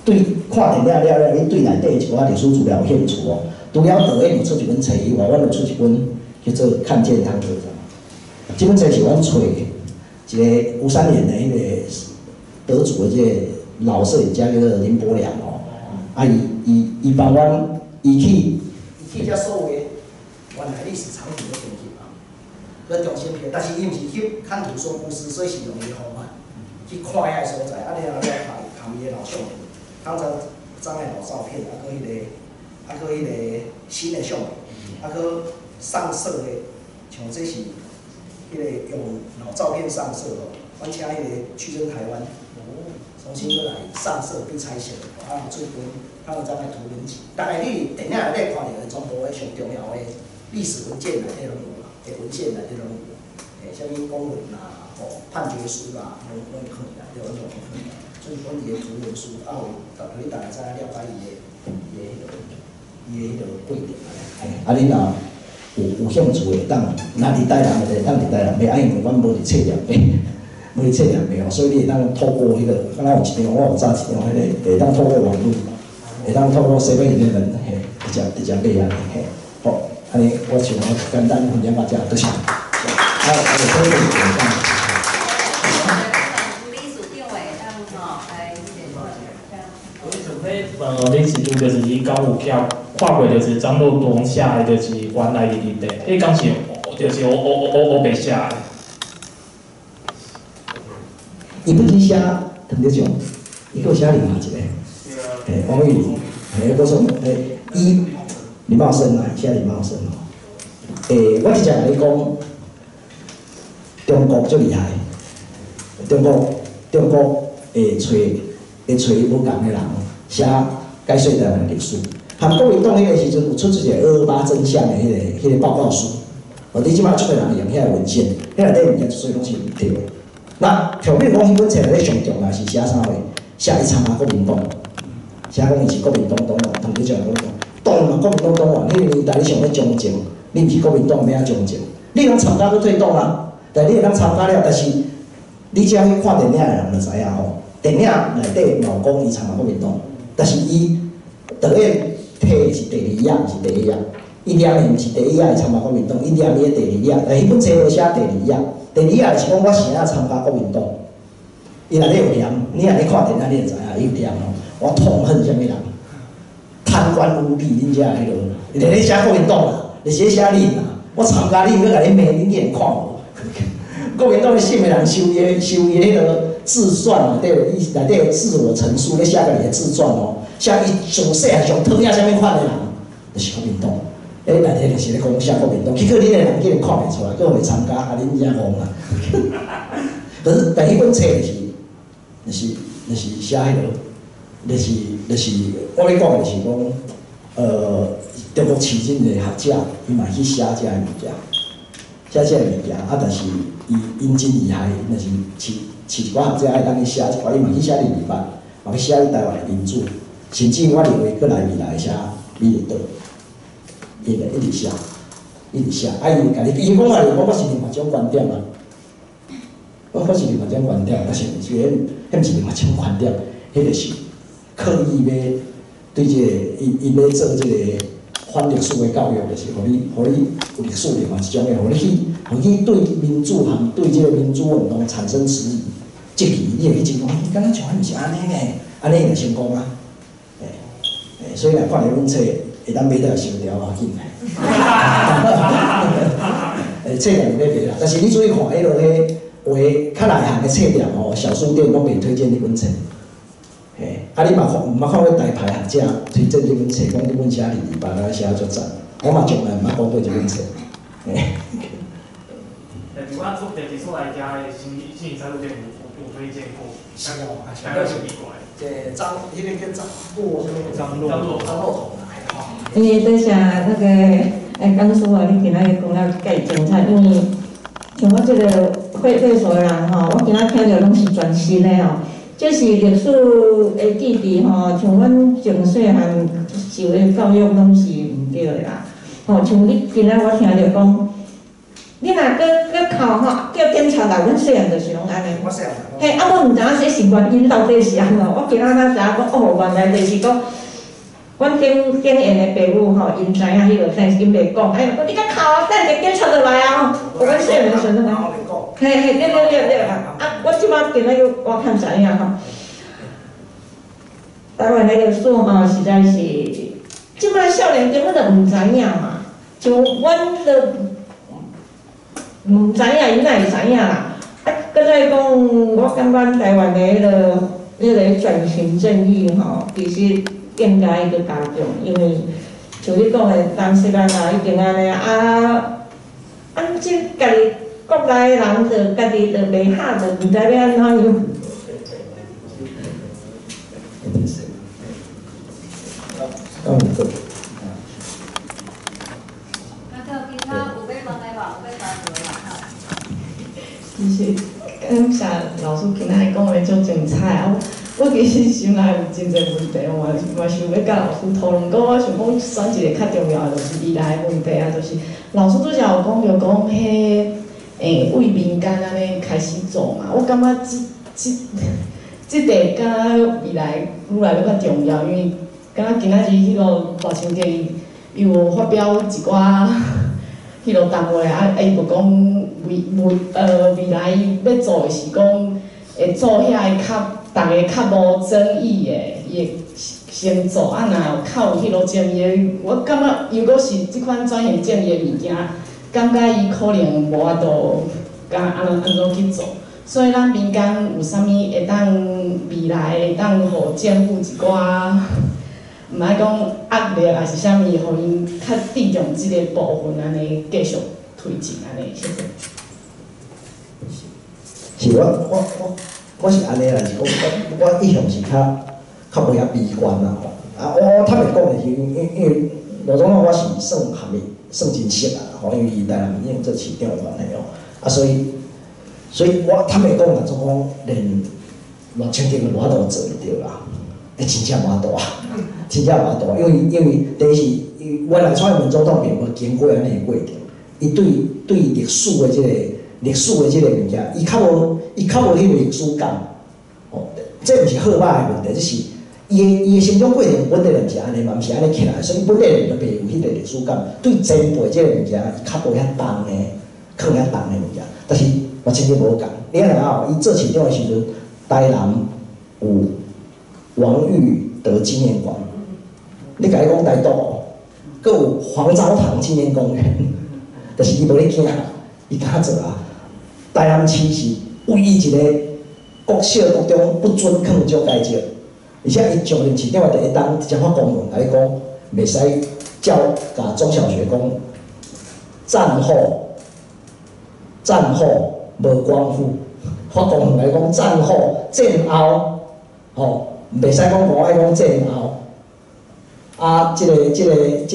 對看電影了了，你對內底一寡歷史資料有興趣哦。除了導演有出一本冊以外，阮有出一本叫做《看見湯科長》。這本冊是阮揣一個吳三連的彼個得主的這個老攝影家叫做林伯良吼。啊，伊幫阮，伊去遮所有的原來歷史場景都重翕啊，閣重新翕，但是伊毋是翕看圖說故事，所以是用伊的方法去看遐個所在，啊，了後了含伊的老相片，湯張的老照片，啊，閣彼個新的相片，啊，閣上色的，像這是彼個用老照片上色哦，阮請彼個去真台灣，重新閣來上色變彩色，啊，出一本湯科長的圖文集。大概你電影內底看著的全部的上重要的歷史文件內底攏有啦，的文獻內底攏有，啥物公文啦、吼判決書啦，攏會放內底，攏會放。所以講伊的圖文書，啊有，予你大概知影了解伊的彼個過程。啊，你若有興趣會當，若佇台南的會當佇台南買，啊，因為阮無佇冊店買，無佇冊店買哦，所以你會當透過彼個，敢若有一張，我有早一張彼個，會當透過網路，會當透過 7-Eleven，嘿，直接買按呢，嘿，好，按呢我想我簡單分享到遮，多謝。啊，有討論會當。理事長會當吼，來我想欲問理事長，就是伊敢有徛看過，就是張若東寫的，就是原來的日地，彼敢是就是烏白寫的。伊不止寫唐德獎，伊閣寫另外一個，嘿，王玉玲，嘿，閣說，欸，伊林茂生啊，寫林茂生吼。欸，我直接共你講，中國足厲害，中國會揣無仝的人寫解說台灣歷史。韓國民黨彼個時陣有出一個二二八真相的彼個報告書，哦，你這擺足濟人用遐個文獻，彼內底物件所以攏是毋對的。那像比如講，彼本冊內底上重要是寫啥貨？寫伊參加國民黨，寫講伊是國民黨黨員，唐德獎國民黨，當然嘛，國民黨黨員，彼個年代你想欲從政，你毋是國民黨欲按怎從政？你通參加閣退黨啊？但你會當參加了，但是你只要去看電影的人就知影吼，電影內底嘛有講伊參加國民黨，但是伊導演提的是第二頁，毋是第一頁。伊念的毋是第一頁，伊參加國民黨，伊念伊的第二頁，但彼本冊無寫第二頁。第二頁是講我是按怎參加國民黨。伊內底有念，你若咧看電影，你就知影伊有念吼。我痛恨啥物人？貪官污吏，恁遮彼落，伊咧寫國民黨啦，就是咧寫恁啦。我參加恁，閣共你罵，恁竟然看無？國民黨的四個人收伊彼個自傳內底，伊內底自我陳述咧寫家己的自傳哦，寫伊從細漢上討厭啥物款的人，就是國民黨。欸，內底就是咧講寫國民黨，結果恁的人竟然看袂出來，閣會參加，啊，恁遮戇啦。可是第一本冊就是寫彼個，就是我欲講的就是講，中國市井的學者，伊嘛去寫這个物件，寫這个物件，啊，但是伊𪜶真厲害，若是飼一寡學者會當去寫一寡，伊嘛去寫二二八，嘛去寫台灣的民主，甚至我認為閣來未來寫美麗島，伊會一直寫，一直寫，啊，伊家己伊講啊，講我是另外一種觀點啊，我是另外一種觀點，但是毋是彼，彼毋是另外一種觀點，彼就是刻意欲對這個伊欲做這個反歷史的教育，就是予你有歷史另外一種的，予你對民主和對這個民主運動產生質疑、質疑，你會去質疑講，敢若像毋是按呢呢？按呢就成功啊！欸，所以若看著阮冊會當買到收條要緊。欸，冊店咧賣啦，但是你注意看，彼落彼有的較內行的冊店吼，小書店攏袂推薦這本冊。嘿，啊，你嘛看，毋捌看過大牌學者推薦這本冊，講這本寫二二八，啊寫足讚。我嘛從來毋捌講過這本冊。嘿。欸，我出電視出來遮的新新書店有推薦過。是哦，大概是奇怪。這張，彼個叫張洛，啥物？張洛，張洛彤啦。欸，多謝那個，欸，講師啊，你今仔日講了介精彩，因為像我這個會所的人吼，我今仔聽著攏是全新的吼。這是歷史的記憶吼，像阮從細漢受的教育攏是毋對的啦。吼，像你今仔我聽著講，你若閣閣哭吼，叫警察來，阮細漢就是攏按呢。我細漢。嘿，啊，我毋知影這是原因到底是按怎，我今仔才知影講，哦，原來就是講，阮頂頂緣的爸母吼，𪜶知影彼個，但是𪜶袂講，哎，講你閣哭啊，等下警察就來啊！吼，阮細漢時陣攏按呢。嘿嘿，對對對對，啊，我這擺今仔日我較知影吼。台灣的歷史吼，實在是，這擺少年根本就毋知影嘛，像阮都毋知影，𪜶哪會知影啦？啊，閣再講，我感覺台灣的彼個轉型正義吼，其實應該閣加強，因為像你講的，東西班牙已經按呢啊，啊，這家己國內的人就家己就袂合，就毋知欲按怎樣。啊，閣有其他有欲問的無？有欲交流的無？其實感謝老師今仔日講的足精彩啊！我其實心內有真濟問題，我嘛想欲佮老師討論。過我想講選一个較重要的，就是未來的問題啊，就是老師拄才有講著講彼為民間按呢開始做嘛，我感覺這塊敢若未來愈來愈較重要，因為敢若今仔日彼个賴清德伊有發表一寡彼落談話啊，啊伊就講未來欲做的是講會做遐个較逐家較無爭議的，伊會先做啊，若有較有彼落爭議的，我感覺如果是這款轉型正義的物件，感覺伊可能無法度敢按怎按怎去做。所以咱民間有啥物會當未來會當予政府一寡，毋愛講壓力抑是啥物，予𪜶較注重這个部分，按呢繼續推進按呢，謝謝。是我是按呢啦，是講我一向是較無遐悲觀啦吼。啊，我坦白講就是因為羅總統我是算含伊算真熟啊吼，因為伊台南已經做市長的關係吼，啊所以我坦白講啦，總講連賴清德都無法度做會著啦，欸，真正無法度啊，真正無法度，因為第一是原來蔡英文總統並無經過按呢个過程，伊對歷史的這个物件，伊較無彼個歷史感，哦，這毋是好歹的問題，這是伊的成長過程本來就毋是按呢嘛，毋是按呢起來，所以本來就袂有彼個歷史感，對前輩這個物件，伊較無遐重的，囥遐重的物件，但是賴清德無仝，你知影吼？伊做市長的時陣，台南有王育德紀念館，你共伊講台獨哦，閣有黃昭堂紀念公園，但是伊無咧驚，伊敢做啊？台南市是唯一一個國小、國中不准囥蔣介石，而且伊上任市長的第一冬，直接發公文共你講，袂使教共中小學講戰後無光復，發公文來講戰後戰後，吼，袂使講講愛講戰後。啊，這個，就是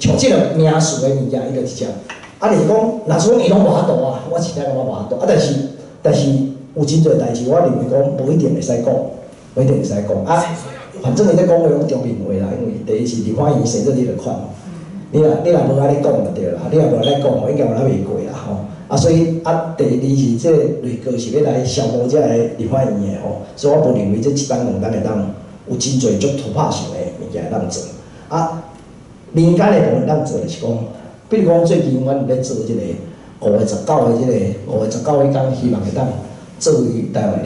像這個名詞的物件，伊就直接。啊，就是講，若是講伊攏無法度啊，我實在感覺無法度。啊，但是有真濟代誌，我認為講無一定會使講，無一定會使講。啊，反正伊咧講話攏中面話啦，因為第一是立法院生做你就款。你若無按呢講就對啦，你若無按呢講吼，應該嘛袂過啦吼。啊，所以啊，第二是這個內閣是欲來消磨這个立法院的吼，所以我無認為這一冬兩冬會當有真濟足突破性的物件會當做。啊，民間的部分當做就是講，比如講最近阮咧做這个5月19的這个5月19彼工，希望會當作為台灣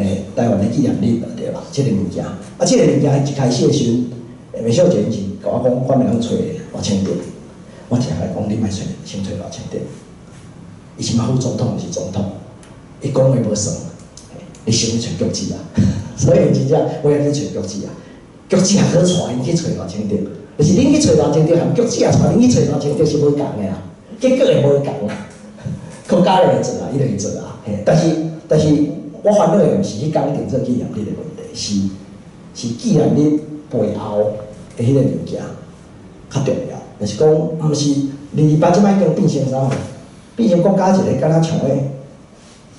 的紀念日對啦，這个物件。啊，這个物件一開始的時陣，梅小姐𪜶是共我講，我袂當揣賴清德，我定共伊講，你莫揣，先揣賴清德。伊這擺副總統是總統，伊講話無算，你先去揣菊子啊。所以真正我也去揣菊子啊，菊子也閣帶𪜶去揣賴清德，就是恁去揣賴清德，和菊子也帶恁去揣賴清德是無仝的啊，結果會無仝啊。國家會做啊，伊就會做啊。嘿，但是我煩惱的毋是彼工定做紀念日的問題，是紀念日背後的彼個物件較重要。就是講，毋是228這擺已經變成啥？變成國家一个敢若像咧，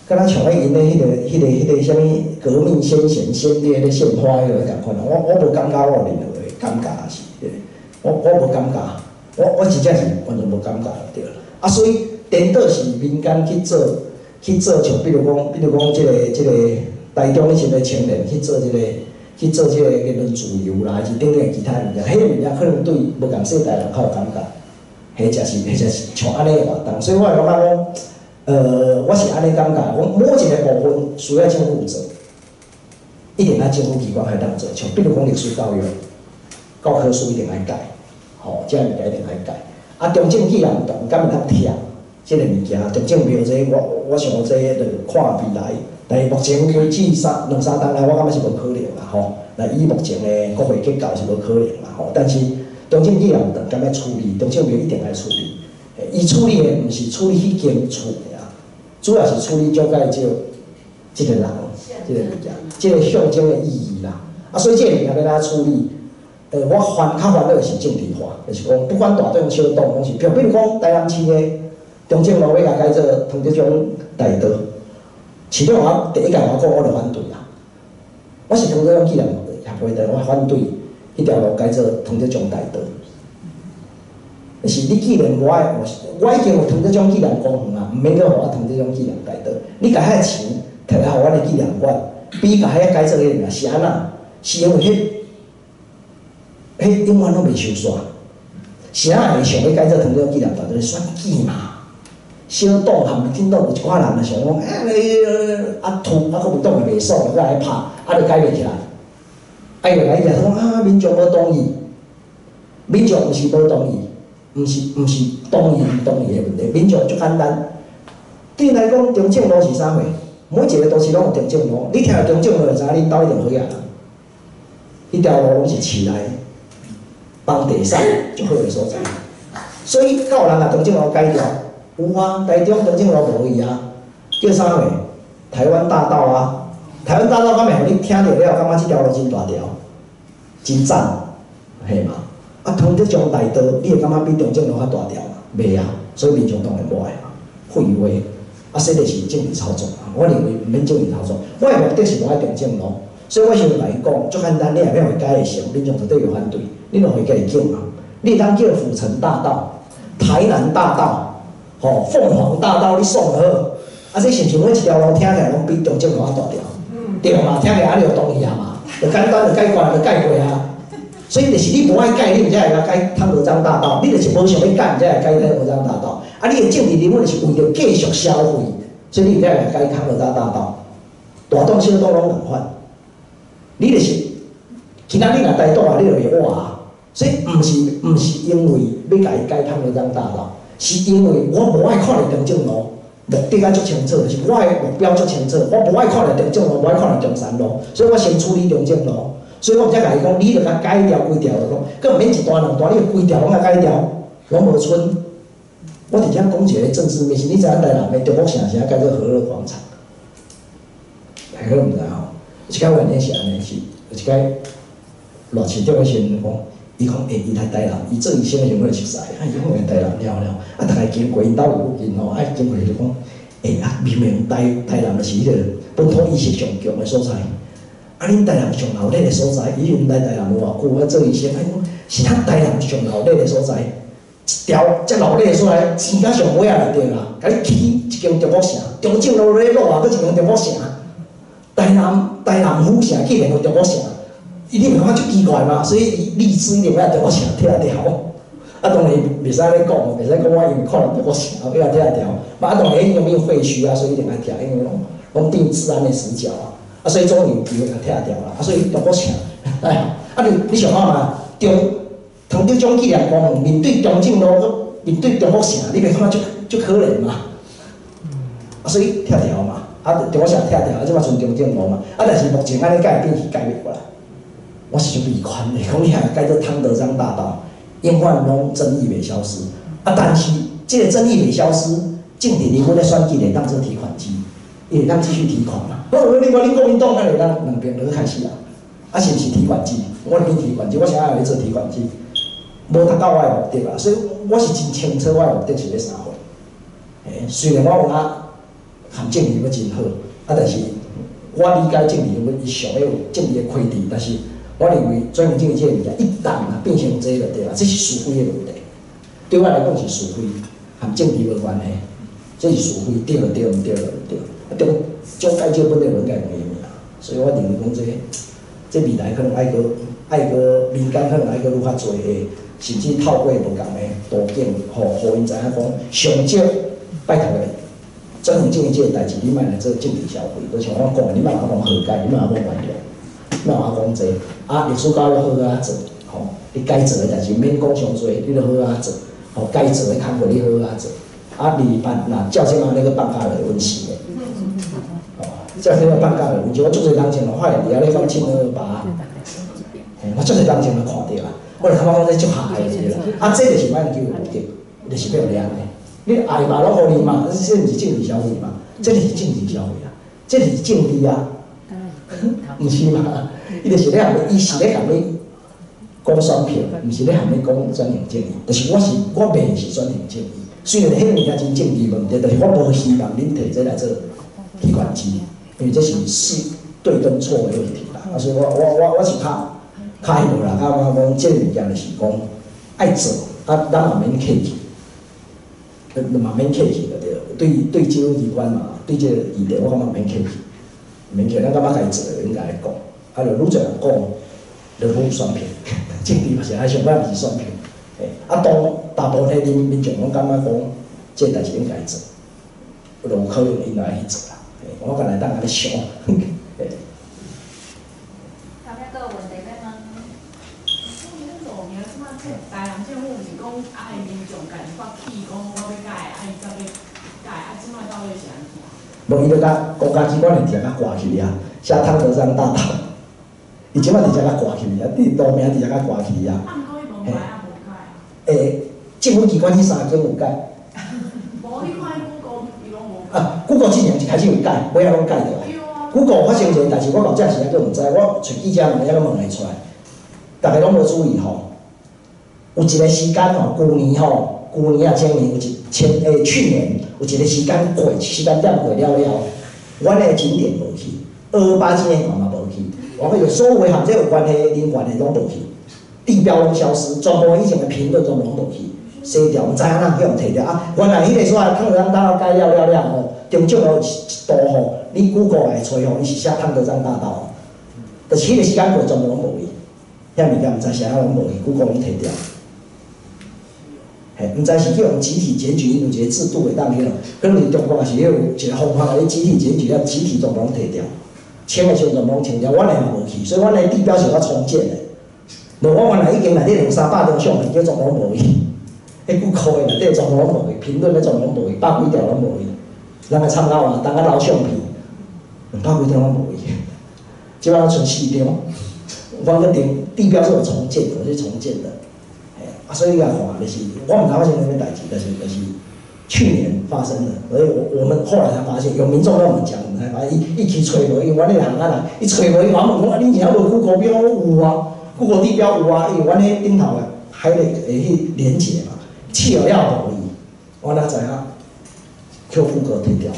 敢若像咧𪜶咧彼個啥物革命先賢先烈咧獻花彼个仝款。我無感覺我有任何的感覺是，我無感覺。我真正是完全無感覺對。啊，所以顛倒是民間去做，像比如講這個台中彼個青年去做這個言論自由啦，還是等等其他物件，彼個物件可能對無仝世代人較有感覺，或者是像按呢的活動，所以我會感覺講，我是按呢感覺，講某一个部分需要政府做，一定愛政府機關來當做，像比如講歷史教育、教科書一定愛改，吼，這物件一定愛改。啊，中正紀念堂敢會當拆這个物件？中正廟這我想這就看未來，但是目前為止三兩三冬來，我感覺是無可能啦，吼。來以目前的國會結構是無可能啦，吼。但是中正紀念堂敢欲處理，中正廟一定愛處理。伊處理的毋是處理彼間厝爾，主要是處理蔣介石這個人，這個物件，這個象徵的意義啦。啊，所以這個物件欲按怎處理？我較煩惱的是政治化，就是講不管大黨小黨，攏是，比如講台南市的中正路欲共改做湯德章大道，市長我第一共我講，我就反對啦。我是湯德章紀念協會的，我反對彼條路改做湯德章大道。就是你既然無愛，我已經有湯德章紀念公園啊，毋免閣予我湯德章紀念大道。你共彼錢摕來予阮的紀念館，比共彼改做彼個是按怎？是因為彼永遠攏袂收煞，是按怎會想欲改做湯德章紀念大道？選舉嘛，小黨和民進黨有一寡人就想講，欸，你啊塗啊，國民黨會袂爽，閣來拍，啊就改袂起來。啊，伊就來伊就講啊，民眾無同意，民眾毋是無同意，毋是同意毋同意的問題，民眾足簡單。對來講，中正路是啥貨？每一個都市攏有中正路，你聽著中正路就知影恁兜一定好額人。彼條路攏是市內房地產足好的所在，所以敢有人共中正路改掉？有啊，台中中正路無去啊，叫啥貨？台灣大道啊，台灣大道敢會予你聽著了，感覺這條路真大條，真讚，嘿嘛？啊，湯德章大道，你會感覺比中正路較大條嗎？袂啊，所以民眾當然無愛啊，廢話，啊，這就是政治操作啊！我認為毋免政治操作，我的目的是無愛中正路，所以我想共伊講，足簡單，你若欲予改會成，民眾絕對有反對，你著予家己叫嘛，你會當叫府城大道、台南大道、吼鳳凰大道，你爽就好。啊，這是毋是每一條路聽起來攏比中正路較大條？對嘛？聽起來按呢就同意啊嘛，就簡單就解決就解過啊。所以就是你無愛改，你毋才會共改湯德章大道；你就是無想欲改，毋才會改湯德章大道。啊，你的政治人物就是為著繼續消費，所以你毋才會共改湯德章大道。大黨小黨攏仝款，你就是今仔你若台獨啊，你就袂活啊。所以毋是因為欲共伊改湯德章大道，是因為我無愛看著中正路，目的啊足清楚，就是我的目標足清楚，我無愛看著中正路，無愛看著中山路，所以我先處理中正路。所以我才共伊講，你著共改掉規條路，閣毋免一段兩段，你規條攏共改掉，攏無賰。我佇遮講一个政治迷信，你知影台南的中國城是按怎改做和樂廣場？大家攏毋知吼。一擺原因是按呢，是有一擺賴市長彼時陣講，伊講欸，伊來台南，伊做醫生的時陣我就熟似，啊，伊講來台南了了，啊，逐家經過𪜶兜附近吼，啊，經過就講，欸，啊，明明台南就是彼個本土意識上強的所在。啊！恁台南上鬧熱的所在，伊毋來台南無偌久，啊做醫生，啊伊講是咱台南上鬧熱的所在，一條遮鬧熱的所在，錢甲上尾仔就對啦，共你起一間中國城，中正路咧落啊，閣一間中國城，台南府城竟然有中國城，伊你毋感覺足奇怪嗎？所以伊立志一定欲中國城拆掉。啊，當然袂使按呢講，袂使講我因為看著中國城，欲共拆掉。啊，當然彼種變廢墟啊，所以一定愛拆，因為攏變治安的死角啊。啊，所以總有機會共拆掉啦。啊，所以中國城，哎，啊你想看覓？中湯德章紀念公園面對中正路，閣面對中國城，你袂感覺足足可憐嗎？啊，所以拆掉嘛。啊，中國城拆掉，啊，這擺賰中正路嘛。啊，但是目前按呢改變是改袂過來。我是足悲觀的，講你若改做湯德章大道，永遠攏爭議袂消失。啊，但是這个爭議袂消失，政治人物咧選舉會當做提款機，伊會當繼續提款嘛。好，你看恁國民黨敢會當兩邊都開始啊？啊，是毋是提款機？我變提款機，我啥愛做提款機？無達到我的目的啊，所以我是真清楚我的目的是欲啥貨。欸，雖然我有影含政治人物真好，啊，但是我理解政治人物伊想欲有政治的開支，但是我認為轉型正義這个物件一旦啊變成這個就對啦，這是是非的問題。對我來講是是非，和政治無關係，這是是非，對就對，毋對就毋對。啊，中蔣介石本來就應該用伊名，所以我認為講這未來可能愛閣愛閣民間可能愛閣愈較濟的，甚至透過無仝的途徑，予𪜶知影講，上少拜託你，轉型正義這个代誌，你莫來做政治消費，就像我講的，你莫甲我講和解，你莫甲我講原諒，莫甲我講這個，啊，歷史教育好好仔做，吼，你該做的代誌免講傷濟，你著好好仔做，吼，該做的工課你好好仔做，啊，228若照這馬咧閣放假就會穩死的，吼，照這馬放假就穩死，我足濟人前發現佇遐咧放凊228，嘿，我足濟人前都看著啊，我就感覺講這足害的啦，啊，這就是馬英九的目的，就是欲予你按呢。你愛嘛攏予你嘛，這毋是政治消費嘛？這就是政治消費啊，這就是政治啊，毋是嘛？伊就是咧共你，伊是咧共你講選票，毋是咧共你講轉型正義。就是我是我袂是轉型正義，雖然彼物件真政治問題，但是我無希望恁提這來做提款機，因為這是是對跟錯的問題啦。啊，所以我是較較彼落啦，較感覺講這個物件就是講愛做，啊，咱嘛免客氣。嘛免客氣就對，對對政府機關嘛，對這個議題我感覺免客氣，免客氣，咱感覺該做的應該來講，啊，就愈濟人講，就愈有選票，政治嘛是按呢，上擺是選票，嘿，啊，當大部分的民眾攏感覺講，這個代誌應該做，就有可能𪜶來去做啦，嘿，我敢會當按呢想，嘿。後面閣有問題欲問？台南政府毋是講愛民眾家己發起，講我欲改，啊伊才欲改，啊這擺到底是按怎？無，伊就共國家機關會直接共掛去啊，寫湯德章大道，伊這擺直接共掛去啊，佇路名直接共掛去啊。啊，毋過伊無改啊，無改啊。欸，政府機關彼三間有改。無，你看彼 Google 伊攏無改。啊，Google 之前一開始有改，尾仔攏改著啊。Google 發生一个代誌，我到這時猶閣毋知，我揣記者問，猶閣問會出來，逐家攏無注意吼。有一個時間吼，舊年吼，舊年啊前年有一前欸去年有一個時間過時間點過了了，阮的景點無去，228紀念館嘛無去，我講所有和這有關係的人員的攏無去，地標攏消失，全部以前的評論全部攏無去，洗掉，毋知按怎去予摕掉啊！原來彼個所在湯德章大道改了了了吼，中正路一度吼，你 Google 來揣吼，伊是寫湯德章大道，就是彼個時間過全部攏無去，遐物件毋知啥攏無去，Google 攏摕掉。嘿，毋知是去予集體檢舉，𪜶有一個制度會當去，可能是中國也是彼有一個方法，咧集體檢舉，遐集體全部攏摕掉，清的時陣全部攏清掉，阮的嘛無去，所以阮的地標是較重建的。無我原來已經內底兩三百張相片，叫全部攏無去，彼 Google 的內底全部攏無去，評論的全部攏無去，百幾條攏無去。人來參考啊，當較老相片，兩百幾張攏無去，這擺賰四張，我閣頂地標是有重建的，是重建的。啊，所以你共看，就是我毋知發生啥物代誌，但是就是去年發生的，所以我們後來才發現，有民眾跟我們講，我們才發現，伊去揣無，因為阮彼個行仔啦，伊揣無，伊問我講啊，恁是猶無 Google 標有啊，Google 地標有啊，因為阮彼頂頭的還會會去連結嘛，試了無伊，我哪知影，去 Google 提掉，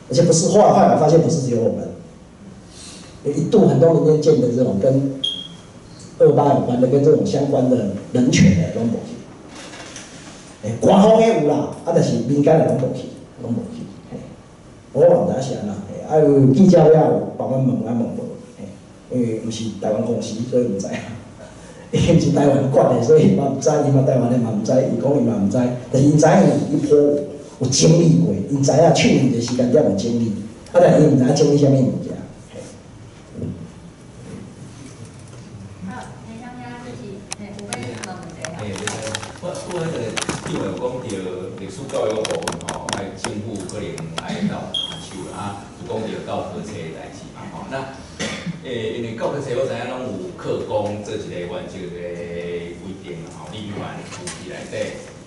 而且不是，後來發現不是只有我們，一度很多民間建的這種跟228有關的，跟這種相關的人權的攏無去，欸，官方的有啦，啊，但是民間的攏無去，攏無去。嘿，我嘛毋知影是按怎，嘿，啊有記者了有幫阮問，啊問無，嘿，因為毋是台灣公司，所以毋知影。伊毋是台灣管的，所以嘛毋知，伊嘛台灣的嘛毋知，伊講伊嘛毋知，但是𪜶知影伊頗有整理過，𪜶知影去年這時間點有整理，啊，但是伊毋知影整理啥物物件。好，我彼個因為有講著歷史教育部分吼，愛政府可能愛鬥下手啊，就講著教科冊的代誌嘛吼。那因為教科冊我知影攏有課綱做一個原則的規定吼，人權有佇內底，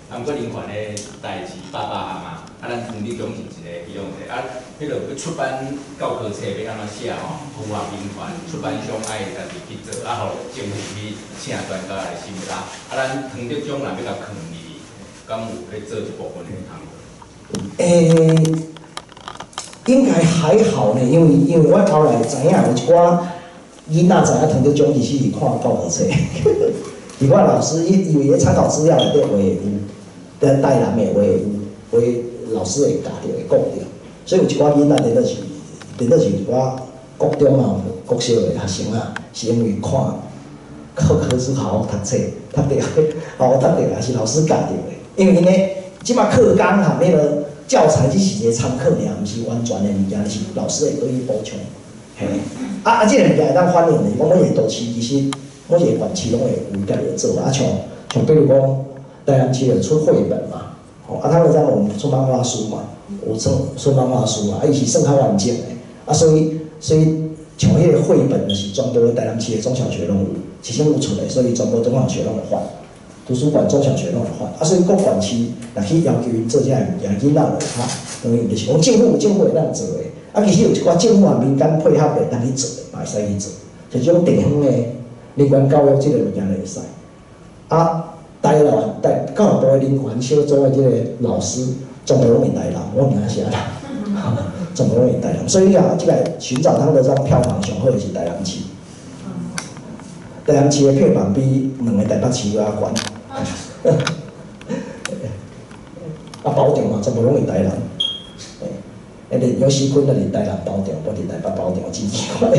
啊，毋過人權的代誌百百項嘛，啊，咱湯德章是一個其中一個，啊，彼落欲出版教科冊欲按怎寫吼，符合人權，出版商愛家己去做，啊，予政府去請專家來審查，啊，咱湯德章若欲共囥入去，敢有去做這部分的工作？應該還好呢，因為我後來知影有一寡囡仔知影湯德章其實是看教科冊，伫我老师伊因為參考資料內底畫有，台南的畫有，畫老師會教著會講著，所以有一寡囡仔佇倒是一寡國中啊、國小的學生啊，是因為看課科書好好讀冊，讀著好好讀著，也是老師教著的。因為𪜶咧，這馬課綱含彼个教材只是一個參考爾，毋是完全的物件，是老師會對伊補充。嘿，啊啊，這個物件會當反映的，講每一個都市其實每一個縣市攏會有家己的做啊，像比如講，台南市有出繪本嘛，吼啊，他們在我們出漫畫書嘛，有出漫畫書嘛，啊，伊是算較完整的，啊，所以像彼個繪本就是全部台南市的中小學攏有，市政府出的，所以全部中小學攏會發，圖書館中小學攏會發，啊，所以各縣市若去要求𪜶做這个物件，囡仔就會較等於就是講政府會當做的，啊，其實有一寡政府和民間配合的會當去做的，嘛會使去做，像這種地方的人權教育這個物件就會使。啊，台南台教育部的人權小組的這個老師，全部攏佇台南，我毋知影是按怎，全部攏佇台南。所以你看，這個尋找湯德章票房上好的是台南市，台南市的票房比兩個台北市閣較懸。啊，包場嘛，全部攏佇台南。欸，連游錫堃都佇台南包場，無佇台北包場，真奇怪。